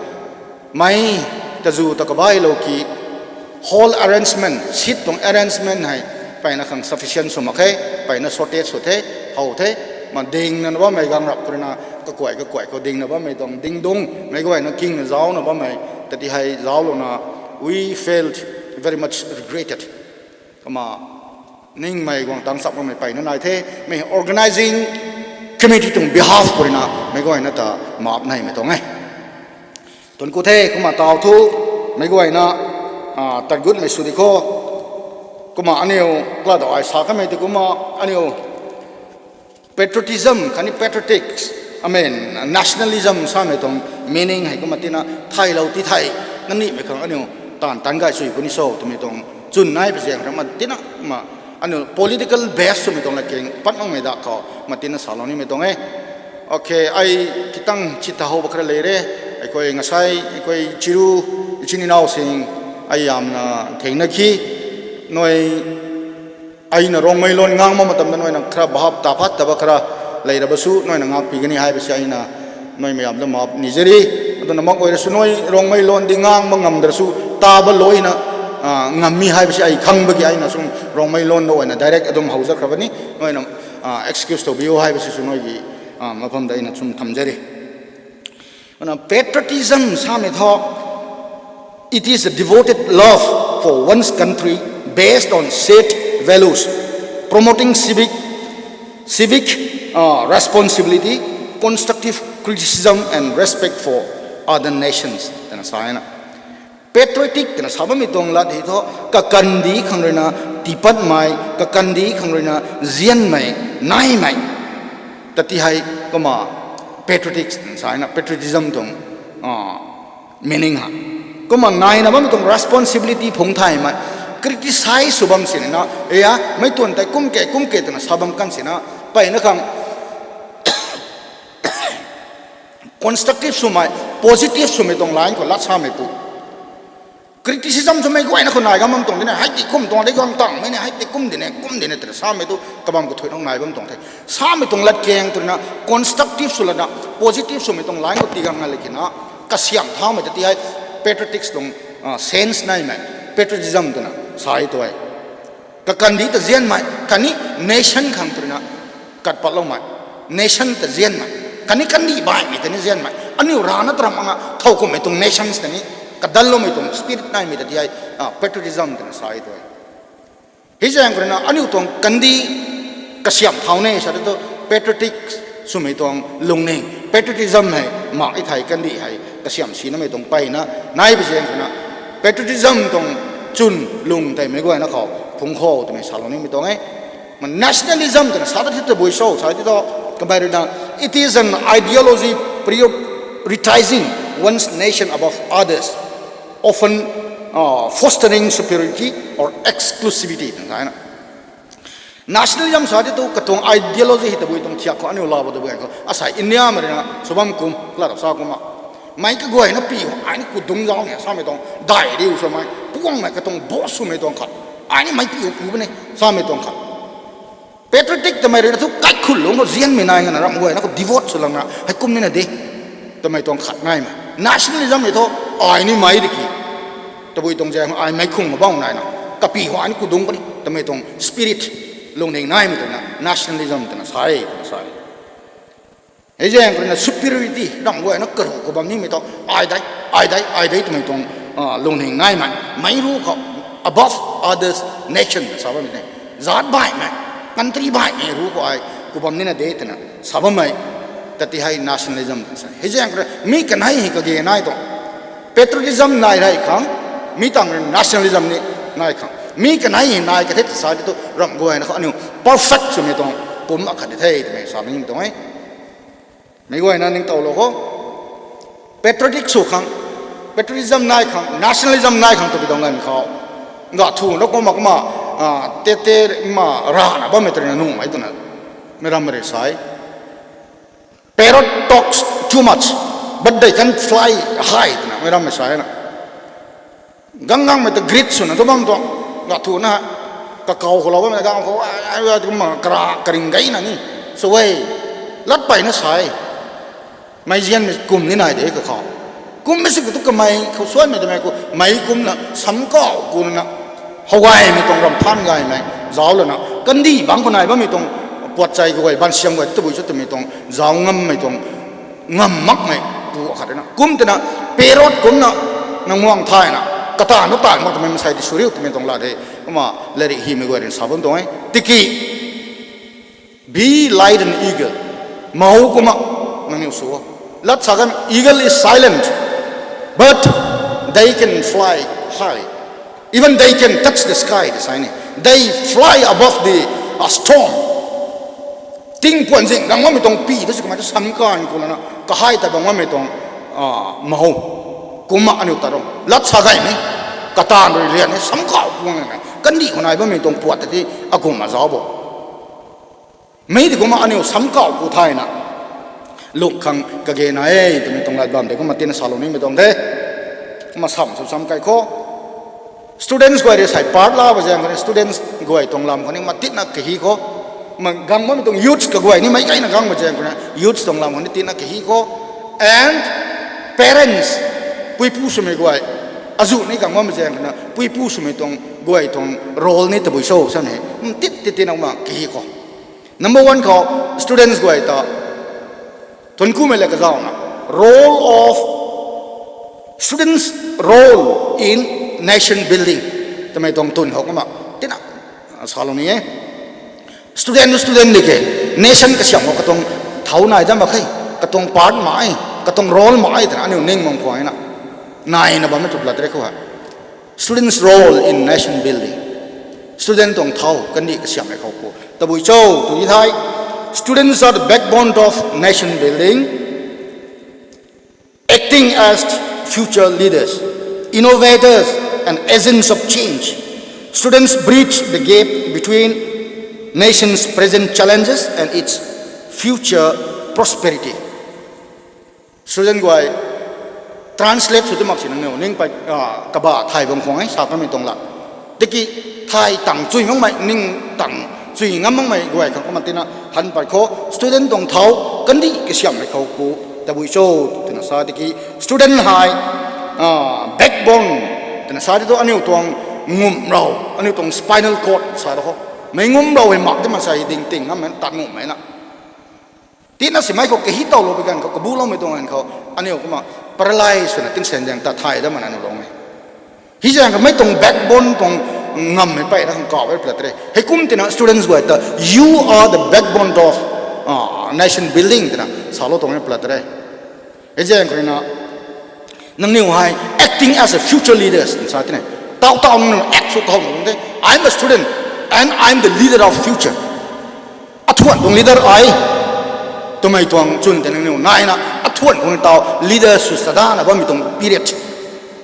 mei tazu ta kabailou ki hall arrangement, seat tuang arrangement hei mpeyna khang sufficient sw mak khe, mpeyna shortage sw the, how the. Ma dingna bammei ganv rap khou ruina kakuay kakuay khou dingna bammei tuang dingdung meic guayna kingna zaucna bammei tati hei zauclouna we felt very much regretted. Kumna ningmei guang tang chap makmei mpeyna nai the. Mei organising committee tuang behalf khou ruina meic guayna ta maap neimei tuang e. Thuanc ku the. Kumna taw thu meic guayna tat gutmei sw di khou. Kumna aniu kladau ai sa kamei tei kumna aniu patriotism khatni patriotics, I mean nationalism samei tuang meaning hei kumna tina thaylou ti thei nanimei khang aniu taanv taanc gay sw puni cho twmei tuang chwn nai pui zaeng rui ma tina ma aniu political base swmei tuang latkaeng pat makmei da khou ma tina salou nimei tuang e. Okay, ai kitang chit ta how ba khara lei re. ꯑꯩꯈꯣꯏ ꯉꯁꯥꯏ ꯑꯩꯈꯣꯏ ꯆꯤꯔꯨ ꯏꯆꯤꯟ ꯏꯅꯥꯎꯁꯤꯡ ꯑꯩ ꯌꯥꯝꯅ ꯊꯦꯡꯅꯈꯤ꯫ ꯅꯣꯏ ꯑꯩꯅ ꯔꯣꯡꯃꯩ ꯂꯣꯟ ꯉꯥꯡꯕ ꯃꯇꯝꯗ ꯅꯣꯏꯅ ꯈꯔ ꯚꯥꯞ ꯇꯥꯐꯠꯇꯕ ꯈꯔ ꯂꯩꯔꯕꯁꯨ ꯅꯣꯏꯅ ꯉꯥꯛꯄꯤꯒꯅꯤ ꯍꯥꯏꯕꯁꯤ ꯑꯩꯅ ꯅꯣꯏ ꯃꯌꯥꯝꯗ ꯃꯥꯞ ꯅꯤꯖꯔꯤ꯫ ꯑꯗꯨꯅꯃꯛ ꯑꯣꯏꯔꯁꯨ ꯅꯣꯏ ꯔꯣꯡꯃꯩ ꯂꯣꯟꯗꯤ ꯉꯥꯡꯕ ꯉꯝꯗ꯭ꯔꯁꯨ ꯇꯥꯕ ꯂꯣꯏꯅ ꯉꯝꯃꯤ ꯍꯥꯏꯕꯁꯤ ꯑꯩ ꯈꯪꯕꯒꯤ ꯑꯩꯅ ꯁꯨꯝ ꯔꯣꯡꯃꯩ ꯂꯣꯟꯗ ꯑꯣꯏꯅ direct ꯑꯗꯨꯝ ꯍꯧꯖꯈ꯭ꯔꯕꯅꯤ꯫ ꯅꯣꯏꯅ excuse ꯇꯧꯕꯤꯌꯨ ꯍꯥꯏꯕꯁꯤꯁꯨ ꯅꯣꯏꯒꯤ ꯃꯐꯝꯗ ꯑꯩꯅ ꯁꯨꯝ ꯊꯝꯖꯔꯤ꯫ ꯑꯗꯨꯅ patriotism ꯁꯥꯃꯤꯊꯣ, it is a devoted love for one's country based on set values, promoting civic, civic uh, responsibility, constructive criticism and respect for other nations. Twna sa na. Patriotic twna sa bammei tuang lat hei thu, kakandih khang ruina tiipatmei, kakandih khang ruina zianmei, naimei. Tati hei kumna patriotics twna sa na, patriotism tuang meaning ha. Kumna naina bammei tuang responsibility phungc thaymei, criticize sw bam sini na, e a, mei tuang tei kum ke, kum ke twna sa bam kan sina, mpeyna khang constructive swmei, positive swmei tuang line khou lat samei pu. Criticism swmei guayna khou nai gam bam tuang dine, hei ti kum tuang de guang tangmei ne, hei ti kum dine, kum dine twna samei tu kabam kathuic nung nai bam tuang the. Samei tuang latkaeng twna constructive sw lana positive swmei tuang line khou tii gang nga le kina, kasiam thaumei ta ti hei patriotics tuang sense naimei, patriotism twna sa e tu e. Kakandih ta zianmei khatni nation khang twna kat patloumei, nation ta zianmei khatni kandih baihmei ta ni zianmei, aniu rana taram anga thow kummei tuang nations ta ni kadanloumei tuang spirit naimei ta ti hei patriotism twna sa e tu e. Hei zaeng khou ruina aniu tuang kandih kasiam thau ne sa tu patriotic swmei tuang lungning, patriotism hei mak e thei kandih hei kasiam sinamei tuang mpeyna nai pui zaeng khou ruina patriotism tuang chwn lung tei meic guayna khou phungc kho twmei salou nimei tuang e. Ma nationalism twna sa ta ti tabui cho sa ti thu, kamei ruina, it is an ideology prioritizing one's nation above others, often uh, fostering superiority or exclusivity twna sa na. Nationalism sa ti tu katuang ideology hei tabui tuang thiak khou aniu laa bo tabui ganv khou asei India mei ruina sw bam kum la rap sa kumna, meic kaguayna pi khou ai ni kudungc zauc ni samei tuang dai riu swmei puangmei katuang boss swmei tuang khat, ai ni meic pi khou pu bam ni samei tuang khat. Patriotic twmei ruina thu kaikhunc lungc khou nzianmei nai ngana ramh guayna khou devote sw langna hei kum nina de twmei tuang khat naimei. Nationalism ni thu ai ni meic di ki, tabui tuang zaeng ai meic khung khou bam naina, kapi khou ai ni kudungc puni twmei tuang spirit lungning naimei twna nationalism twna sa e twna sa e. Hei zaeng khou ruina superiority, ramh guayna karuh khou bam nimei tuang, ai dei, ai dei, ai dei twmei tuang lungning naimei, meic ruc khou above others nation twna sa bammei ne. Zaat baihmei, country baihmei ruc khou ai khou bam nina de twna sa bammei ta ti hei nationalism twna sa. Hei zaeng khou rui mi kanei hei kage nai tuang, patriotism nai rey khang, mi tang rui nationalism ni nai khang, mi kanei hei nai kathe ta sa ti thu ramh guayna khou aniu perfect swmei tuang pumc akhat di the twmei sa nimei tuang e. Meic guayna ningtowlou khou, patriotic sw khang, patriotism nai khang, nationalism nai khang twpui tuang ganv khou, ga thuna kumna kumna, tete ma rana bammei tei ruina nuhmei twna meic rammei rui sa e. Parrot talks too much, but they can fly high twna meic rammei sa na. Gang gangmei ta great swna thu bam tuang, ga thuna, kakau khou lou bammei ta gang khou, kumna kara karing gayna ni, sa e, lat peyna sa e. Meic zianmei kum ni nai de kakhou. Kummei si khou thu kamei khou suanmei twmei khou meic kumna samkauh kuna, how gaymei tuang ramh phaan gaymei zauc lana kandih bangc khou nai bammei tuang puat chei kaguay, bansiam guay tabui cho twmei tuang zauc ngammei tuang, ngam makmei pu akhat na. Kum twna parrot kumna nang muang thayna kata nu taanv mak twmei masei ti sw riu twmei tuang lat de. Kumna latrik hymei guay rui sa bam tuang e. Tiki be like an eagle. Mou kumna nangniw sw o. Lat sa kan, eagle is silent, but they can fly high. Even they can touch the sky, the sign. They fly above the uh, storm. Tingpuan zing gang bammei tuang pi ta si kamei ta samkanv ku lana kahei ta bang bammei tuang mou kumna aniu ta ro. Lat sa gaymei, kataanv rui lian ni samkauh ku lana kandih khou nai bammei tuang puat ta ti akumna zauc bo. Mei ti kumna aniu samkauh ku thayna lung khang kage nai e twmei tuang lat bam de kumna tina salou nimei tuang de. Kumna sam sw sam kai khou, students guay rui sei part la ba zaeng khou ni students guay tuang lam khou ni matina kahi khou, ma gang bammei tuang youths kaguay ni meic gayna gang ba zaeng khou ni youths tuang lam khou ni tina kahi khou, and parents, puipu swmei guay, azuh ni gang bammei zaeng khou na puipu swmei tuang guay tuang role ni tabui cho samei tit ti tina kumna kahi khou. Number one khou, students guay ta thuanc kumei le kazauna, role of students' role in nation building twmei tuang twn khou kumna tina salou ni e. Student, student di ke, nation kasiam khou katuang thau nai dam mak khe, katuang part mak e, katuang role mak e twna aniu ning mang khwan na, naina bammei tu plat re khou ha. Students' role in nation building. Student tuang thau kandih kasiammei khou pu tabui cho tw thei, students are the backbone of nation building, acting as future leaders, innovators, and agents of change. Students bridge the gap between nation's present challenges and its future prosperity. Student guay, translate sw ti mak si nangniw ning pei, kaba thay bam khwan e sa kamei tuang lat. Tiki thay tang chui makmei, ning tang chui ngam makmei guay khang kumna tina than pat khou, student tuang thau kandih kasiammei khou pu tabui cho twna sa tiki, student hei backbone twna sa ti thu aniu tuang ngumrou, aniu tuang spinal cord sa ta khou, mei ngumrou hei mak ti mak sa hei ding ting ngammei tat ngumhmei na. Tina simei khou kahi towlou pi ganv khou, kabuloumei tuang ganv khou, aniu kumna paralyze swna tinsen zaeng ta thay dam mana aniu lung e. Hei zaeng khou mei tuang backbone tuang ngammei pey ra khang kaw e plat re. Heikum tina students guay ta, you are the backbone of nation building twna salou tuang e plat re. Hei zaeng khou ruina nangniw hei acting as a future leaders twna sa tina, Tau tau nang act sw khou nang the. I am a student and I am the leader of future. Athuan tuang leader ai. Twmei tuang chwn tei nangniw naina athuan khou tau leader sw sadana bammei tuang period.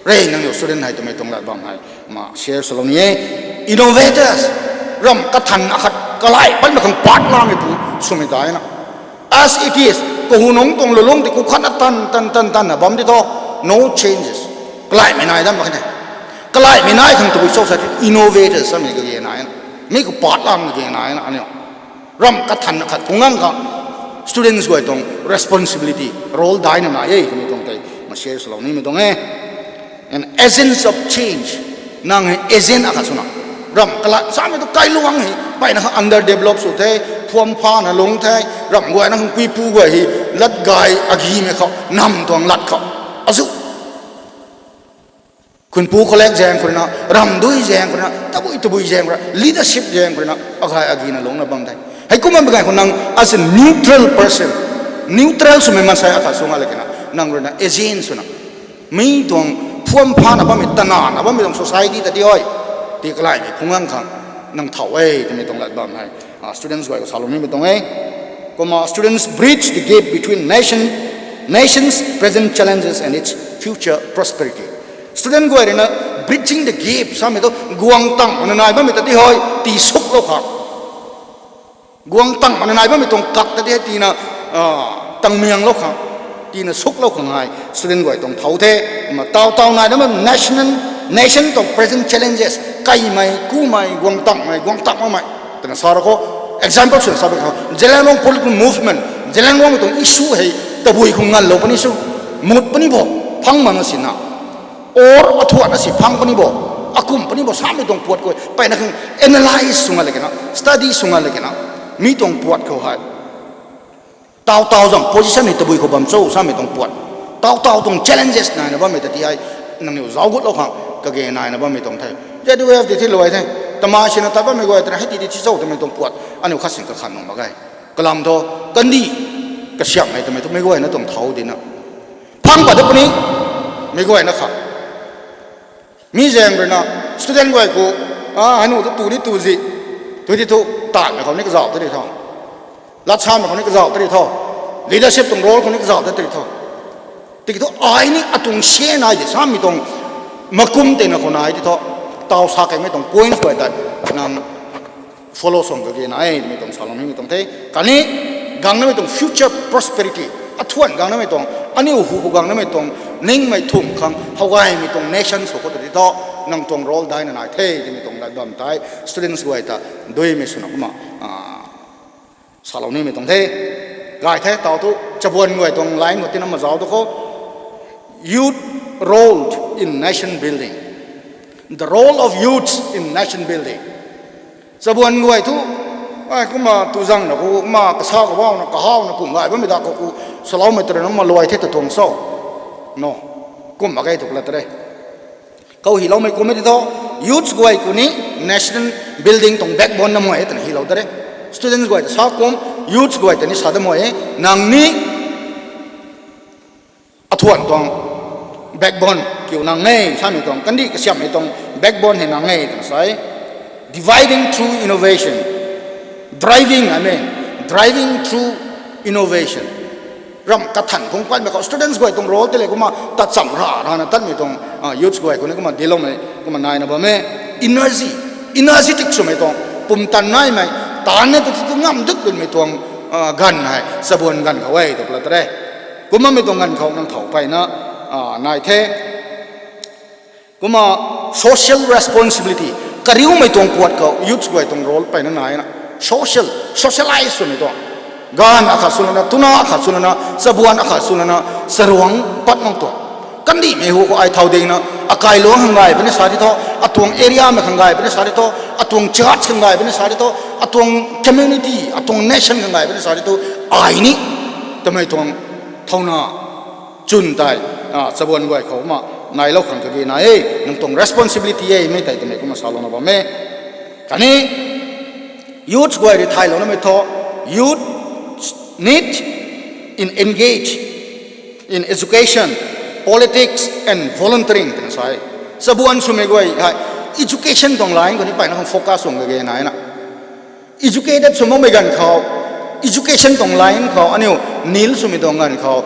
Re nangniw student hei twmei tuang lat bam hei ma share swlou ni e. Innovators, ram kathan akhat kalai patmei khang part lamei pu swmei daina. As it is, kahu nungc tuang lulung tei ku khatna tan tan tan tanna bam di tho. No changes. Kalaimei nai dam mak khe. Kalaimei nai khang tabui cho sa innovators samei kage naina. Mi khou part lam kage naina aniu. Ram kathan akhat phungc ngang khang students guay tuang responsibility, role daina nai e twmei tuang tei ma share swlou nimei tuang e. And agents of change. Nang hei agent akhat swna. Ram kalat samei tu kailuang hei mpeyna kha underdevelop sw the, phuam phana lungc the, ram guayna khang puipu guay hei lat gay agimei khou, nam tuang lat khou. Azu khunpu kholek zaeng khou ruina, ramdui zaeng khou ruina, tabui tabui zaeng khou ruina, leadership zaeng khou ruina, akai agina lungcna bam the. Heikumna mei gay khou nang as a neutral person, neutral swmei maansei akhat sw nga le kena, nang ruina agent swna. Mi tuang phuam phana bammei, tanana bammei tuang society ta di hoi. Ti kalaimei phungc ngang khang nang thau e twmei tuang lat bam hei. Ah, students guay khou salou nimei tuang e. Kumna students bridge the gap between nation, nation's present challenges and its future prosperity. Student guay ruina bridging the gap samei tu guang tang mana nai bammei ta di hoi, tii suklou khang. Guang tang mana nai bammei tuang kak ta di hei tina, ah, tangmianglou khang. Tina suklou khang hei student guay tuang thau the. Kumna tau tau nai dam national, nation tuang present challenges, kaimei, kumei, guang tangmei, guang tang makmei twna sa ra khou. Example swna sa ra khou, Zeliangrong political movement, Zeliangrongmei tuang issue hei tabui khou nganlou puni sw, mut puni bo, phang mana sina. Or athuana si phang puni bo, akum puni bo samei tuang puat khou mpeyna khang analyze sw nga le kena, study sw nga le kena, mi tuang puat khou hei tau tau zang position hei tabui khou bam cho samei tuang puat. Tau tau tuang challenges naina bammei ta ti hei nangniw zauc gutlou khang kage naina bammei tuang the. Z U F di thi luai the. Tamei sina tat bammei guay tana hei ti di thi cho twmei tuang puat aniu khat sing kakhan nung mak ge. Kalam thu, kandih kasiamhmei twmei thu meic guayna tuang thau dina. Phang pat da puni, meic guayna kha. Mi zaeng ruina, student guay khou, a, hei nu thu tu ni tu zi, tu ti thu, tatmei khou ni kazauh ta ri tho. Latsamei khou ni kazauh ta ri tho. Leadership tuang role khou ni kazauh ta ri tho. Tiki thu ai ni atuang sian ai di samei tuang makum teina khou nai ti tho. Tau sa keimei tuang points guay tei nang follow sw kage nai e twmei tuang salou nimei tuang the. Khatni gangnamei tuang future prosperity, athuan gangnamei tuang, aniu hu khou gangnamei tuang, ningmei thumh khang how gaymei tuang nation sw khou ta ti tho. Nang tuang role daina nai the twmei tuang lat bam tei students guay ta duimei swna kumna, a, salou nimei tuang the. Gay the tau thu chabuan guay tuang line khou tina mazauc tu khou, youth role in nation building, the role of youths in nation building. Chabuan guay thu, ai, kumna tu zangna khou, kumna kasa kabauna, kahawna kum gay bammei da khou ku, saloumei tei ruina kumna luai the ta tuang cho. No. Kum mak ge thu pla ta re. Khou hyloumei kummei ti thu, youths guay khou ni national building tuang backbone na mei e twna hylou ta re. Students guay ta sa kum, youths guay ta ni sa da mei e, nang ni athuan tuang backbone kiu nang e, samei tuang, kandih kasiamhmei tuang backbone hei nang e twna sa e. Dividing through innovation, driving, I mean, driving through innovation. Ram kathan phungc patmei khou students guay tuang role tei le kumna tachamh ra rana tatmei tuang, a, youths guay khou ni kumna diloumei kumna naina bam e. Energy, energetic swmei tuang, pumtan naimei, taanv na tu tu ngam dut dunmei tuang, a, ganv hei chabuan ganv khou e tw pla ta re. Kumnamei tuang ganv khou nang thau mpeyna, a, nai the. Kumna social responsibility, kariumei tuang puat khou youths guay tuang role mpeyna naina. Social, socialize swmei tuang. Ganv akhat sw lana, tuna akhat sw lana, chabuan akhat sw lana, charuang pat mang tuang. Kandihmei hu khou ai thau dingna, akai luang khang gay puni sa ti tho, atuang area mei khang gay puni sa ti tho, atuang church khang gay puni sa ti tho, atuang community, atuang nation khang gay puni sa ti tho, ai ni twmei tuang thauna chwn tei, a, chabuan guay khou kumna nailou khang kage nai e, nang tuang responsibility e mei tei twmei kumna salouna bam e. Khatni youths guay rui thaylounamei thu, youth need in engage in education, politics and volunteering twna sa e. Chabuan swmei guay hei Education tuang line khou ni mpeyna khang focus sw kage naina, educated sw makmei ganv khou, education tuang line khou aniu nil swmei tuang ganv khou,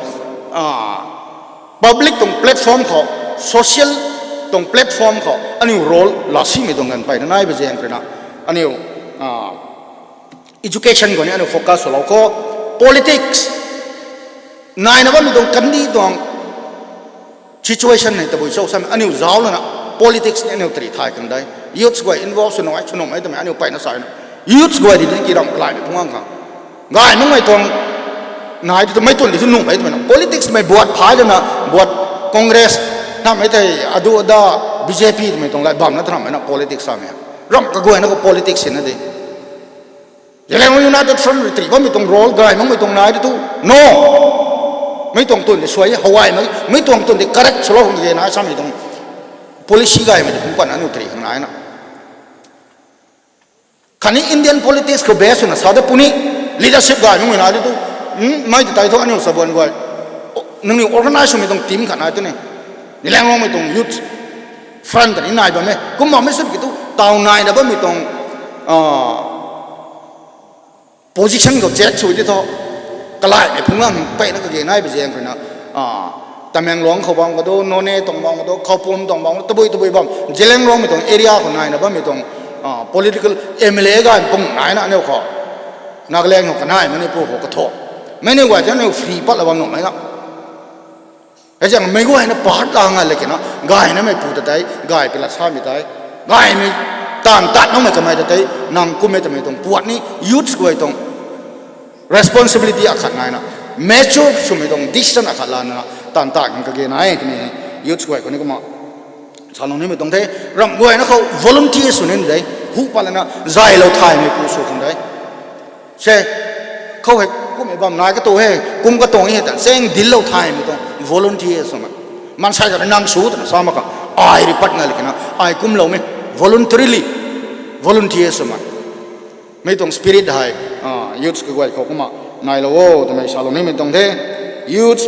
public tuang platform khou, social tuang platform khou aniu role laa simei tuang ganv mpeyna nai ba zaeng khou rui na, aniu education khou ni aniu focus swlou khou, politics naina bammei tuang kandih tuang situation hei tabui cho samei aniu zauc lana, politics ni aniu tari thay khang de. Youths guay involve sw nuh e, sw nuh e twmei aniu mpeyna sa na, youths guay di tiki ram kalaimei phungc gang khang, gay makmei tuang nai tu mei tuang di thu nuh e twmei na, politics mei buat phay lana, buat Congress namei tei, adu ada, B J P twmei tuang lat bamna tharamhmei na politics samei, ramh kaguayna khou politics sina de. Zeliangrong United Front rui tari bammei tuang role gay makmei tuang nai tu tu, no, mei tuang tun di suai howai mei, mei tuang tun di correct swlou hang de na samei tuang policy gaymei di phungc pan aniu tari khang naina. Khatni Indian politics khou base swna sa da puni, leadership gay makmei nai tu tu, mei ta tei thu aniu chabuan guay, nangniw organize swmei tuang team khat nai tu ni, Zeliangrongmei tuang youth front ta ni nai bam e. Kumbammei sut ki tu taw naina bammei tuang position khou check sw di thu, kalaimei phungc gang mpeyna kage nai ba zaeng khou rui na, Tamenglong khou bam khou tu, Noney tuang bam khou tu, Khoupum tuang bam khou tu, tabui tabui bam, Zeliangrongmei tuang area khou naina bammei tuang political M L A gay pung naina aniu khou, Nagaland khou kanai, Manipur khou kathu, mei ni guay ta aniu free pat la bam nuh mei na. Hei zaeng mei guayna part la nga le kina, gaynamei pu ta tei gay pi lat samei tei, gaymei taanv tat makmei kamei ta tei, nang kummei twmei tuang puat ni youths guay tuang responsibility akhat naina, mature swmei tuang decision akhat lana taanv tat khang kage nai twmei youths guay khou ni kumna salou nimei tuang the. Ramh guayna khou volunteer sw ni de, hu pat lana zaylou thaymei pu sw khang de. Se, khou hei kummei bam nai katu he, kum katuang hei ta chaeng dinclou thaymei tuang volunteer swmei. Maansei ta nang sw twna sa mak khang, ai rui pat nga le kina ai kumloumei, voluntarily volunteer swmei. Mei tuang spirit hei youths kaguay khou kumna nailou o twmei salou nimei tuang the. Youths,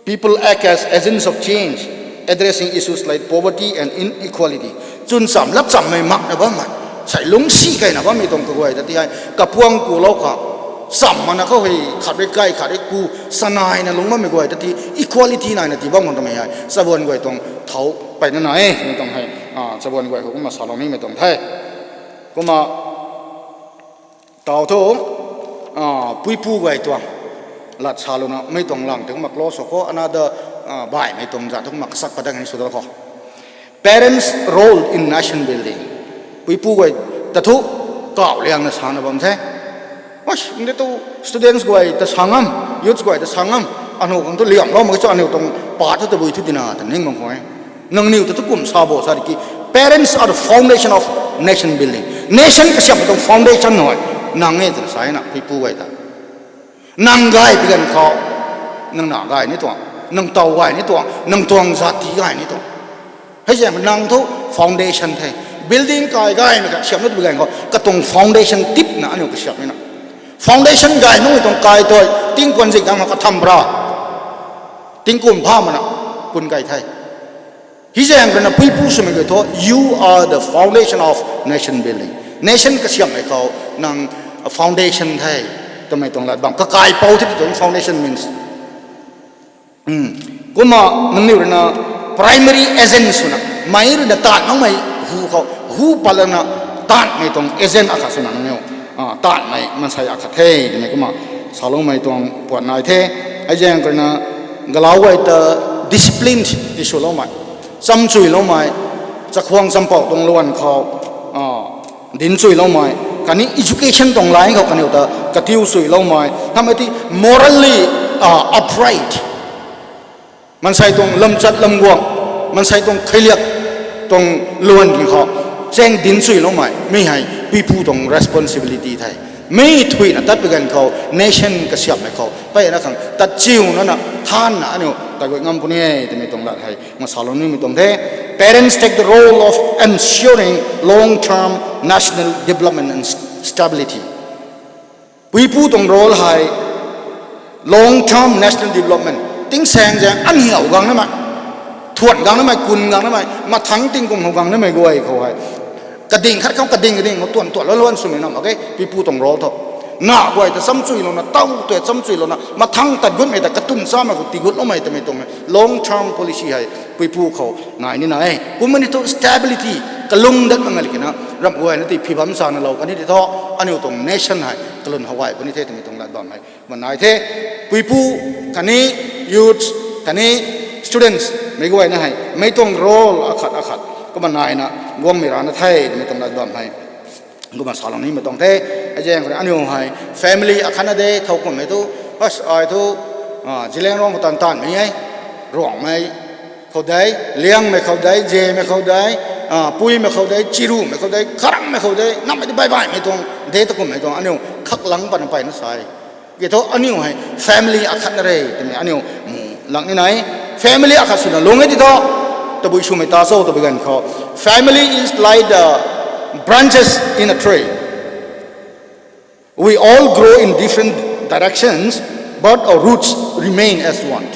people act as agents of change, addressing issues like poverty and inequality. Chwn cham lap chammei makna bammei, sei lungcsi keyna bammei tuang kaguay ta ti hei kapuang kulou khang, cham mana khou hei khat rui kai khat rui ku, sanaina lungc bammei guay ta ti equality naina ti bam khang twmei hei chabuan guay tuang thau mpeyna nai e twmei tuang hei, chabuan guay khou kumna salou nimei tuang the. Kumna taw thu, puipu guay tuang lat salouna mei tuang lang tei kumna close sw khou, another baihmei tuang zat thu kumna kasak padak ni sw da khou. Parents' role in nation building. Puipu guay ta thu kauh liangna sana bam the. Mde tu students guay ta sa ngam, youths guay ta sa ngam, anu khang thu liamlou mak cho, aniu tuang pa thu tabui thu dina ta ning bam khou e. Nangniw ta thu kum sa bo sa di ki, parents are the foundation of nation building. Nation kasiamhmei tuang foundation hei nang e twna sa na puipu guay ta. Nang gay pi ganv khou, nang na gay ni tuang, nang taw gay ni tuang, nang tuang zat ti gay ni tuang. Hei zaeng nang thu foundation the. Building kai gaymei khat siamna tu pi ganv khou katuang foundation tipna aniu kasiamhmei na. Foundation gay makmei tuang kai tei tingkuan zing dang khou katham bra, tingkum pha mana kun kai the. Hei zaeng rui na puipu swmei guay thu, you are the foundation of nation building. Nation kasiamhmei khou nang foundation the twmei tuang lat bam. Kakaipou the tuang foundation means. Kumna nangniw rui na primary agent swna, mei rui na taanv makmei hu khou, hu pat lana taanvmei tuang agent akhat swna nangniw taanvmei maansei akhat the twmei kumna saloumei tuang puat nai the. Hei zaeng rui na galau guay ta discipline tiswloumei, chamchuiloumei, chakhwang champouh tuang luan khou dinchuiloumei, khatni education tuang line khou kaniw ta katiu chuiloumei, hamei ti morally upright, maansei tuang lamchat lamguang, maansei tuang kheiliak tuang luan ki khou chaeng dinchuiloumei, mi hei puipu tuang responsibility the. Mi thuina tat pi ganv khou nation kasiamhmei khou mpeyna khang tat chiuna na thanna aniu taiguay ngam puni e twmei tuang lat hei masalou nimei tuang the. Parents take the role of ensuring long-term national development and stability. Puipu tuang role hei long-term national development, tingsaeng zaeng aniu gang namei, Thuan gang namei, kun gang namei, mathangc tingkum khou gang namei guay khou hei, kading khat khou kading kading khou tuan tuan lou lou swmei na mak ge, puipu tuang role tho. Na guay ta chamchuilouna, taw tei chamchuilouna, mathangc tat gutmei ta katum chamei khou tiigutloumei twmei tuang long term policy hei puipu khou nai nina e. Kumna ni thu stability, kalung dat mak nga li kina, ramh guayna ti phi bam chana lou kani ti thu, aniu tuang nation hei kalwn how gay puni the twmei tuang lat bam hei kumna nai the. Puipu khatni youths khatni students mei guayna hei mei tuang role akhat akhat kumna naina guangmei rana the twmei tuang lat bam hei kumna salou nimei tuang the. Hei zaeng khou aniu hei family akhatna de thow kummei thu, as ai thu, Zeliangrong khou tan tanmei e, Ruangmei khou de, Liangmei khou de, Zemei khou de, Puimei khou de, Chirumei khou de, Kharamei khou de, nammei ti baih baihmei tuang de ta kummei tuang aniu khaklang patna peyna sa e. Ki thu aniu hei family akhatna re twmei aniu mu lang ni nai. Family akhat swna lung e ti thu, tabui swmei ta cho tabui ganv khou, family is like the branches in a tree. We all grow in different directions, but our roots remain as one.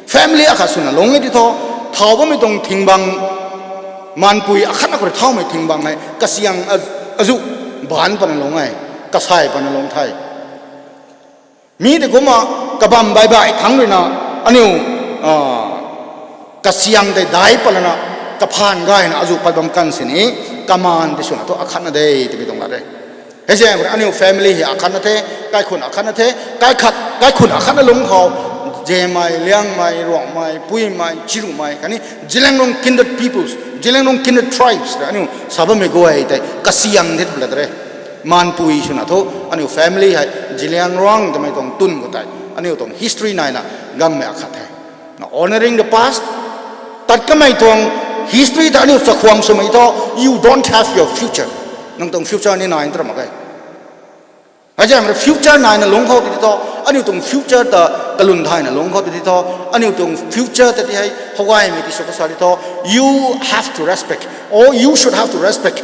Family akhat swna lung e ti thu, thau bammei tuang thingbang, maanpui akhatna khou rui thaumei thingbang hei kasiang azuh baanc patna lung e, kasay patna lung the. Mi tei kumna kabam baih baih thangc ruina aniu kasiang tei daic patlana kaphaan gayna azuh pat bam kan sini, kamaan ti swna thu akhatna de twmei tuang lat e. Hei zaeng khou aniu family hei akhatna the, kaikhun akhatna the, kaikhun akhatna lungc khou, Zemei, Liangmei, Ruangmei, Puimei, Chirumei khatni Zeliangrong kindred peoples, Zeliangrong kindred tribes ta aniu sa bammei guay tei kasiang the twna lat re. Maanpui swna thu aniu family hei Zeliangrong twmei tuang tun khou tei aniu tuang history naina gangmei akhat the. Now, honoring the past, tat kamei tuang history ta aniu chakhwang swmei thu, you don't have your future. Nang tuang future ni nai ntra mak e. Hei zaeng rui future naina lungc khou ti thu, aniu tuang future ta kalwn thayna lungc khou ti thu, aniu tuang future ta ti hei how gaymei ti sw kasa ti thu, you have to respect, or you should have to respect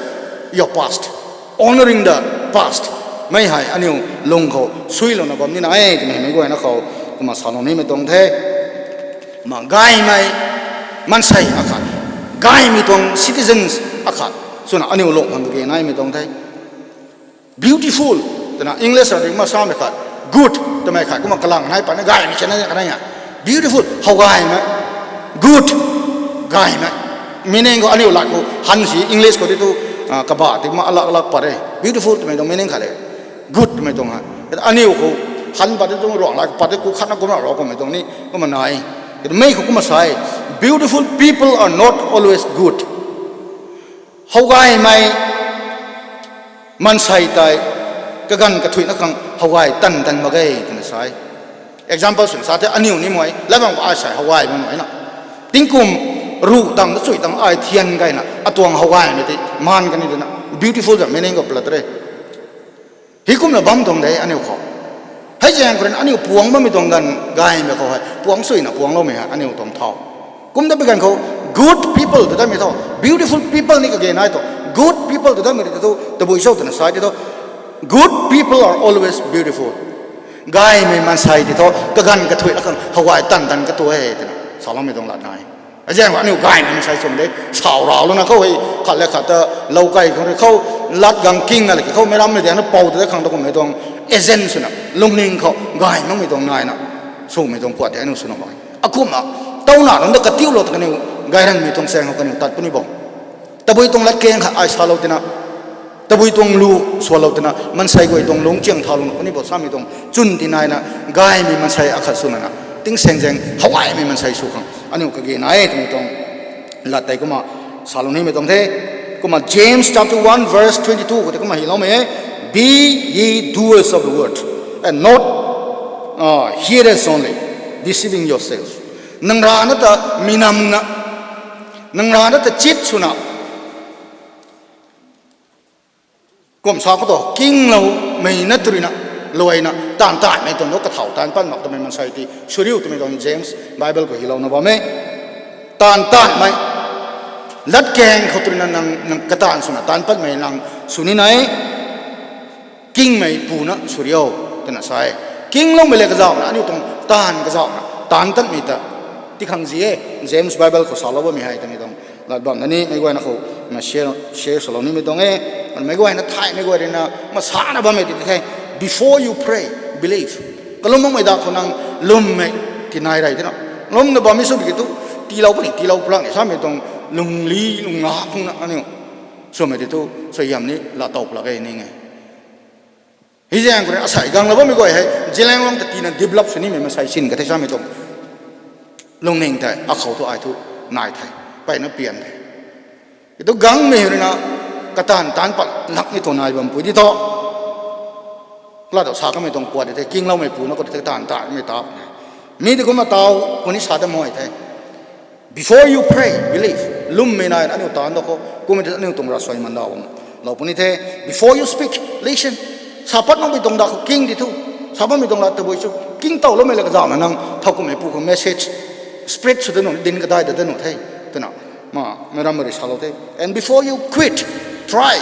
your past, honoring the past. Mei hei aniu lung khou suilouna bam nina e twmei mei guayna khou kumna salou nimei tuang the. Kumna gaymei maansei akhat, gaymei tuang citizens akhat swna aniu lung khang kage naimei tuang the. Beautiful twna English ra ding ma samei khat, good twmei khat kumna kalang nai patna gaymei khatna khatna e. Beautiful how gaymei, good gaymei. Meaning khou aniu lat khou han si English khou ti thu, kaba ti ma alak alak pat e. Beautiful twmei tuang meaning khat e, good twmei tuang ha. Aniu khou han pat ti thu Ruanglat khou pat ti ku khatna kumna ro kummei tuang ni kumna nai. Mei khou kumna sa e, beautiful people are not always good. How gaymei maansei tei kaganv kathuicna khang how gay tan tan mak ge twna sa e. Example swna sa the, aniu ni mei lat bam khou ai sei how gay bam nuh na, tingkum ruh tang ta chuy tang ai thian gayna atuang how gaymei tei maan kani twna beautiful twmei meaning khou palat re. Hei kumna bam tuang de aniu khou. Hei zaeng khou rui aniu puang bammei tuang ganv gaymei khou hei puang suina puangloumei hei aniu tuang thau. Kum ta bi ganv khou good people tw datmei thu, beautiful people ni kage nai thu, good people tw datmei ti thu tabui cho twna sa ti thu, good people are always beautiful. Gaymei maansei ti thu kaganv kathuicna khang how gay tan tan katu e twna saloumei tuang lat nai. Azaeng khou aniu gaymei maansei sw de, sau raulouna khou hei khat le khat ta lou kai khang rui khou lat gang king na le khou meic rammei de na pou ta khang ta kummei tuang agent swna lungning khou gay makmei tuang naina swmei tuang puat tei aniu swna mak e. Akumna tauna nunc ta katiulou ta kaniw gayranmei tuang chaeng khou kaniw tat puni bo. Tabui tuang latkaeng khat ai salou tina, tabui tuang lu swlou tina, maansei guay tuang lungc chiang thaulou na puni bo samei tuang chwn ti naina gaymei maansei akhat swna na tingsaengzaeng how gaymei maansei sw khang aniu kage nai e twmei tuang lat tei kumna salou nimei tuang the. Kumna James chapter one verse twenty two khou tei kumna hyloumei e, Be ye doers of the word and not hearers only, deceiving yourself. Nang rana ta mi namna, nang rana ta chit swna kum sa khou tu kingloumei na tu ruina luaina taanv taanmei tuang thu kathau taanc pat mak twmei maansei ti sw riu twmei tuang James Bible khou hylouna bam e. Taanv taanmei latkaeng khou tu ruina nang kataanv swna taanc patmei nang sw nina e. Kingmei puna sw riu twna sa e. Kingloumei le kazauhna aniu tuang taanv kazauhna taanc tatmei ta Ti khang zi e, James Bible khou salou bammei hei twmei tuang lat bam na ni, meic guayna khou, na share, share swlou nimei tuang e, meic guayna thaymei guay rui na, masana bammei ti the, before you pray, believe. Kalum makmei da khou nang lwmmei ti nai rei tina. Lwmna bammei sw ki tu, tiilou puni, tiilou plang ni samei tuang lungli, lungna, phungna aniu. Swmei ti tu, suaihiam ni, latow plak e ning e. Hei zaeng khou rui asei ganglou bammei guay hei, Zeliangrong ta tina develop sw nimei masei sin ka the samei tuang. Lungning tei, akhou thu ai thu, nai the, mpeyna pian the. Ki tu gangmei rui na, kataanv taanc pat lak ni tuang nai bam pui di tho. Kala daw sa kamei tuang puat di the, kingloumei pu na khou di the kataanv taanmei ta puni. Mi di kumna taw, puni sa da mai the. Before you pray, believe. Lwmmei nai, aniu taanc da khou, kumei di aniu tuang ravsuai man daw bam lou puni the. Before you speak, listen. Sa pat makmei tuang da khou king di thu. Sa patmei tuang lat tabui chu. King towloumei la kazauhna nang, thowkumhmei pu khou message, spread sw da nu, din kadai da da nu the. Twna, ma, meic ram rui salou the. And before you quit, try.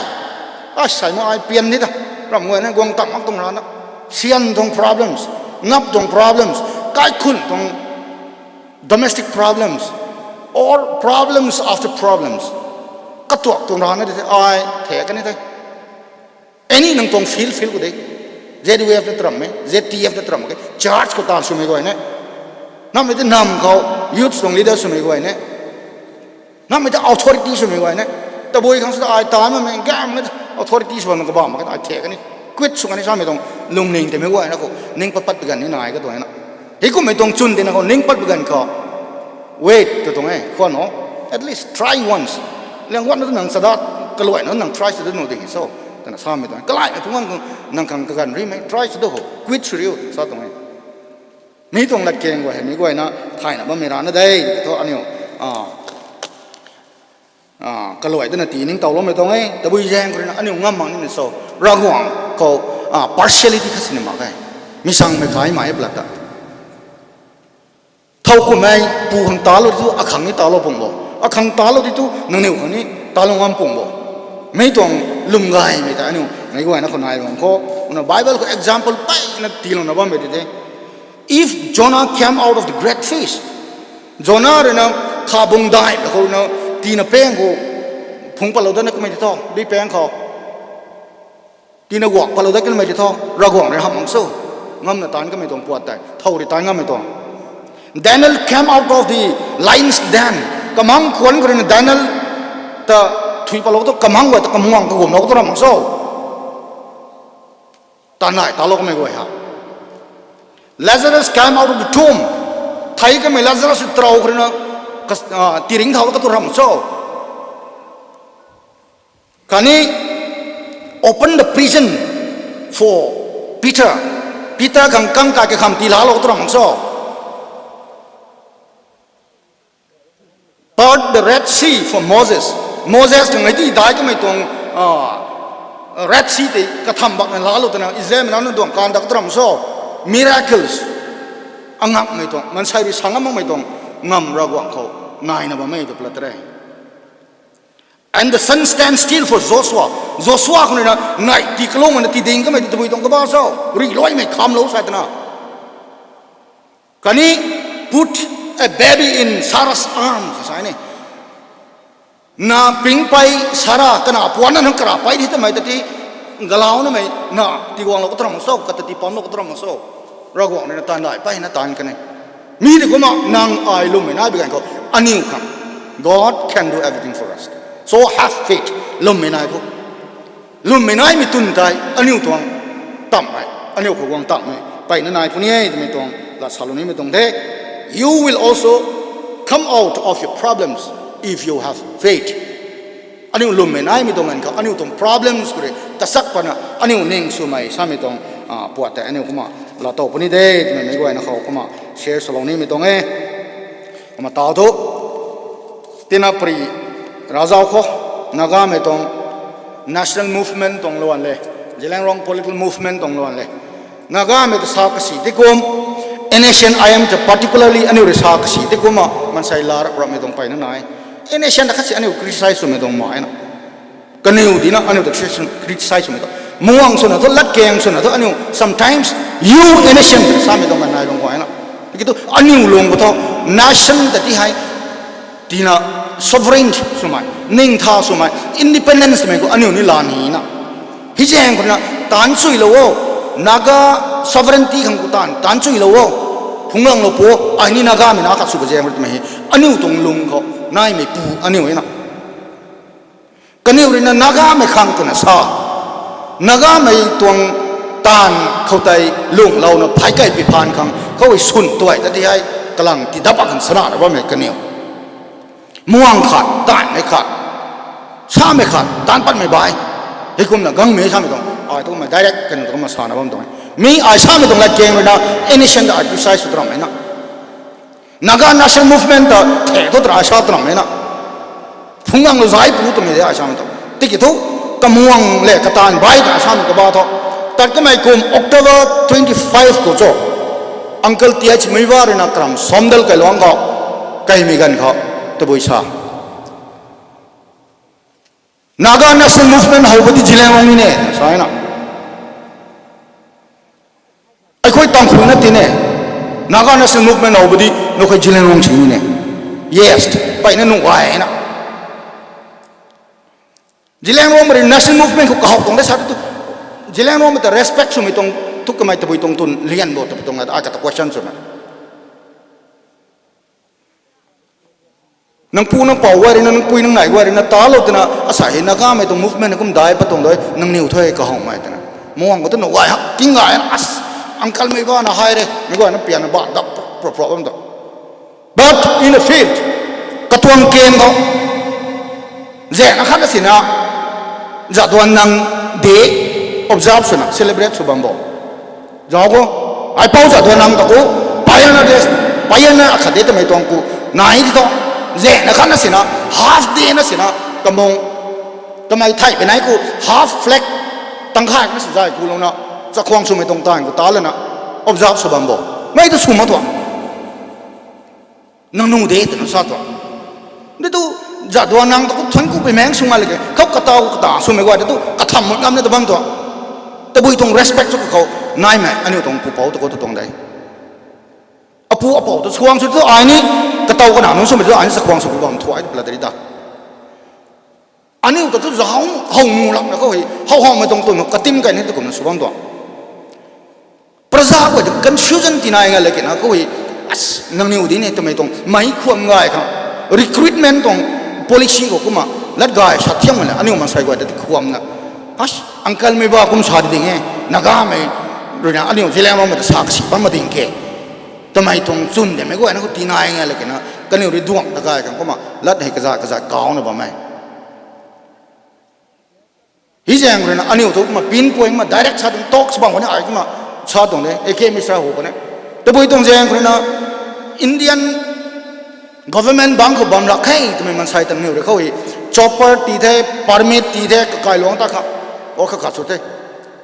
Asei ma ai pian ni ta. Ram guay na guang tam mak tuang rana. Sian tuang problems, nap tuang problems, kaikhun tuang domestic problems, or problems after problems. Katuak tuang rana di the, ai, the kani the. Any nang tuang field, field khou de. Z W F na tram e, Z T F na tram e. Church khou taanv swmei guay ne. Nammei tei nam khou, youth tuang leader swmei guay ne. Nammei tei authority swmei guay ne. Tabui khang sw ta ai taanv makmei, gam na authority sw bam na kabam mak e, ai the kani. Quit sw kani samei tuang lungning tei meic guayna khou, ning pat pat pi ganv ni nai ka tuang na. Hei kummei tuang chwn tina khou, ning pat pi ganv khou. Wait, tw tuang e, khwan o. At least try once. Liang guatna tu nang sada, kaluaina nang try sw da nu ding so. Twna samei tuang. Kalaimei phungc nang khang kaganv rimei, try sw da ho. Quit sw riu, sa tuang e. Mi tuang latkaeng guay hei, mi guayna, thayna bammei rana de, thu aniu, kaluai twna ti ningtowloumei tuang e, tabui zaeng khou rui na aniu ngam mak nimei so, Ravguangc khou, partiality khat sini mak e, mi sangmei khaimei e plat ta. Thow kummei pu khang talou di thu, akhang ni talou pung bo. Akhang talou di thu, nangniw khang ni talou ngam pung bo. Mi tuang lwm gaymei ta aniu, meic guayna khou nai bam khou, na Bible khou example peyna tiilouna bammei di the. If Jonah came out of the great fish, Jona rui na khabung dai khou na, tina pang khou, phungc patlou datna kamei di tho, dui pang khou. Tina guak patlou dat kanmei di tho, Ravguangc rui hamh mak so. Ngamna taanc kamei tuang puat tei, thow rui taanc ngammei tuang. Daniel came out of the lion's den. Kamang khwan khou rui na Daniel ta thui patlou tu kamang guay ta kamang kagumlou tu ram mak so. Tanai talou kamei guay ha. Lazarus came out of the tomb. Thei kamei Lazarus rui tarou khou rui na, tiringc thau katu ram mak so. Khatni open the prison for Peter. Peter khang kang kai kakham tiilaalou tu ram mak so. Part the Red Sea for Moses. Moses khang hei ti dai kamei tuang, Red Sea tei katham bakna laalou twna Israelmei nunc na duang kan dak tu ram mak so. Miracles. Angakmei tuang, maansei rui sa ngam makmei tuang, ngam Ravguangc khou naina bammei tu plat re. And the sun stands still for Joshua. Joshua khou rui na, nai tii kalung na tiding kamei ti tabui tuang kaba so, rui luaimei khamlou sa twna. Khatni put a baby in Sarah's arms, sa ni. Na pingpei Sarah, kana puanna nang kara pei di tamei ta ti, galaunamei na tiguanglou katu ram mak so, kata tii pamlou katu ram mak so. Ravguangc rui na taanv dai peyna taanc kan e. Mi di kumna nang ai lwmmei nai bi ganv khou, aniu khang, God can do everything for us. So have faith. Lwmmei nai khou. Lwmmei naimei twn tei aniu tuang tamhmei, aniu khou guang tamhmei peyna nai puni e twmei tuang lat salou nimei tuang the. You will also come out of your problems if you have faith. Aniu lwmmei naimei tuang ganv khou aniu tuang problems khou rui kasak pana aniu ning swmei samei tuang, puat tei aniu kumna laatow puni de twmei meic guayna khou kumna share swlou nimei tuang e. Kumna taw thu, tina pari ravzau khou, Nagamei tuang national movement tuang luan le, Zeliangrong political movement tuang luan le, Nagamei ta sa kasi ti kum, N S C N I M ta particularly aniu rui sa kasi ti kumna maansei laa rap rapmei tuang peyna nai. N S C N ta khat si aniu criticize swmei tuang mak e na. Kaniw dina aniu ta criticize swmei tuang, muang swna thu, latkaeng swna thu aniu sometimes you N S C N samei tuang kan nai bam khwan e na. Kitu aniu lung khou thu nation ta ti hei tina sovereign swmei, ningtha swmei, independence twmei khou aniu ni la ni na. Hei zaeng khou na taanc chuilou o, Naga sovereignty khang khou taanv taanc chuilou o, phungc langlou pu, ai ni Nagamei na khat sw ba zaeng khou twmei hei aniu tuang lung khou naimei pu aniu na. Kaniw rui na Nagamei khang twna sa, Nagamei tuang taanv khou tei lunglouna phey key pi phaan khang khou hei swn tuay ta ti hei kalang ti dap a khang sana na bammei kaniw. Muang khat, taanvmei khat, samei khat, taanc patmei bai. Hei kumna gangmei samei tuang, ai tu kumna direct kaniw tu kumna sana bam tuang. Mi ai samei tuang lat keng rui na, ancient ai precise sw tramhmei na. Naga National Movement ta the thu tara sa tramhmei na. Phungc langlou zai pu twmei de ai samei tu. Tiki thu, kamuang le kataanv bai ta samei kaba thu. Tat kamei kum October twenty five khou cho, Uncle T H Muivah rui na karam Somdal kailuangc khou, kaimei ganv khou, tabui sa, Naga National Movement how pw di Zeliangrong ni ne, sa na. Ai khui Tangkhul na ti ne, Naga National Movement how pw di, nang khui Zeliangrong sini ne. Yes, peyna nunc gay na. Zeliangrongmei rui National Movement khou kahow tuang de sa tu. Zeliangrongmei ta respect swmei tuang, tu kamei tabui tuang tun lian bo tabui tuang na, ai kata question swna. Nang pu nang pou guay rui na, nang pui nang nei guay rui na talou twna, asa hei Nagamei tuang movement kum dai pat tuang doi, nangniw thu hei kahawmei twna. Muang khou tu nunc gay hak, king gay na, as, uncle mei ba na hei re, mei guay na pian na ba dap pro pro bam tu. But in the field, katuang ken khou, zaeng akhat na sina, Jadonang Day observe swna, celebrate sw bam bo. Zauc khou, ai pou Jadonang ta khou, pioneer, pioneer akhat de twmei tuang khou, nai di thu, zaeng akhat na sina, half day na sina, kamung, kamei thay pei nai khou, half flag, tangkhay na sw zay khou louna, chakhwang swmei tuang taanv khou ta lana, observe sw bam bo. Mei tu sw mak tuang. Nangniw de twna sa tuang. Di tu, Jadonang ta khou thuanc ku pei maeng sw nga le ke, khou kataw kata swmei guay di tu, katham mut ngam na ta bam tuang. Tabui tuang respect sw kakhou, naimei, aniu tuang pupouc ta khou ta tuang de. Apu apou ta chakhwang sw tu ai ni, kataw kana nunc swmei tu ai ni chakhwang sw ku bam thuai pla dari ta. Aniu ta tu zauc how mu lak na khou hei, how howmei tuang tun katim kai ni ta kumna sw bam tuang. Praja guay ta confusion tinai nga le kena khou hei, as, nangniw di ne twmei tuang, mei khwam gay khang, recruitment tuang policy khou kumna, lat gay sa thiam na, aniu maansei guay ta ti khwamna. As, uncle mei ba kum sa di ding e, Nagamei, rui na aniu Zeliangrongmei ta sa kasi bam ma ding ke. Twmei tuang chwn de mei guayna khou tinai nga le kena, kaniw rui duang ta gay khang kumna, lat hei kaza kaza kauna bam e. Hei zaeng rui na aniu thu kumna pinpoint kumna direct sa tuang talks bam khou ni ai kumna sa tuang de, A K Mishra hu khou ni. Tabui tuang zaeng rui na Indian government bang khou bam rak khe twmei maansei ta niw rui khou hei chopper ti the, permit ti the, kakailuangc ta kha, or kha kha sw the.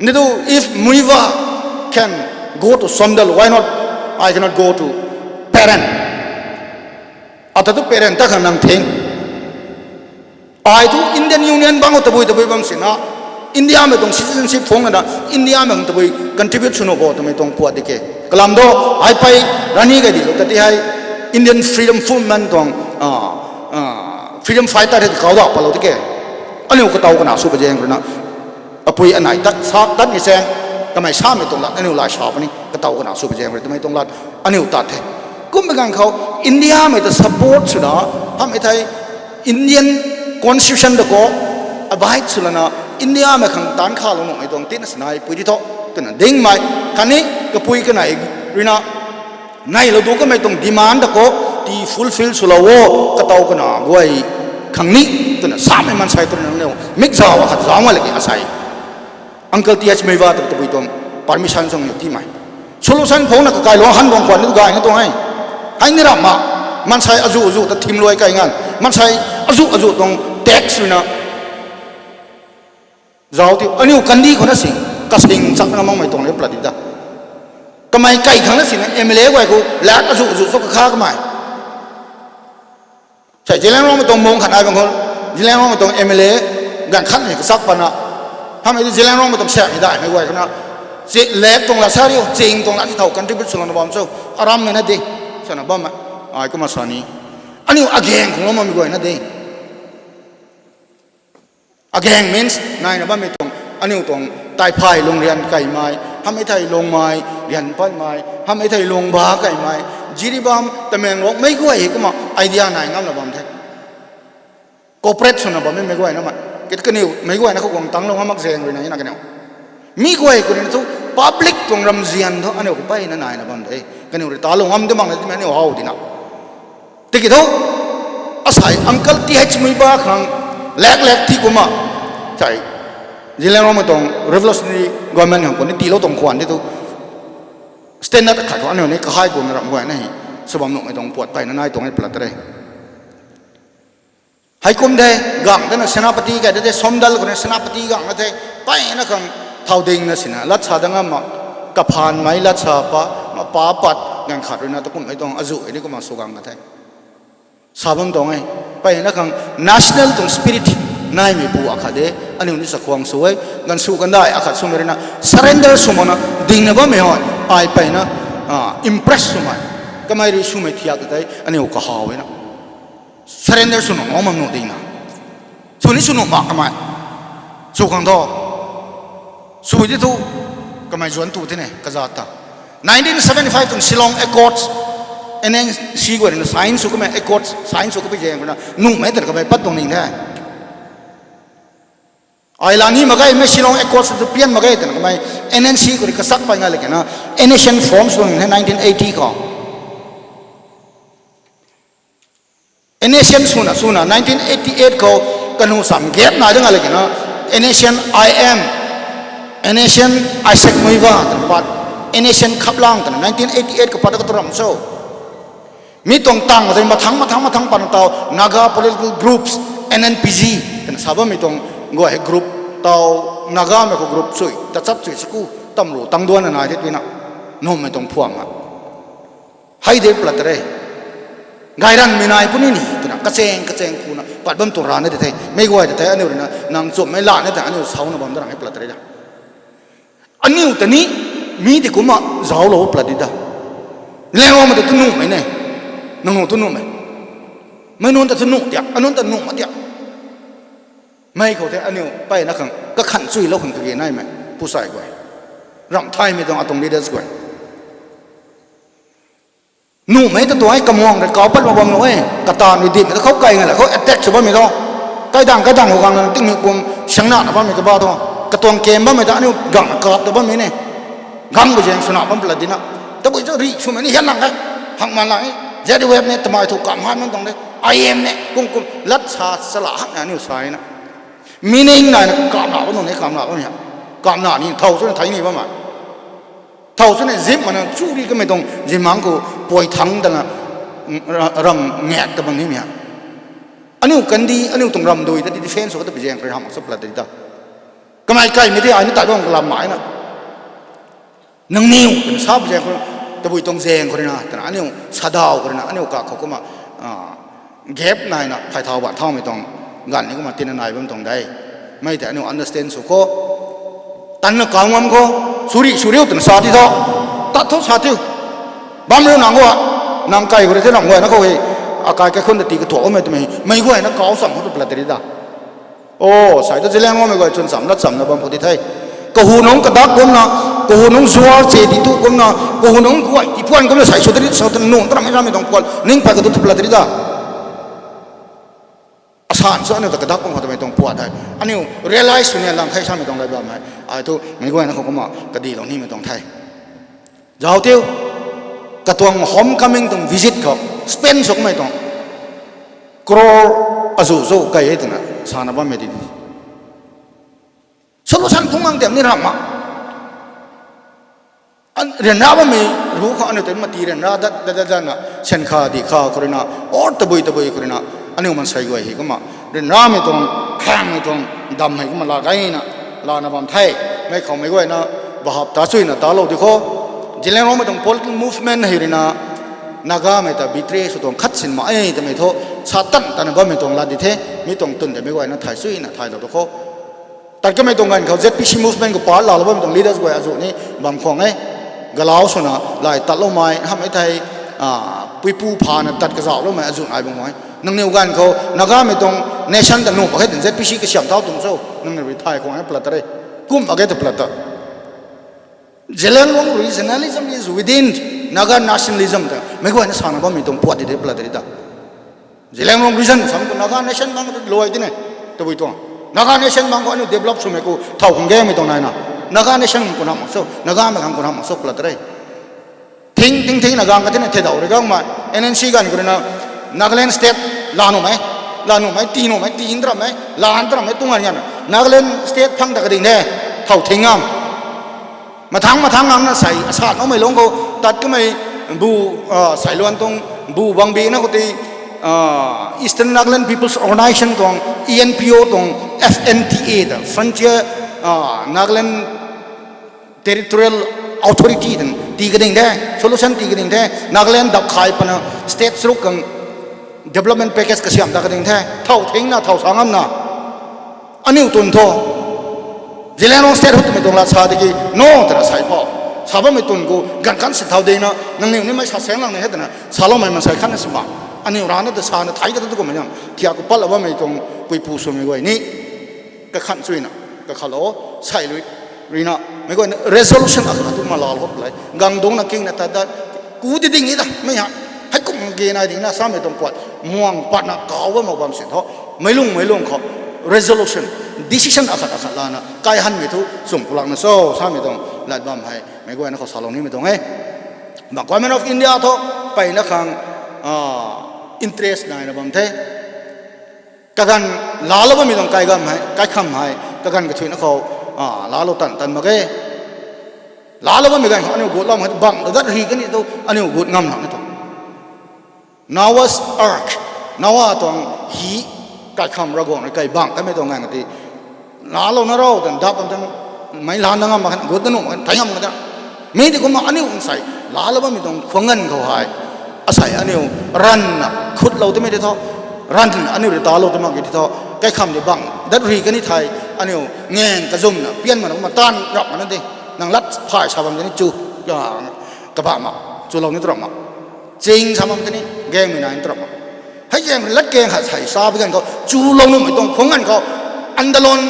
Ni tu, if Muivah can go to Somdal, why not I cannot go to Peren? Ata tu Peren ta khang nang thing. Ai thu Indian Union bang khou tabui tabui bam sina, Indiamei tuang citizenship phungc lana, Indiamei khang tabui contribute sw nuh bo twmei tuang puat di ke. Kalam do, ai pei rani kai di lou ta ti hei, Indian Freedom Movement tuang, freedom fighter hei kau da palou ti ke. Aniu kataw kana sw ba zaeng rui na, apui anei tat sa tat ni chaeng, kamei samei tuang lat aniu lai sa puni, kataw kana sw ba zaeng rui twmei tuang lat aniu tat the. Kummei ganv khou Indiamei ta support swna, hamhmei thei Indian Constitution ta khou abide sw lana, Indiamei khang taanc khalou nuhmei tuang tina sinai pui di tho, twna dingmei, khatni kapui kanei rui na, neilou du kamei tuang demand ta khou, ti fulfill swlou o, kataw kana guay khang ni, twna samei maansei twna nangniw mikzauc akhat zauc nga le ke asei. Uncle T H Muivah ta tabui tuang permission song niw tiimei. Solution phungna kakailuangc han tuang khwan ni tu gay na tuang e. Hei ni ramh ma, maansei azuh azuh ta thim luai kai ngan, maansei azuh azuh tuang tax rui na zauc ti, aniu kandih khou na sing, kasing chak na makmei tuang le plat di ta. Kamei kai khang na sina M L A guay khou lak azuh azuh cho kakha kamei. Sei Zeliangrongmei tuang mung khat ai bang khou, Zeliangrongmei tuang M L A ganv khat ni kachak patna, hamhmei tu Zeliangrongmei tuang saekmei daihmei guay khou na, Lak tuang la sa riu, ching tuang la si thau contribute swlouna bam cho. Aram mei na de. Sana bam e. Ai kumna sa ni. Aniu agaeng khang lou makmei guayna de. Agaeng means naina bammei tuang, aniu tuang, taiphay lung rian kaimei, hamei thei lungmei, rian patmei, hamei thei lungba kaimei, Jiribam, Tamenglong, meic guay hei kumna idea nai ngam la bam the. Cooperate swna bammei meic guayna mei. Kit kaniw, meic guayna khou guang tangc lou ngam mak zaeng rui na, na kaniw. Mi guay khou rui na thu, public tuang ramzian thu, aniu khou peyna naina bam de. Kaniw rui ta lou ngam de mak na timei aniu how dina. Tiki thu, asei uncle T H Muivah khang, lak lak ti kumna, sai, Zeliangrongmei tuang revolutionary government khang khou ni tiilou tuang khwan di thu, standard khat khou aniu ni kahai kumna ramh guayna hei, sw bam nuhmei tuang puat peyna nai tuang e plat re. Heikum de, gang dana Senapati kai de, Somdal khou ni Senapati gang na the, peyna khang thau dingna sina, latsa da ngam mak, kaphanmei latsa pa, mapa pat, ganv khat rui na ta kummei tuang azuh e ni kumna sw gang ka the. Sa bam tuang e, peyna khang national tuang spirit naimei pu akhat de, aniu ni chakhwang sw e, ganv sw kandai akhat swmei rui na, surrender sw makna, dingna bammei hei, ai peyna, impress swmei, kamei rui swmei thiak ka tei, aniu kahaw e na. Surrender sw nuh ngam mak nuh dingna. Sw ni sw nuh mak kamei. Sw khang thu. Sw di thu. Kamei zuanc tu the ne, kazat ta. Nineteen seventy-five tuang Shillong Accords, N N C guay rui na sign sw kamei Accords, sign sw kapui zaeng rui na, nuhmei twna kamei pat tuang ning the. Ai la ni mak ge, mei Shillong Accords tu pian mak ge twna kamei N N C khou rui kasak pey ngai le kena, N S C N form sw tuang ning the nineteen eighty khou. N S C N swna, swna, nineteen eighty-eight khou, kanu sam gap nai da nga le kena, N S C N I M, N S C N Isaac Muivah twna pat, N S C N Khaplang twna, nineteen eighty-eight khou pat da katuram cho. Mi tuang tang tei mathang, mathang, mathang patna tau, Naga political groups, N N P G twna sa bammei tuang guay hei group tau, Nagamei khou group chui, tachat chui saku, tamru, tangduanna nai de twna, nuhmei tuang phuam na. Hei de plat re. Gayranmei nai puni ni, twna, kachaeng, kachaeng puna, pat bam tuang rana de the, meic guay de the, aniu rui na, nang chummei lana ta, aniu sauna bam da rang hei plat re da. Aniu ta ni, mi ti kumna, zauclou plat di da. Lengloumei ta tu nuhmei ne, nang nu tu nuhmei. Mei nunc ta tu nuh tia, anunc ta nuh ma tia. Mei khou the aniu, peyna khang, kakhan chuilou khang kage naimei, pusai guay. Ramh thaymei tuang atuang leaders guay. Nuhmei ta tuang e, kamuang rui kau pat mak bam nuh e, kata nui dipmei ta khou kai nga la, khou attack sw bammei tho. Kaidang, kaidang khou gang na tingmei kum, siangna na bammei kaba tho. Katuang kem bammei ta aniu gang na kap ta bammei ne. Gang bu zaeng swna bam plat di na. Tabui cho rih swmei ni hian lang e. Hak man lang e. Z D F ne tamei thu kam han man tuang de. I M ne, kum kum, lat sa, sala hak na aniu sa e na. Meaning naina kamna bam nunc ni kamna bam ha. Kamna ni thau swna thei ni bam a. Thau swna zip mana churi kamei tuang zimang khou pui thang tana, ra-, ram ngak ta bam nimei ha. Aniu kandi, aniu tuang ramdui ta defense khou ta pi zaeng khou rui ham sw plat di ta. Kamei kaimei tei ai ni tat bam kalam mai na. Nangniw twna sa pu zaeng khou, tabui tuang zaeng khou rui na, twna aniu sadaw khou rui na, aniu kak khou kumna, gap naina, phay thau ban thaumei tuang, ganv ni kumna tina nai bam tuang de. Mei tei aniu understand sw kho. Tanna kau ngam kho, suri, suriu twna sa ti tho. Tat tho sa tiu. Bam riu nang khou a, nang kai khou rui the nang guayna khou hei, akai kaikhun ta tii kathuak bammei twmei, mei guayna kau cham khou tu plat di ta. O, sai ta Zeliangrongmei guay chwn cham lat chamna bam khou di the. Kahu nunc kadak kumna, kahu nunc zuar che di tu kumna, kahu nunc guay tipuan kumna sai sw di, sw di nung ta ramei ramei tuang puan, ning pat ka tu tu plat di ta. Asan sw aniu ta kadak kum khou twmei tuang puat hei. Aniu realize swni lang thei samei tuang lai bam hei. Ai thu, mei guayna khou kumna, kadilou nimei tuang the. Zauc tiu, katuang homecoming tuang visit khou, spend sw kamei tuang. Crore azu zu kai e twna, sana bammei di. Solution phung mang tiam ni ram ma. An, ryanra bammei ru khou aniu tei mati ryanra dat, dat, dat, dat na, sen kha, di kha khou rui na, or tabui, tabui khou rui na, aniu mansei guay hei kumna, ryanramei tuang, khangmei tuang, dam hei kumna la gayna, lana bam the, mei khou mei guayna, bahap ta chuina talou di kho, Zeliangrongmei tuang political movement hei rui na, Nagamei ta betray sw tuang khat sin ma e twmei thu, sa tan tana bammei tuang lat di the, mi tuang twn de mei guayna thay chuina thaylou tu kho. Tat kamei tuang ganv khou Z P C movement khou part laalou bammei tuang leaders guay azuh ni bam khwang e. Galau swna lay tatloumei hamh e thei, puipu phana tat kazauhloumei azuh nai bam e. Nangniw ganv khou Nagamei tuang nation ta nuh mak khe twna Z P C kasiamh thau tuang cho, nangniw rui thay khwang e plat ta re. Kum mak khe ta plat ta. Zeliangrong regionalism is within Naga nationalism ta meic guayna sana bammei tuang puat di de plat ta ri ta. Zeliangrong region sam khou Naga nation bang luai tine. Tabui tuang Naga nation bang khou aniu develop swmei khou thow khang gamei tuang naina, Naga nation khang kuna mak cho, Nagamei khang kuna mak cho plat ta re. Thing thing thing na gang ka tina thei daw rui gangmei N N C ganv khou ruina Nagaland state la nuhmei, la nuhmei, tii nuhmei, tii nramei, la nramei tuang ganv ganv Nagaland state phang ta kading de, thow thing ngam. Mathang mathang ngamna sei asat naumei lungc khou tat kamei bu, sailuan tuang bu bangbi na khou tei, Eastern Nagaland People's Organisation tuang, E N P O tuang, F N T A ta Frontier Nagaland Territorial Authority tan tii kading the, solution tii kading the, Nagaland dap khai pana state saruk khang development package kasiamh ta kading the, thow thingna thow sa ngamna. Aniu twn thu Zeliangrong state hut twmei tuang lat sa tiki no twna sei phou, sa bammei twn khou ganv kan si thau dena nangniw nimei sa saeng lang ni he twna saloumei mansei khatna sima, aniw rana ta sana thei ta tu kummei zam thiak khou patlou bammei tuang puipu swmei guay ni kakhan chuina kakhalou sei rui, ruina meic guayna resolution akhat tu malal hop lei gang dungcna kingna tat dat ku ti ding i ta mei ha, heikum ge nai ding na samei tuang puat muang patna kau bam mak bam si thu, meic lung meic lung khou resolution, decision akhat akhat lana kaihanmei thu chum pulakna cho samei tuang lat bam hei meic guayna khou salou nimei tuang e. Ba Government of India thu mpeyna khang interest naina bam the. Kaganv laalou bammei tuang kaikham hei, kaikham hei kaganv kathuina khou laalou tan tan mak ge. Laalou bammei ganv khou aniu gutloumei bang ta dat hi kani tu aniu gut ngam lam ni tu. Noah's Ark, Noah tuang hi, kaikham Ravguangc rui kai bang kamei tuang ganv kati laalouna rou tan dap bam tan, meic laana ngam mak khan, gutna nuh mak khan, thei ngam mak khan. Mi ti kumna aniu nsei laalou bammei tuang khwang ganv khou hei, asei aniu ranvna khutlou twmei ti thu, ranvna aniu rui talou tw mak ki ti thu, kaikham di bang dat ri kani thei, aniu ngang kazumna pian mana kumna taanv rap mana di, nang lat phay sa bam tini chu, kabah ma, chulou ni tu rap ma, ching sa bam tini gangmei nai ni tu rap ma. Hei zaeng lat kang khat sei sa bi ganv khou chulou nuhmei tuang khwang ganv khou andalon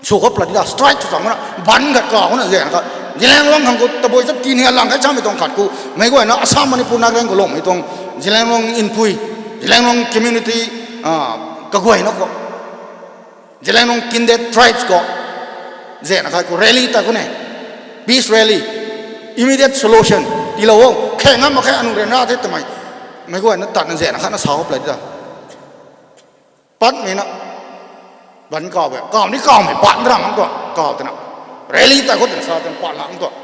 sw khou plat di da, strike sw cham mana ban khat kaw khou na zaeng kha, Zeliangrong khang khou tabui chap tin hei lang khe chamei tuang khat khou meic guayna Assam, Manipur, Nagaland khou lungmei tuang Zeliangrong Inpui, Zeliangrong community kaguayna khou Zeliangrong kindred tribes khou zaengna khat khou rally ta khou ne, peace rally, immediate solution tiilou o, khe ngam mak khe aniu rui na the twmei meic guayna tatna zaengna khatna sa khou plat di da. Patmei na ban kaw e, kaw ni kawmei pat ram tuang kaw twna, rally ta khou twna sa tan pat lang tuang.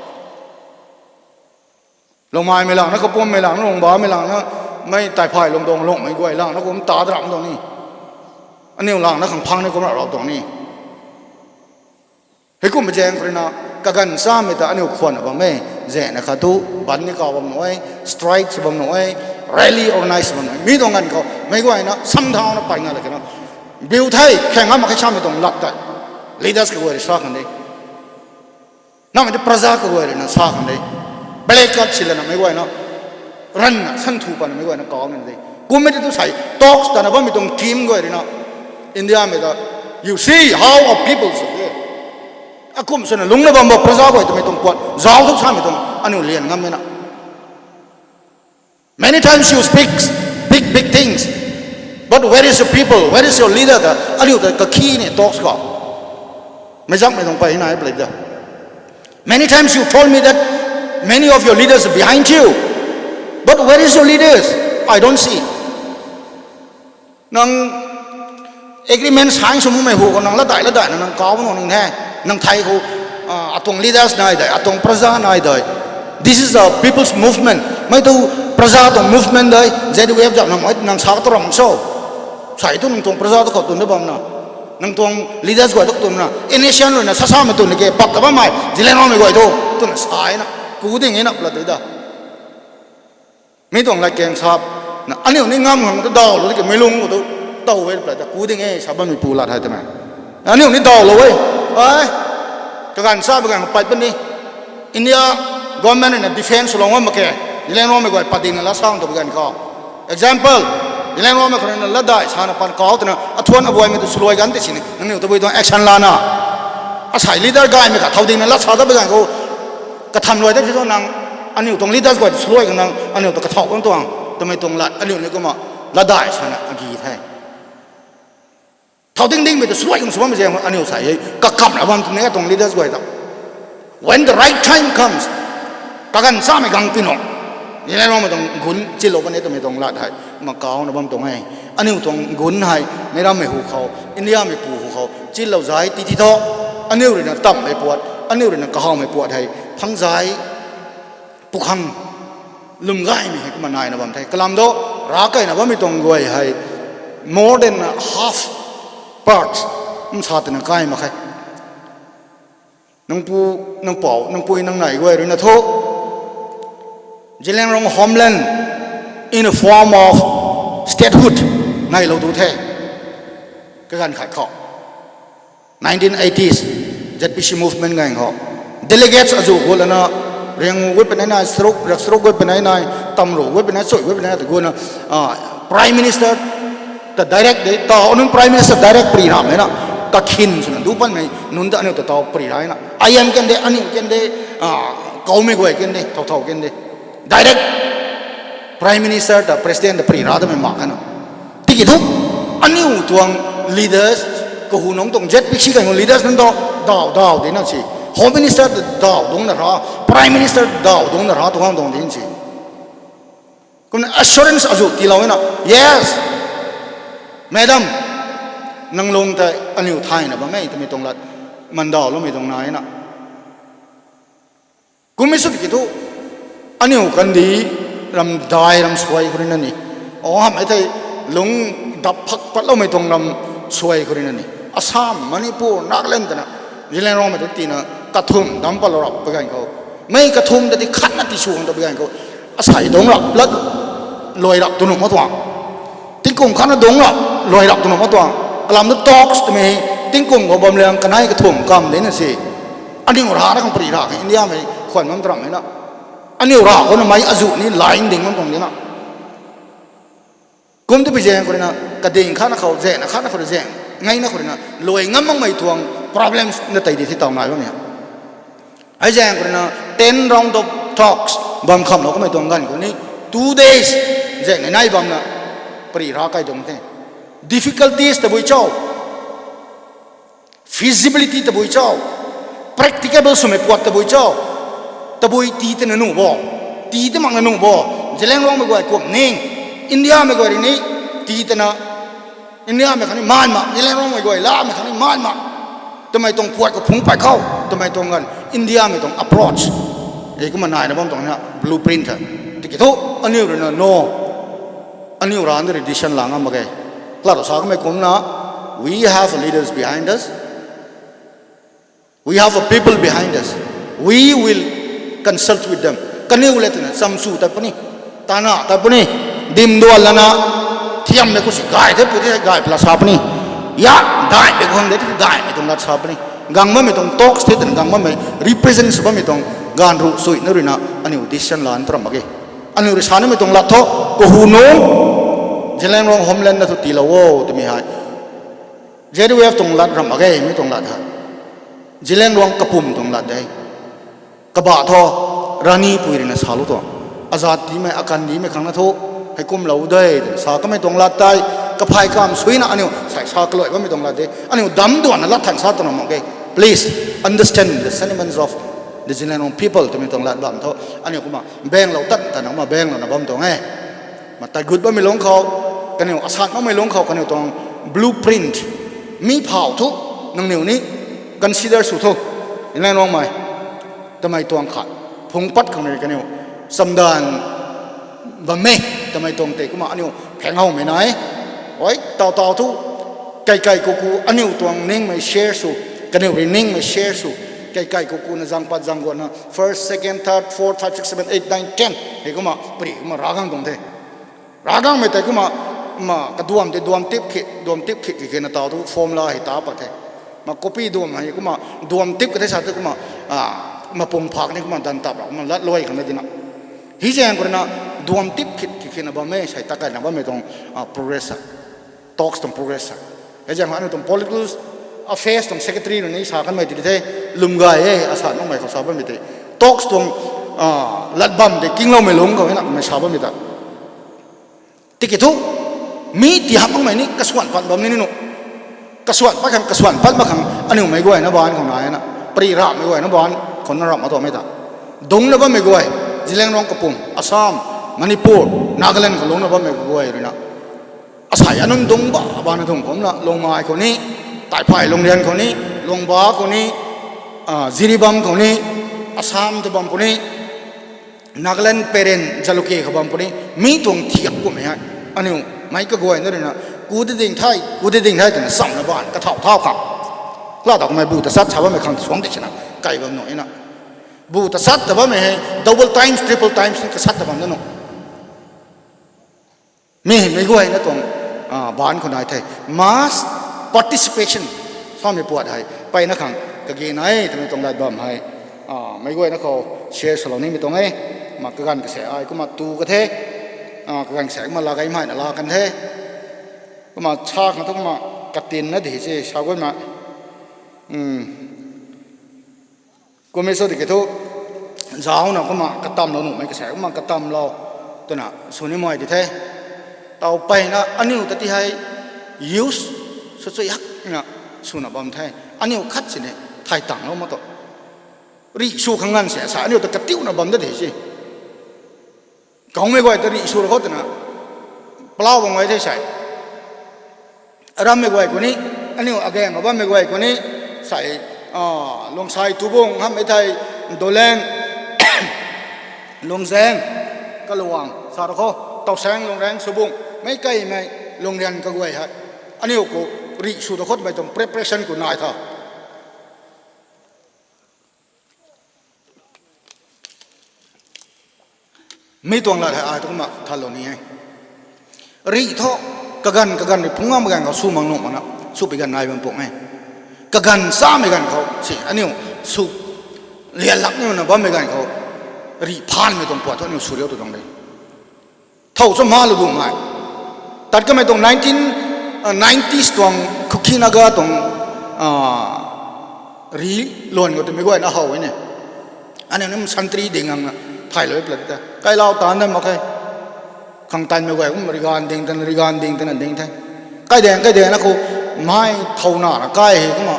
Lungmaimei langna, Kapummei langna, Lungbammei langna, mei Taiphay, Lungdong, Lungmei guay langna kum ta ram tuang ni, aniu langna khang phang ni kum ra rau tuang ni. Heikum zaeng khou rui na kaganv chamei ta aniu khwanna bam e, zaengna khat tu ban ni kaw bam nuh e, strike sw bam nuh e, rally organize bam nuh e. Mi tuang ganv khou meic guayna samthauna pay nga la kena biu the, khe ngam mak khe chamei tuang lat tei leaders kaguay rui sa khang de. Namei ti praja kaguay rui na sa khang de. Play card silana meic guayna ranvna santhu pana meic guayna kaw ni de. Kummei ti tu sei talks tana bammei tuang team guay rui na Indiamei ta, you see how our people should be. Akum swna lungcna bam bo praja guay twmei tuang puat zauc thu samei tuang aniu lian ngammei na. Many times you speak big, big things, but where is your people? Where is your leader? Ta aniu ta kakhi ni talks khou meic zakmei tuang pay nai play da. Many times you told me that many of your leaders are behind you, but where is your leaders? I don't see. Nang agreement sign sw makmei hu khou nang latdai latdaina nang kaw nuh ning the. Nang thei khou atuang leaders nai dei, atuang praja nai dei. This is a people's movement. Mei tu praja tuang movement dei, Z W F zam nang mei nang sa tu ram so. Sei tu nang tuang praja tu khou twn da bamna, nang tuang leaders guay tu twnna, N S C N rui na sasamei twn ke pak ta bammei Zeliangrongmei guay tu twna sa na, ku ding e na plat da. Mi tuang lat kang sap na aniu ni ngam khang tu dawlou di ke mei lung khou tu tow e plat da, ku ding e sa bammei pu lat hei twmei. Aniu ni dawlou e. Ai, kaganv cha bi ganv pat puni. India government na defense lou ngam mak khe. Zeliangrongmei guay pat dingna lat sang tu bi ganv khou. Example, Zeliangrongmei khou na latdai sana pan kau twna athuan abuaimei tu swluai ganv ti sini. Nangniw tabui tuang action lana. Asei leader gaymei kha thau dingna lat sa ta bi ganv khou. Katham luai ta si tu nang, aniu tuang leaders guay tu swluai kan nang, aniu tu kathau kan tuang. Twmei tuang lat, aniu ni kumna latdai sana agi the. Thau ding dingmei tu swluai kan sw bammei zaeng aniu sa hei kakamna bam twmei tuang leaders guay ta. When the right time comes, kaganv chamei gang pino. Zeliangrongmei tuang gun chilou kan e twmei tuang lat hei, ma kauna bam tuang e. Aniu tuang gun hei, meic rammei hu khou, Indiamei pu hu khou chilou zai ti ti tho. Aniu ruina tamhmei puat, aniu ruina kahawmei puat hei phangzai, pukhang, lwm gaymei hei kumna naina bam the. Kalam do, ravkaina bammei tuang guay hei more than half part nsa twna kai mak khe. Nang pu, nang pou, nang pui, nang nei guay ruina thu, Zeliangrong homeland in a form of statehood nailou tu the. Kaganv khat khou nineteen eighties Z P C movement ngai khou delegates azu gut lana, riang gut puni nai, saruk, rak saruk gut puni nai, tamru gut puni nai, chui gut puni nai, tu gutna, Prime Minister ta direct de, ta nunc Prime Minister direct pri ram e na, kakhin swna du panmei nunc ta aniu ta taw pri ra na. I M kan de, aniu kan de, kaumei guay kan de, thau thau kan de. Direct Prime Minister ta President ta pri ra tamei mak kha na. Tiki thu, aniu tuang leaders, kahunungc tuang Z P C kahu leaders nunc tu daw daw dina si. Home Minister ta daw dungcna ra, Prime Minister ta daw dungcna ra tu khang tuang din si. Kumna assurance azu tiilou na, yes, madam, nang lung tei aniu thayna bam e twmei tuang lat, mandawloumei tuang nai na. Kummei sw tiki thu, aniu kandih ram dai ram suai khou rui na ni. O hamh e thei lungc dap phak patloumei tuang ram suai khou rui na ni. Assam, Manipur, Nagaland twna, Zeliangrongmei tu tina kathumh dam patlou rap pui ganv khou. Mei kathumh ta ti khatna ti sw khang ta pui ganv khou. Asei dungc rap lat luai rap tu nuh mak tuang. Tingkum khatna dungc rap luai rap tu nuh mak tuang. Kalam tu talks twmei tingkum khou bam liang kanei kathumh kam de na si. Aniu ra na khang pri ra khe Indiamei khwan bam taram e na. Aniu ra khou na mei azu ni line ding bam tuang di na. Kum tu pi zaeng khou rui na, kading khatna khou zaengna khatna khou rui zaeng, ngeina khou rui na luai ngam makmei tuang problems na tei di the taw nai bammei. Ai zaeng khou rui na ten round of talks bam khamlou kamei tuang ganv khou ni two days zaeng nai nai bamna pri ra kai tuang the. Difficulties tabui cho, feasibility tabui cho, practicable swmei puat tabui cho, tabui tii tana nuh bo, tii ta makna nuh bo, Zeliangrongmei guay kum ning, Indiamei guay rui ni tii tana, Indiamei khang ni maan mak, Zeliangrongmei guay lamei khang ni maan mak twmei tuang puat khou phungc pat khou twmei tuang ganv Indiamei tuang approach e kumna naina bam tuang na blueprint the. Tiki thu, aniu rui na no, aniu ra ni rui decision la ngam mak ge. Kala tu sa kamei kumna, we have leaders behind us. We have a people behind us. We will consult with them. Kaniw le twna chamchu tat puni, tana tat puni, dimduan lana, thiammei khou si gay the pu the gay pla sa puni, ya, daihmei khang de ti daihmei tuang lat sa puni, gang bammei tuang talks the twna gang bammei represent sw bammei tuang ganv ruh suina rui na aniu decision lan taram mak ge. Aniu rui sa nimei tuang lat thu, kahunungc, Zeliangrong homeland na thu tiilou o twmei hei Z W F tuang lat ram mak ge, mi tuang lat hei Zeliangrong kapwm tuang lat de. Kabah thu, Rani pui rui na salou tuang, azat tiimei, akan diimei khang na thu, heikumlou de twna sa kamei tuang lat tei, kaphay kam suina aniu sai sa kaluai bammei tuang lat de. Aniu damduanna lat than sa twna mak ge. Please understand the sentiments of the Zeliangrong people twmei tuang lat bam thu, aniu kumna baenglou tan tana kumna baenglouna bam tuang e. Ma tat gut bammei lungc khou, kaniw asan makmei lungc khou kaniw tuang blueprint mi phau thu, nangniw ni consider sw tho, Zeliangrongmei, twmei tuang khat phungc pat khang rui kaniw chamdan bam e, twmei tuang tei kumna aniu pheng howmei nai. Oi, taw taw thu, kei kei kuku aniu tuang ningmei share sw, kaniw rui ningmei share sw, kei kei kukuna zang pat zang guatna first, second, third, fourth, five, six, seven, eight, nine, ten hei kumna pri kumna ravgangc tuang the. Ravgangmei tei kumna, ma kaduam tei duam tip khe, duam tip khe khe khe na taw thu formula hei ta pat the. Ma copy duam hei kumna duam tip ka the sa tu kumna, mapung phak ni kumna dan tap ra kumna lat luai khang na dina. Hi zaeng khou rui na duam tip khit khit khit na bam e, sei ta kai na bammei tuang progress a, talks tuang progress a. Hei zaeng khou aniu tuang political affairs tuang secretary rui ni sa kanmei ti the, lwm gay e, asa nungmei khou sa bammei tei. Talks tuang lat bam tei kingloumei lungc khou e na kamei sa bammei ta. Tiki thu, mi ti hap makmei ni kasuan pat bam ni ni nu. Kasuan pat khang, kasuan pat mak khang, aniu mei guayna baanc khou nai na, pari ramhmei guayna baanc khou na ramh a tuamei ta. Dungcna bammei guay, Zeliangrong kapum, Assam, Manipur, Nagaland khou lungcna bammei guay rui na. Asei anunc dungc ba, bana dungc kumna, Lungmei khou ni, Taiphay Lungrian khou ni, Lungba khou ni, Jiribam khou ni, Assam tu bam puni, Nagaland Peren Jalukie khou bam puni, mi tuang thiak kummei hei. Aniu, meic kaguayna rui na, ku di ding the, ku di ding the twna chamna baanc kathau thau khang. Laa ta kummei bu ta sat sa bammei khang suang di sina, kai bam nu na. Bu ta sat ta bammei hei, double times, triple times ni kasat ta bam da nu. Mi hei meic guayna tuang baanc khou nai the. Mass participation samei puat hei mpeyna khang kage nai twmei tuang lat bam hei. Meic guayna khou share salou nimei tuang e. Kumna kaganv kasa ai kumna tu ka the. Kaganv kasa kumna laa gay mei na laa kan the. Kumna sa khang thu kumna katinna di se sa guay ma. Kummei sw tiki thu, zaucna kumna katamlou nuhmei kasa kumna katamlou twna sw ni mei di the. Taw mpeyna aniu ta ti hei use sw chuy hakna swna bam the. Aniu khat sini thay tanglou ma tu. Rih sw khang ganv se sa aniu ta katiuna bam da di se. Kaumei guay ta rih sw ra khou twna palau bam guay the sei. Arammei guay khou ni, aniu agaeng khou bammei guay khou ni, sei, Luangsei Tubung hamhmei thei, Doleng, Lungzaeng, Kaluang sa ra khou, Tausaeng, Lungraeng, Subung, meic keymei, Lungrian kaguay hei. Aniu khou rih sw ra khou twmei tuang preparation khou nai tha. Mi tuang lat hei ai tu kumna thanlou ni e. Rih thu, kaganv kaganv rui phungc ngam ganv khou sw mak nuh makna, sw pi ganv nai bam pung e. Kaganv chamei ganv khou si aniu sw lian lak ni na bammei ganv khou, rih phanmei tuang puat thu aniu sw riu tu tuang de. Thow chu malou dumei. Tat kamei tuang nineteen nineties tuang Kuki Naga tuang rih luan khou twmei guayna how e ne. Aniu nim santri ding ngangna thaylou plat ta. Kailau taanv dam mak khe. Khang tanmei guay kum riganv ding tana, riganv ding tana ding the. Kaidaeng, kaidaeng na khou mei thow na na kai hei kumna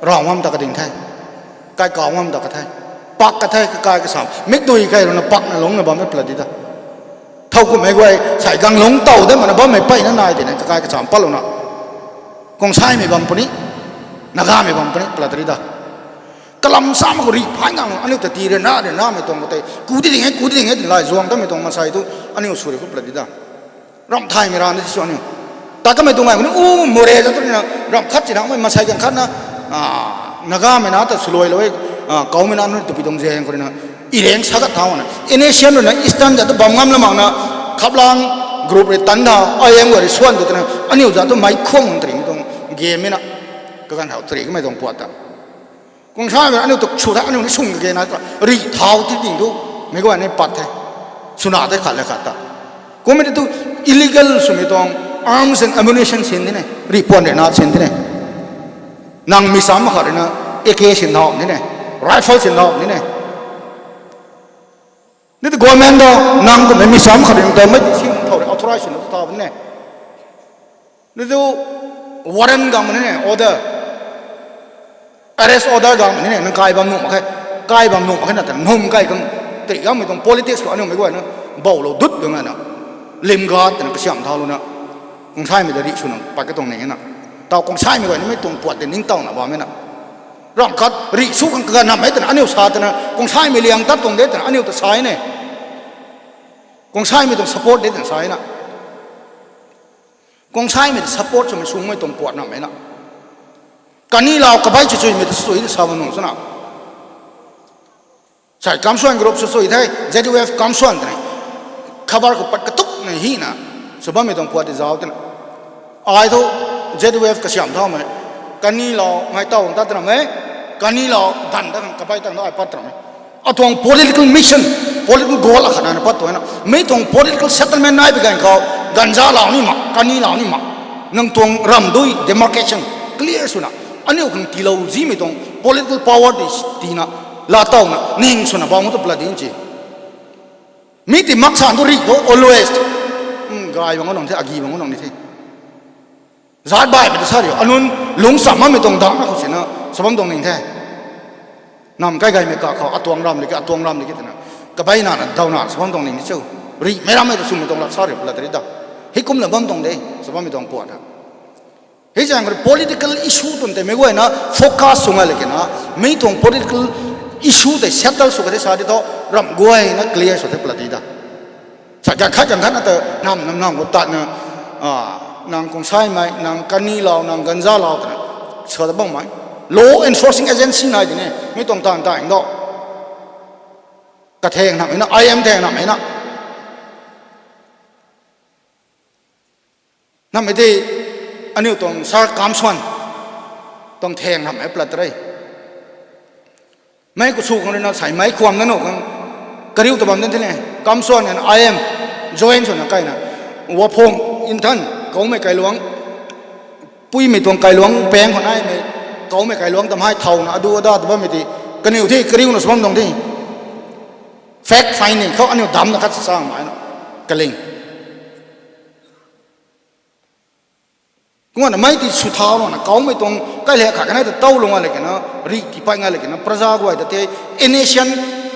rav ngam ta ka ding the. Kaikau ngam ta ka the. Pak ka the, kakai kasam. Mikdui kai rui na pakna lungcna bammei plat di ta. Thow kummei guay, sei gang lungc tow de mana bammei mpeyna nai di na, kakai kasam patlouna. Kongsaimei bam puni, Nagamei bam puni, plat ri ta. Kalam sa mak khou rih phan gang, aniu ta ti rui na, rui namei tuang khou tei, ku di ding e, ku di ding e, twna lai zuang tamei tuang maansei tu, aniu sw ri khou plat di ta. Ramh thaymei rana ti sw aniu. Tat kamei tuang ai khou ni, u, Moreh za tu rui na, ramh khat si na, mei maansei ganv khat na, Nagamei na ta swluailou e, Kaumei na nunc tupi tuang zaeng khou rui na, Ireng sa gat thau na. NSCN rui na Eastern za tu bam ngam la mak na, Khaplang group rui tan da, IM guay rui swan tu twna, aniu za tu mei khwang trimei tuang game e na, kaganv thau trimei tuang puat ta. Kongsaimei aniu tu sw tha, aniu ni sung kage na ta, rih thau ti ding tu, meic guay ni pat the. Swna tei khat le khat ta. Kummei tu illegal swmei tuang arms and ammunition sin di ne, rih puan rui na sin di ne. Nang mi sam khat rui na AK sin thau ni ne, rifle sin thau ni ne. Ni tu government ta nang kummei mi sam khat rui na tawmei sin thau rui authorize na thau ni ne. Ni tu warrant gang ni ne, order, arrest order gang ni ne, nang kai bam nuh mak khe, kai bam nuh mak khe na ta num kai khang, tei gangmei tuang politics khou aniu meic guayna, boulou dut dungna na, limgat twna kasiam thaulou na, Kongsaimei ta rih swna pat ka tuang ni na, taw Kongsaimei guay nimei tuang puat tei ningtowna bammei na. Ramh khat rih sw khang kaganv nammei twna aniu sa twna, Kongsaimei liang tat tuang de twna aniu ta sa e ne. Kongsaimei tuang support de twna sa e na. Kongsaimei ta support swmei sungmei tuang puat nammei na. Kanilau kabai chuchuimei ta sui ta sa bam nuh swna. Sai Kamshuan group sw sui the, ZUF Kamshuan twna. Khabar khou pat katukmei hina, sw bammei tuang puat tei zauc twna. Ai thu ZUF kasiam thaumei, Kani lou ngai taw ta tram e. Kani lou dan ta khang kabai tang da ai pat tram e. Atuang political mission, political goal akhat na pat tuang na. Mi tuang political settlement nai bi gan khou, ganza lou ni ma, kani lou ni ma. Nang tuang ramdui demarcation clear swna, aniu khang tiilou zimei tuang political power di tina, laa tawna ning swna bam tu pla ding ci. Mi ti maksan tu ri tu always, gay bang nang the, agi bang nang ni the. Zat baihmei tu sa rio, anun lungcham mamei tuang dangna khou sina, sa bam tuang ning the. Nam kai gaymei ka khou, atuang ram di ki, atuang ram di ki twna, kabai nana dauna sa bam tuang ning ni chu. Ri mei rammei tu swmei tuang lat sa rio pla tari da. Hei kumna bam tuang de, sa bammei tuang puat ha. Hei zaeng khou political issue twn tei meic guayna focus sw ngai le kena, mi tuang political issue tei settle sw ka the sa di thu, ramh guayna clear sw the pla di da. Sa gan khat gan khat na ta nam nam nam khou tatna, nang kungsaimei, nang kani lou, nang ganza lou twna, sa ta bangmei. Law enforcing agency nai di ni, mi tuang taanv ta hing do. Katheng nam hei na, I M theng nam hei na. Namei tei, aniu tuang sar kamsuan, tuang theng nam hei plat rei. Mei khou sw khang rui na sei, mei khwam na nuh khang, kariu ta bam den the ne, kamsuan and I M, join swna kaina, waphung, inthan, koumei kailuang, puimei tuang kailuang, pang khou naimei, koumei kailuang tam hei thauna, adu ada ta bammei tei, kaniw the, kariuna sw bam tuang the. Fact finding khou aniu damna khat sa chang mai na, kaling. Kumna mei ti sw thau na, koumei tuang kai le khat kanei ta tow lung nga le kena, ri ti pat nga le kena, praja guay ta the, nation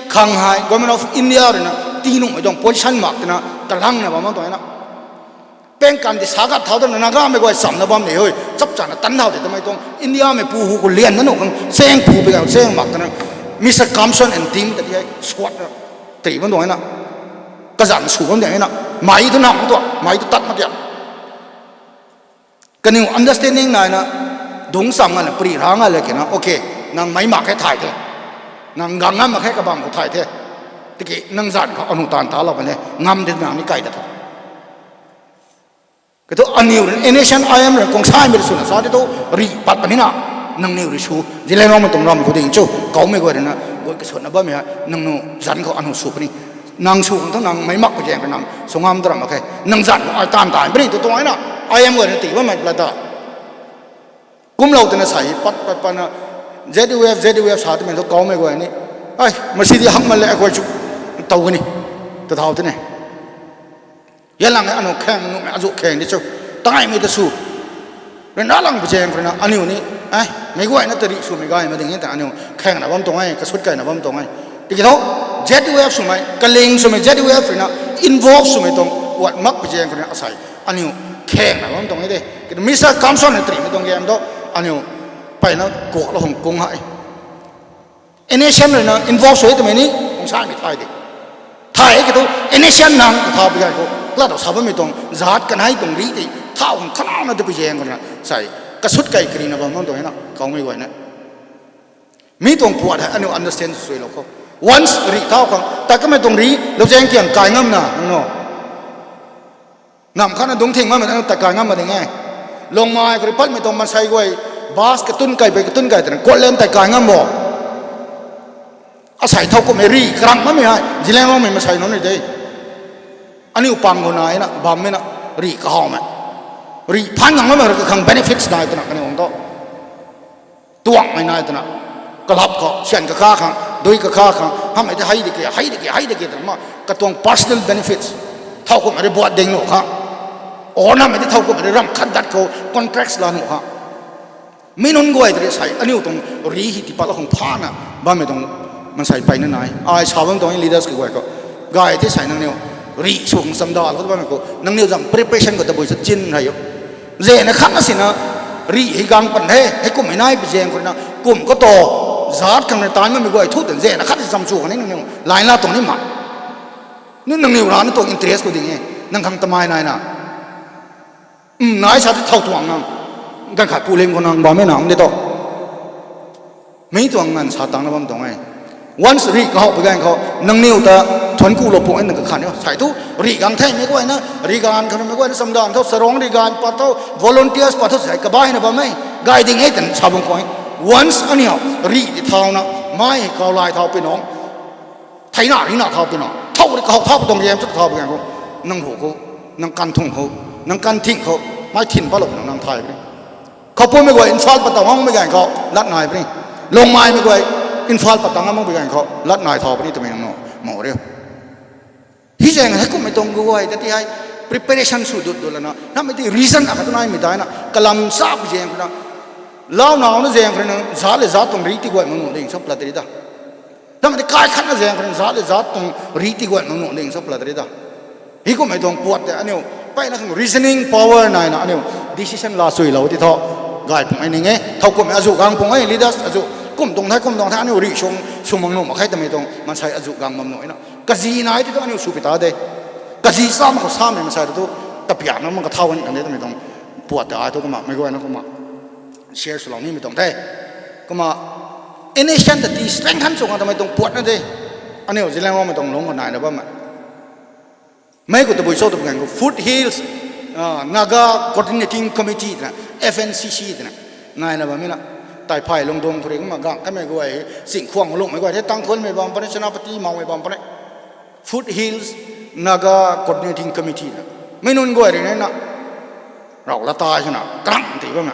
khang hei, Government of India rui na, ti nuhmei tuang position mak tina, kalangna bam tuang na. Peng kan ti sa gat thau tana, Nagamei guay chamna bam ni hoi, chap chana tan thau de tamei tuang, Indiamei pu hu khou lian na nuh khang, cheng pu pi ga cheng mak tana, Mister Kamson and team ta ti hei, squad na, ti bam tuang na. Kazanc sw bam tuang na, mei tu nam tuang, mei tu tat mak tia. Kaniw understanding naina, dungc cham nga le, pri ra nga le kena, okay, nang mei mak khe thay the. Nang gang ngam mak khe kabam khou thay the. Tiki nang zanc khou anu taanv talou kan le, ngam de nang ni kai ta tho. Kei thu aniw rui, nation I M rui, kungsaimei rui swna sa di thu, ri pat panina, nangniw rui sw, Zeliangrongmei tuang ram khou ding chu, koumei guay rui na, guay kasutna bammei hei, nangniw zanc khou anu sw puni. Nang sw khang thu nang meic mak pui zaeng rui nang, sw ngam ta ram mak khe. Nang zanc khou ai taanv taanv puni tu tuang na, I M guay rui na ti bammei pla ta. Kumlou twna sei, pat, pat, patna, Z U F, Z U F sa twmei thu koumei guay ni. Ai, masidi hak mak le, akhou chu, tow kani. Tu thau tine. Yalang e anu khang nuhmei azu khang di chu. Tangaimei ta sw. Rui na lang pui zaeng khou rui na aniu ni. Ai, meic guayna ta ri swmei gay ma ding e ta aniu. Khangna bam tuang e, kasut kaina bam tuang e. Tiki thu, Z U F swmei, kaling swmei, Z U F rui na, involve swmei tuang, wat mak pui zaeng khou rui na asei. Aniu, khangna bam tuang e de. Kei thu Mister Kamson na trimei tuang game thu, aniu, peyna kuaklou hung kung hei. Nation rui na involve sw e twmei ni, kungsaimei thay de. Thay e kei thu, nation nang ta thau pui zaeng khou, klat tau sa bammei tuang, zat kanei tuang ri tei, thau khang khana na ta pui zaeng khou na, sei, kasut kai karina bam tuang e na, koumei guayna. Mi tuang puat hei aniu understand sw lou khou. Once ri thau khang, tat kamei tuang ri, lou zaeng kiang kai ngamna, nang no. Nam khatna dungc thing ngammei tat kai ngam mak ding e. Lungmei khou rui patmei tuang maansei guay, bus katun kai pei katun kai twna, Cortland tat kai ngam bo. Asei thau kummei ri, karang mammei hei, Zeliangrongmei maansei nunc ni de. Aniu pang khou nai na, bammei na, ri kahawmei. Ri phaan ngam ngammei rui kakhang benefits nai twna kaniw ang thu. Tuangmei nai twna, kalap khou, syan kakha khang, dui kakha khang, hamhmei tei hei di ke, hei di ke, hei di ke twna ma, katuang personal benefits. Thau kummei rui buat ding nuh kha. Or namei tei thau kummei rui ramh khat dat khou contracts la nuh kha. Mi nunc guay tei rui sei, aniu tuang ri hei tiipatlou khang phana, bammei tuang maansei peyna nai. Ai sa bam tuang leaders kaguay khou. Gay the sei nangniw, ri sw khang chamdal khou bammei khou, nangniw zam preparation khou tabui sa chin rei o. Zena khatna sina, ri hei gang pan the, hei kummei nai pui zaeng khou rui na, kum khou tu, zat khang rui taanv mammei guay thu tan zena khat si cham chu khang ni nangniw, line la tuang ni ma. Nunc nangniw rana tuang interest khou ding e, nang khang tamei nai na. Nai sa tei thau tuang nang. Ganv khat pulim khou nang bammei nang de tu. Mi tuang nganv sa tangna bam tuang e. Once ri kahawh pui ganv khou, nangniw ta thuanc kulou pung e nang kakhan e. Sei thu, ri gang theimei guayna, ri ganv khou mei guayna chamdan tho, sarong ri ganv pat tho, volunteers pat tho, sei kabaina bam e. Gay ding e tan sa bam khou. Once aniu rih di thauna, mai kau lai thau pi nung, theina rina thau pi nung, thau rui kau thau pi tuang riam chu thau pi gan khou, nang hu khou, nang kan thung khou, nang kan thing khou, mai thin pa lou pi nung nang thay pi. Khou pummei guay Imphal pat tang makmei gan khou lat nai pi. Lungmaimei guay Imphal pat tang makmei gan khou lat nai thau pi ni twmei nang nu, mau riu. Hi zaeng hei kumhmei tuang guay ta ti hei preparation sw dut dut lana, namei ti reason akhat naimei daina, kalam sa pu zaeng khou na, lau nau na zaeng khou na, zat le zat tuang ri ti guay mak nuh ding sa plat ri da. Namei ti kai khat na zaeng khou na, zat le zat tuang ri ti guay mak nuh ding sa plat ri da. Hi kumhmei tuang puat tei aniu, mpeyna khang reasoning power naina aniu, decision la suilou ti thu, gay pung e ning e, thowkumhmei azu gang pung e, leaders azu, kum tuang the, kum tuang the, aniu rih sung, sw mak nuh mak khe twmei tuang, maansei azu gang bam nuh na. Kazi nai ti thu aniu sw pi ta de. Kazi sa mak khou samei maansei tu, tapiakna mak kathau kan kan de twmei tuang, puat tei ai thu kumna, meic guayna kumna, share swlou nimei tuang the. Kumna, nation ta ti strengthen sw khang twmei tuang puat na de. Aniu Zeliangrongmei tuang lungc khou naina bammei. Mei khou tabui cho twpui gan khou Foothills, ah, Naga Coordinating Committee twna, F N C C twna, naina bammei na. Taiphay Lungdung khou rui kumna gang kamei guay, Chingkhwang Lungmei guay the, Tangkhulmei bam puni, Senapati Mawmei bam puni. Foothills Naga Coordinating Committee twna. Mei nunc guay rui na, rau lata swna, karang ti bam na.